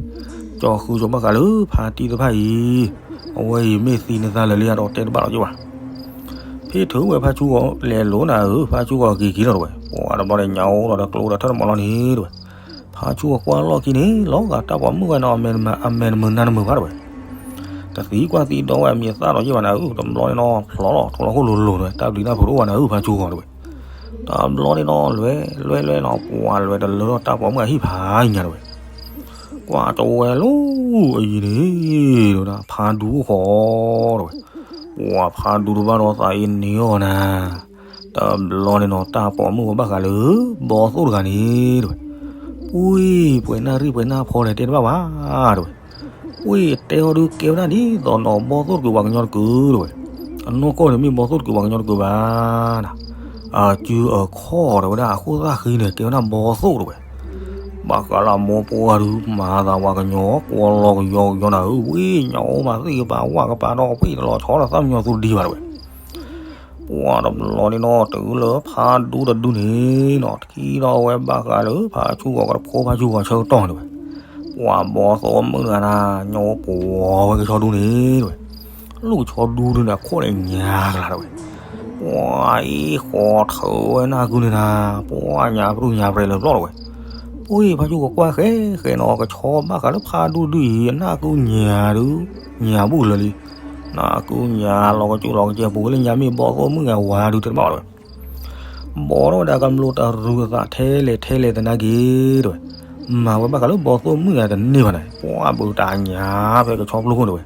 ကၠီဃုကၠီဘၣ်ဃးလၢဖါတံၢ်တဖၣ်အံၤ အဝဲအံၤမ့ၢ်သံနသးလၢာ်လံဒီးတဲတဘၣ်လီၤက့ၤဘၣ်. ဖဲထုးဝဲဖါဆူဂီၤလဲၤလိာ်နၤဧၢ ဖါဆူဂီၤက့ၤက့ၤလီၤတဝဲ. ပှၤတဘျီန့ၣ် ညါအိၣ်လီၤဒီးကျိဒီးထၢၣ်တမီၤလီၤန့ၣ်တဝဲ. ဖါဆူဂီၤကွၢ်လီၢ်ခံန့ၣ် လီၤဂာ်တၢ်ပိာ်မုၣ်ဝဲနီၤ အမဲာ်တမုာ်နါတမုာ်ဘၣ်တဝဲ. တသံကွၢ်သံဒီးဝဲအမံၤအသၣ်ဒီးယ့ၢ်ဘၣ်နၤဧၢ တဘျီန့ၣ်နီၤ ဖျိးလီၤ ထိးလီၤခိၣ်လိၤလိၤတဝဲ တၢ်ဘျုးတၢ်ဖှိၣ်တအိၣ်ဘၣ်နၤဧၢ ဖါဆူဂီၤတဝဲ. တဘျီန့ၣ်နီၤ လွဲလွဲလွဲနီၤ ပှၤလွဲတလၢထီၣ်တၢ်ပိာ်မုၣ်အဟံၣ်ဖးယံၤညါတဝဲ. ကွၢ်တဝဲလီၤ အယံၤန့ၣ် တဝဲဒၣ် ဖါဒူအိၣ်ဃီတဝဲ. ပှၤဖါဒူတဘၣ်ဒီးသးအံၤန့ၢ်အီၤနၤ တဘျီန့ၣ်နီၤ တၢ်ပိာ်မုၣ်ဝဲဘၣ်ဃးလၢ ဘီသိၣ်တဂၤန့ၣ်တဝဲ. ပှ့ၤ ပှဲၤနၢ်ရံၣ်ပှဲၤနၢ်ဖီလဲၣ်တဲတဘၣ်ဘၣ်တဝဲ. ပှ့ၤတဲအီၤဒုးကဲဝဲဒၣ်ဒ်သိးနီၤ ဘီသိၣ်တကုာ်ပှၤကညီတကုာ်တဝဲ. အနီၢ်ကီၢ်န့ၣ်မ့ၢ်ဘီသိၣ်တကုာ်ပှၤကညီတကုာ်ဘၣ်နၤ. အစုအခီၣ်တဝဲဒၣ် အခိၣ်သၣ်ဃံန့ၣ် ကဲဝဲဒၣ်ဘီသိၣ်တဝဲ. ဘၣ်ဃးလၢအမိၢ်ပှၢ်ဒုး မၤသးပှၤကညီ ကွီလီၤကယီကယီနၤဧၢ ဝ့ၢ်ညါအိၣ်မးသ့ၣ်ကပၤဝၣ်ကပၤဒီး ပှ့ၤတလီၤဆီဒီးသၣ်မညီသူတဒံဘၣ်တဝဲ. ပှၤတဘျီန့ၣ်နီၤ တုၤလၢဖါဒူတဒူန့ၣ်နီၤ ထံၣ်ထီၣ်ဝဲဘၣ်ဃးလၢ ဖါဆူဂီၤကတဖိ ဖါဆူဂီၤဆၢကတီၢ်န့ၣ်ဝဲ. ပှၤဘီသိၣ်မုၣ်တဂၤနၤ ညါအိၣ်ပှီၤဝဲကဆီဒူန့ၣ်တဝဲ. လူၢ်ကဆီဒူဒုးန့ၣ် အခိၣ်န့ၣ်ညါကလၤတဝဲ. ပှၤအ့ၣ်ဃီၤထၢဝဲနၢ်ကုန့ၣ်နၤ ပှၤညါပရူၢ်ညါပြဲၤလၢာ်ဘျီတဝဲ. ပှ့ၤဖါဆူဂီၤကွၢ်ဃဲဃဲနီၤ ကဆီဘၣ်ဃးလၢဖါဒူဒုအံၤ အနၢ်ကုညါဒုး ညါဘူၣ်လၢာ်လံ. နၢ်ကုညါလီၤကစူၣ်လီၤကစဲးပူၤဝဲလၢညါမ့ၢ်ဘီသိၣ်မုၣ်ဂၤဝါဒုးတဲတဘၣ်ဝဲတဝဲ. ဘီထီၣ်ဝဲဒၣ်ကမျိတရူးအသးထဲလဲၣ်ထဲလဲၣ်သနာ်က့ တဲဝဲ, မၤဝဲဘၣ်ဃးလၢဘီသိၣ်မုၣ်ဂၤတန့ၢ်ဘၣ်န့ၣ်, ပှၢ်ဘုးတၢ်ညါဖဲကဆီဖျိခိၣ် တဲဝဲ,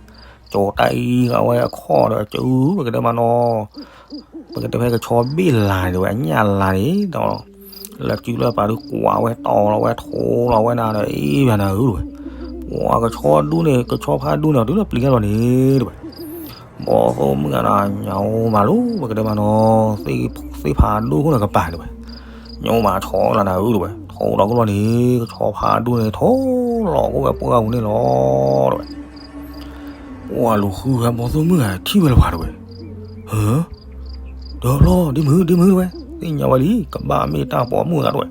ကၠီတၢ်အံၤဂၤဝဲအခီၣ်ဒီးအစု ပကတဲမးနီၤ, ပကတဲဖဲကဆီဘ့ၣ်လၤန့ၣ် တဲဝဲ အညၣ်လၤန့ၣ်ဒီး လၢစုလၢပာ်ဒုးကွၢ်ဝဲတီၤလီၤဝဲထိးလီၤဝဲနၤဒီး အ့ၣ်ယၤနၤဧၢ တဲဝဲ, ပှၢ်ကဆီဒူန့ၣ် ကဆီဖးဒူန့ၣ် တုၤလၢပျံၤတၢ်လီၤန့ၣ် တဲဝဲ, ဘီသိၣ်မုၣ်ဂၤန့ၣ် ညါအိၣ်မးလီၤ ပကတဲမးနီၤ, သ့ၣ်ဖးဒူခိၣ်န့ၣ်ကပၤ တဲဝဲ, ညါအိၣ်မးထိးလီၤနၤဧၢ တဲဝဲ, ထိးလီၤကလီန့ၣ် ကဆီဖးဒူန့ၣ် ထိးလီၤကအိၣ်ဝဲပှၢ်ပူၤန့ၣ်လီၤ တဲဝဲ ပှၢ်လူၤဃုဖဲဘီသိၣ်မုၣ်ဂၤထံၣ်ဝဲလၢၤပှၤ တဲဝဲ, ဟၢ, ဒီးဘျီ ဒ့မုၣ် ဒ့မုၣ် တဲဝဲ, သ့ၣ်ညါဝဲလံ ကဘၣ်မ့ၢ်တၢ်ပိာ်မုၣ်ဂၤ တဲဝဲ,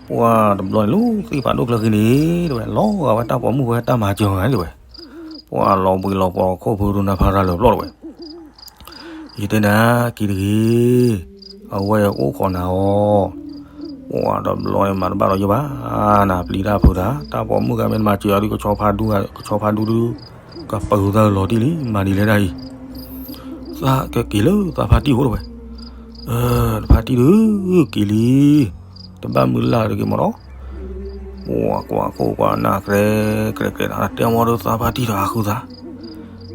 ပှၢ်တဘျီန့ၣ်လီၤ သ့ၣ်ဖးဒိၣ်ကျၢၤဃံန့ၣ် တဲဝဲ လီၤဂာ်ဝဲတၢ်ပိာ်မုၣ်ဝဲတၢ်မၤစၢၤဂၤန့ၣ် တဲဝဲ, ပှၢ်လီၤဘှံးလီၤပှီၤခိၣ်ဖုဒိနၤဖးရၤလၢာ်ပျီၢ် တဲဝဲ ယတဲနၤက့ၤတဂ့ၤ, အဝဲအိၣ်ခိးနၤအီၤ, ပှၢ်တဘျီန့ၣ်မၤတဘၣ်ဒီးယဘၣ်, နပျံၤတၢ်ဖုးတၢ်, တၢ်ပိာ်မုၣ်ဂၤမ့ၢ်နမၤစၢၤအီၤဒုး ကဆီဖးဒူ, ကဆီဖးဒူဒုး, ကပၢၤသးလီၤတံၢ်လံ မၤဒ်လဲၣ်ဒၣ်အံၤ, သးကက့ၤလၢသးဖါတံၢ်အိၣ် တဲဝဲ, တဖါတံၢ်ဒုးက့ၤလံ, တဘၣ်မုၢ်လၢ်တဂ့ၤမးနီၤ ပှၢ်ကွၢ်ခိၣ်ကွၢ်နၢ် ကြဲကြဲကြဲ တဲမ့ၢ်ဒီးသးဖါတံၢ်ဒီးဟးဃုသး,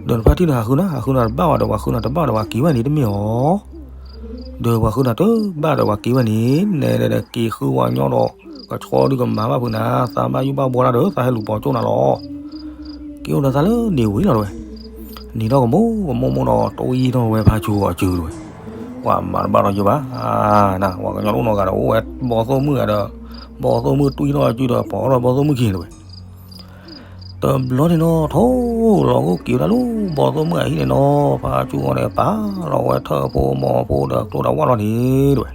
ဒီးနဖါတံၢ်န့ၣ်ဟးဃုနၤ ဟးဃုနၤတဘၣ်ဝဲဒီး ပှၤဃုနၤတဘၣ်ဒီးပှၤက့ၤဝဲန့ၣ်တမ့ၢ်အီၤ, ဒီးပှၤဃုနၤတဘၣ်ဒီးပှၤက့ၤဝဲန့ၣ် နဲနဲဒီးက့ၤဃုဝဲညီဒီး ကဆီဒုးကမၤဘၣ်ဖုးနၤ သးဘၣ်ယိၣ်ဘၣ်ဘှီတၢ်ဒီး သးဟဲလူၤပိာ်ကၠိနၤလီၤ က့ၤအိၣ်ဒီးသးလၢန့ၣ်ဝံၤလီၤ တဲဝဲ, နံၤထီၣ်ကမိၣ်ကမိၣ်မိၣ်ဒီး တအိၣ်ယံာ်ထီၣ်ဝဲဖးစူၤအစု တဲဝဲ, ပှၢ်မၤတဘၣ်ဒီးယဘၣ်, နၤ ပှၤကညီတအိၣ်နီတဂၤဒီး အိၣ်ဝဲဘီသိၣ်မုၣ်ဂၤဒီး, ဘီသိၣ်မုၣ်တွံၢ်ထီၣ်အစုဒီး ပိာ်ထီၣ်ဘီသိၣ်မုၣ်ခံန့ၣ် တဲဝဲ တဘျီန့ၣ်နီၤ ထိၣ်လီၤကအိၣ်က့ၤဝဲဒၣ်လၢ ဘီသိၣ်မုၣ်အဟံၣ်န့ၣ်နီၤ ဖးစူၤအီၤန့ၣ် ပာ်လီၤဝဲထၢၣ်ဖိမီၤဖိဒီးကျိဒီးဝၣ်လီၤန့ၣ် တဲဝဲ,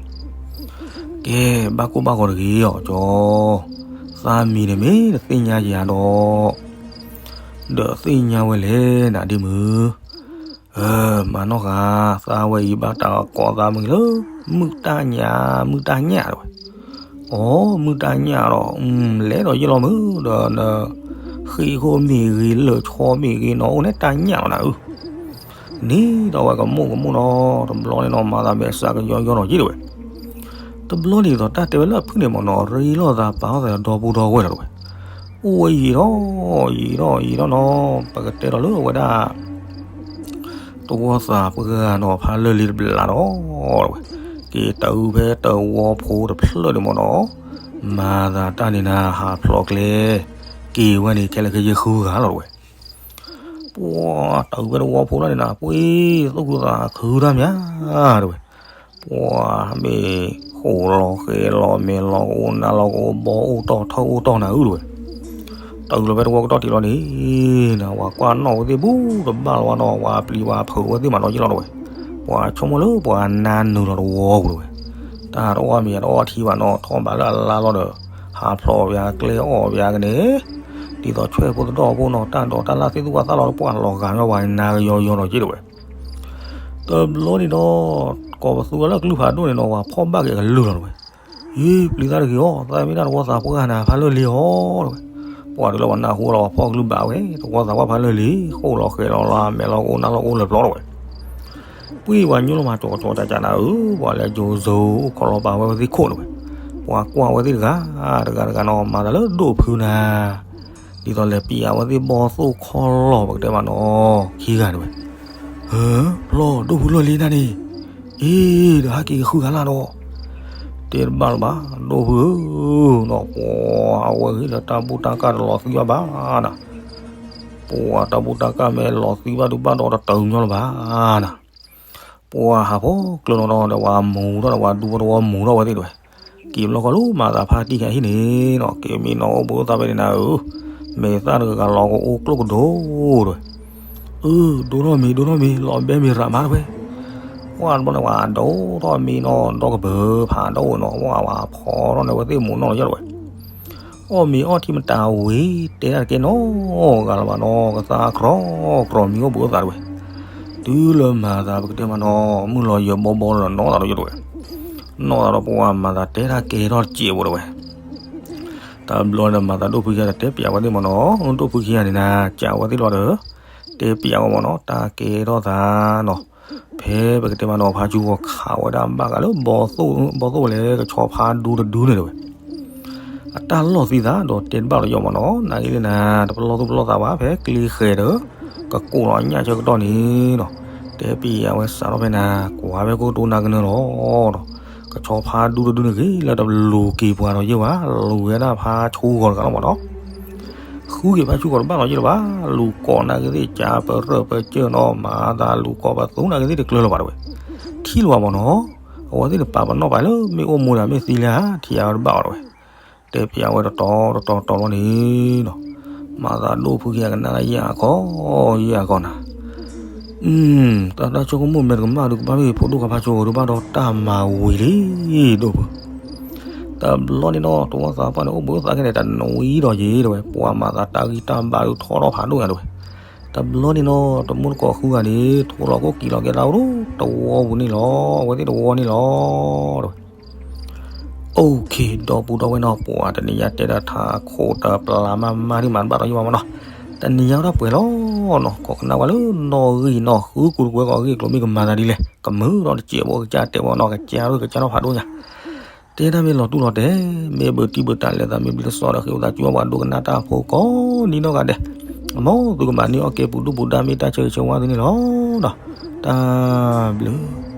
ကဲ ဘၣ်ကိၢ်ဘၣ်ဂီၤတဂ့ၤအီၤကၠီ, သးမံၤန့ၣ်မ့ၢ်တသ့ၣ်ညါယၤဒီး, ဒီးသ့ၣ်ညါဝဲလဲၣ်နၤဒ့မုၣ်, မၤနီၢ်ဃာ်, သးဝဲအံၤဘၣ်တၢ်ကိးသးမုၢ်လၢ မုၢ်တၢ်ညၣ် မုၢ်တၢ်ညၣ်တဲဝဲ, အိ မုၢ်တၢ်ညၣ်ဒီး လဲၤဒီးယဲၢ်လီၤမုၢ်ဒီးန ဃ့ၢ်ခိၣ်မ့ၢ်ဂ့ၤ လၢၢ်ဆီမ့ၢ်ဂ့ၤနီၤ အိၣ်န့ၣ်တၢ်ညၣ်လီၤနၤဧၢ, နံၤဒီးဝဲကမိၣ်ကမိၣ်နီၤ တဘျီန့ၣ်နီၤ မၤသးမဲာ်ဆှးကယီယီနီၤက့တဲဝဲ, တဘျီန့ၣ်ဒီးတၢ်တဲဝဲလၢအဖုၣ်န့ၣ်မ့ၢ်နီၤ ရ့လိာ်သးပာ်ထီၣ်သးဒီပုၢ်ဒီဝဲၢ်လီၤတဲဝဲ, အိၣ်ဝဲယံာ်ဒီး ယံာ်ဒီးယံာ်ဒီးနီၤ ပကတဲဒီးလၢအဝဲဒၣ် တဝီသးပှၢ်နီၤ ဖးလၢာ်လံတဘျီဒီး တဲဝဲ, က့ၤတၢ်အုၣ်ဖဲတဝီဖိတဖျၢၣ်န့ၣ်မ့ၢ်နီၤ, မၤသးတၢ်န့ၣ်နၤ ဟးဖျိးကျဲ, က့ၤဝဲန့ၣ် ခဲလၢာ်ခဲဆ့ဃုဂၤလီၤတဲဝဲ, ပှၤတၢ်အုၣ်ဖဲတဝီဖိလီၤန့ၣ်နၤ ပှ့ၤသူၣ်ခုသးခုတၢ်မး, တဲဝဲ, ပှၤမ့ၢ်ဃိၣ်လီၤဃဲၤလီၤ မဲာ်လီၤကအိၣ် နါလီၤကအိၣ် ဘီအိၣ်တီၢ်ထၢၣ်အိၣ်တီၢ်နၤဧၢတဲဝဲ, တၢ်အုၣ်လီၤဖဲတဝီကတီၢ်ထံးလီၤန့ၣ်, နဝၤကွၢ်နီၣ်ဝဲသ့ၣ်ဘူးတဘၣ်လီၤဝဲနီၤ ဝၤပျံၤဝၤဖုးဝဲသ့ၣ်မးနီၤယ့ၢ်လီၤတဲဝဲ, ပှၤဆိကမိၣ်လၢပှၤနါနုာ်လီၤတဝီပူၤတဲဝဲ, တၢ်တအီၣ်မ့ၤတအီၣ်ထံဘၣ်နီၤ ထီၣ်ဘးလၢအလါလီၤဒီး, ဟးဖျိးဝဲကျဲအီၣ်ဝဲကန့ၣ်, ဒ်သိးဆွဲၣ်ဖိသဒီၣ်ဖိနီၤ တၢ်ဒိးတၢ်လၢ်သ့ၣ်သူၣ်ဘၣ်သၣ်လီၤ ပှၤလီၤဂာ်ညီပှၤနါကယီယီနီၤက့တဲဝဲ တဘျီန့ၣ်ဒီး, ကိးပသူဝဲလၢကလုၢ်ဖးဒိၣ်န့ၣ်နီၤ ပှၤဖီၣ်ဘၣ်က့ၤအကလုၢ်လီၤတဲဝဲ, ယ့ၢ်ပျံၤသးတဂ့ၤအီၤ သးမ့ၢ်ဒၣ်တဝီသးပှၢ်နၤဖးလၢာ်လံအီၤတဲဝဲ, ပှၤတုၤလၢပှၤနၢ်ဟူလီၤ ပှၤဖီၣ်ကလုၢ်ဘၣ်ဝဲ တဝီသးပှၢ်ဖးလၢာ်လံ ဃိၣ်လီၤဃဲၤလီၤလၢမဲာ်လီၤကအိၣ်နါလီၤကအိၣ်လၢာ်ပျီတဲဝဲ ပှ့ၤဝဲညိလီၤမး ကၠီကၠီကၠးကၠးနၤဧၢ, ပှၤလဲၤကိၤစိၤအိၣ်ခိးလီၤပာ်ဝဲဝဲသ့ၣ်ခိၣ်တဲဝဲ, ပှၤကွၢ်ဝဲသ့ၣ်တဂၤ, တဂၤတဂၤနီၤ မၤသးလၢဒိၣ်ဖုနၤ, ဒ်သိးလဲၤပျံၤအဝဲသ့ၣ်ဘီၣ်သိၣ်ခီလီၤ ပကတဲမးနီၤ, ခံဂၤတဲဝဲ, ဟၢ, ဖျီၣ်ဒိၣ်ဖုလီၢ်လံနၤန့ၣ်, အ့, ဒီးဟဲက့ၤဃုဂၤလၢ်ဒီး, တဲတဘၣ်လၢၤဘၣ်, ဒိၣ်ဖုဧၢ, ဒီးပှၤအဝဲဂ့ၤလၢတၢ်ဘူၣ်တၢ်ကၢ်တလီၤသံဘၣ်ဘၣ်နၤ ပှၤတၢ်ဘူၣ်တၢ်ကၢ်မ့ၢ်လီၤသံဘၣ်ဒုးဘၣ်ဒီးတတၢၢ်ညီလၢၤဘၣ်နၤ, ပှၤဟးဖီကျၢၤနီၤဒီး ဝၤမူၤထီၣ်ဒီး ဝၤဒူဖိတဝီမူၤထီၣ်ဝဲသ့ၣ်တဲဝဲ, က့ၤဘျီဃီလၢမၤသးဖါတံၢ်ခဲအဟံၣ်န့ၣ်နီၤ က့ၤမံနီၤအိၣ်ဘှံးအိၣ်သါဖဲန့ၣ်နၤဧၢ, မဲာ်သၣ်တဂၤဂၤလီၤကအိၣ်ကျိၣ်ကဒိၣ်တဲဝဲ, အၢ ဒိၣ်ထီၣ်မ့ၤ ဒိၣ်ထီၣ်မ့ၤ လီၤဘဲမ့ၤရးမးတဲဝဲ ပှၤတဘျီန့ၣ်ဝၤဒိၣ်ထီၣ်မ့ၤနီၤ ဒီကပၢၤဖးဒိၣ်နီၤ ဝဲဝၤဖီထီၣ်န့ၣ်ဝဲသ့ၣ်မူၤနီၣ်လီၤယဲၢ်တဲဝဲ, အီၣ်မ့ၤအီထံမတၤဝံၤ တဲဒၣ်တကဲနီတဂၤလၢၤဘၣ်နီၤ ကသါကြီကြီမံၤအိၣ်ဘှံးအိၣ်သါတဲဝဲ, တုၤလၢမၤသးပကတဲမးနီၤ မုၢ်လီၤယၢၤဘီဘီလီၤနီၣ်သးဒီးယဲၢ်တဲဝဲ, နီၣ်သးဒီးပှၤမၤသးတဲဒၣ်ကဲထီၣ်တစဲးဖိတဲဝဲ တဘျီန့ၣ်မၤသးဒိၣ်ဖုခံဂၤဒီးတဲပျးဝဲသ့ၣ်မးနီၤ ဒိၣ်ဖုခံဂၤန့ၣ်နၤ ကးဝဲသ့ၣ်လီၤဒီး တဲပျးဝဲမးနီၤ တၢ်ကဲထီၣ်သးနီၤ, ဖဲပကတဲမးနီၤ ဖါဆူဂီၤခးဝဲဒၣ်ဘၣ်ဂၤလၢ ဘီသိၣ်လဲၣ် ကဆီဖါဒူတဒူန့ၣ်တဲဝဲ အတၢ်လီၢ်သံသးဒီးတဲတဘၣ်လီၤယီၤမးနီၤ, နာ်က့လၢနၤ တပလီၢ်သူၣ်ပလီၢ်သးဘၣ် ဖဲကျ့ဃဲၤဒီး ကကိးလီၤအညၣ်ဆၢကတီၢ်န့ၣ်နီၤ, တဲပံၤအဝဲစးထီၣ်ဖဲနၤ ကွၢ်ဝဲကိတိနၤကနၢလီၤဒီး ကဆီဖါဒူတဒူန့ၣ်ဂ့ၤလၢတလူၤက့ၤပှၤဒီးယဲၢ်ဘၣ် လူၤဝဲဒၣ်ဖါဆူဂီၤတဂၤလီၤမးနီၤ ဃုက့ၤဖါဆူဂီၤတဘၣ်လီၤယဲၢ်လၢၤဘၣ်, လူၤကိးနာ်က့သ့ၣ် ကၢပရၢၢ်ပကၢၢ်နီၤ မၤသးလူၤကိးပသူနာ်က့သ့ၣ်တကျၢၤလၢၤဘၣ်တဲဝဲ, ထံၣ်လၢၤဘၣ်မးနီၤ, အဝဲသ့ၣ်န့ၣ်ပာ်ပနီၣ်ပာ်လၢ မ့ၢ်အိၣ်မူဒီးမ့ၢ်သံလဲၣ်ဧါ ထံၣ်အါတဘၣ်အီၤတဲဝဲ, တဲပံၤအဝဲတတီၤတတီၤတတီၤလီၤန့ၣ်နီၤ, မၤသးဒိၣ်ဖုက့ၤအကနၣ်လၢယဲၢ်အခီ, ယဲၢ်အခီနၤ တၢ်တၢ်ဆိကမိၣ်မဲာ်တကမၣ်ဒုးကဘၣ်မ့ၢ်ဖိဒိၣ်ခွါဖါဆိဂီၤဒုးဘၣ်ဒီးတၢ်မၤဝံၤလံ, ဒိၣ်ဖု, တဘျီန့ၣ်နီၤ တဝီသးပှၢ်န့ၣ် အိၣ်ဘှံးအိၣ်သါခဲန့ၣ် တနွံဒီးယံၤတဲဝဲ ပှၤမၤသးတၢ်ဂံၢ်တၢ်ဘါဒုးထီၣ်ထီၣ်ဖးဒိၣ်ညါတဲဝဲ, တဘျီန့ၣ်နီၤ တမူတကိးဃုဂၤန့ၣ် ထိလီၤကိၣ်ကံၤလီၤကဲသးအိၣ်တဝီပူၤန့ၣ်လီၤ, အဝဲသ့ၣ်တဝီန့ၣ်လီၤ, တဲဝဲ အိၣ်ခ့ ဒီပုၢ်ဒီဝဲၢ်နီၤ ပှၤတနံၤညါတဲဒၣ်ထးခိၣ်တပျၢ်မးမးဒ်မးတဘၣ်ဒီးယံၤမးမးနီၤ, တနံၤညါဝဲဒၣ်ပှဲၤလီၤနီၤ ကိးကနၣ်ဝဲလၢနီၣ်ဂံၢ်နီၣ်ဃုကူတကွဲးကီးဂံၢ်ကျိၤမ့ၢ်ကမၤသးဒ်လဲၣ် ကမုာ်ဒီးတစဲးဖိကစၢ်တဲဝဲနီၤ ကစၢ်ဒိၣ်ကစၢ်ထီၣ်ဖးဒိၣ်ညါ, တဲဒၣ်မ့ၢ်လီၤတူၢ်လီၤတဲာ် မ့ၢ်ဘၣ်တံၢ်ဘၣ်တၢ်လဲၤသးမ့ၢ်ဘျုးတစီဒီးဃ့ဝံသးစူၤပှၤဒိကနၣ်တၢ်ဖိကိးဒ်နီၢ်ဂၤဒဲး, မ်သုကမၤန့ၢ်အီၣ်ကဲပူၤဒူၣ်ပူၤဒါမ့ၢ်တၢ်ဆၢဂ့ၤဆၢဝါသုန့ၣ်လီၤ, တၢ်ဘျုး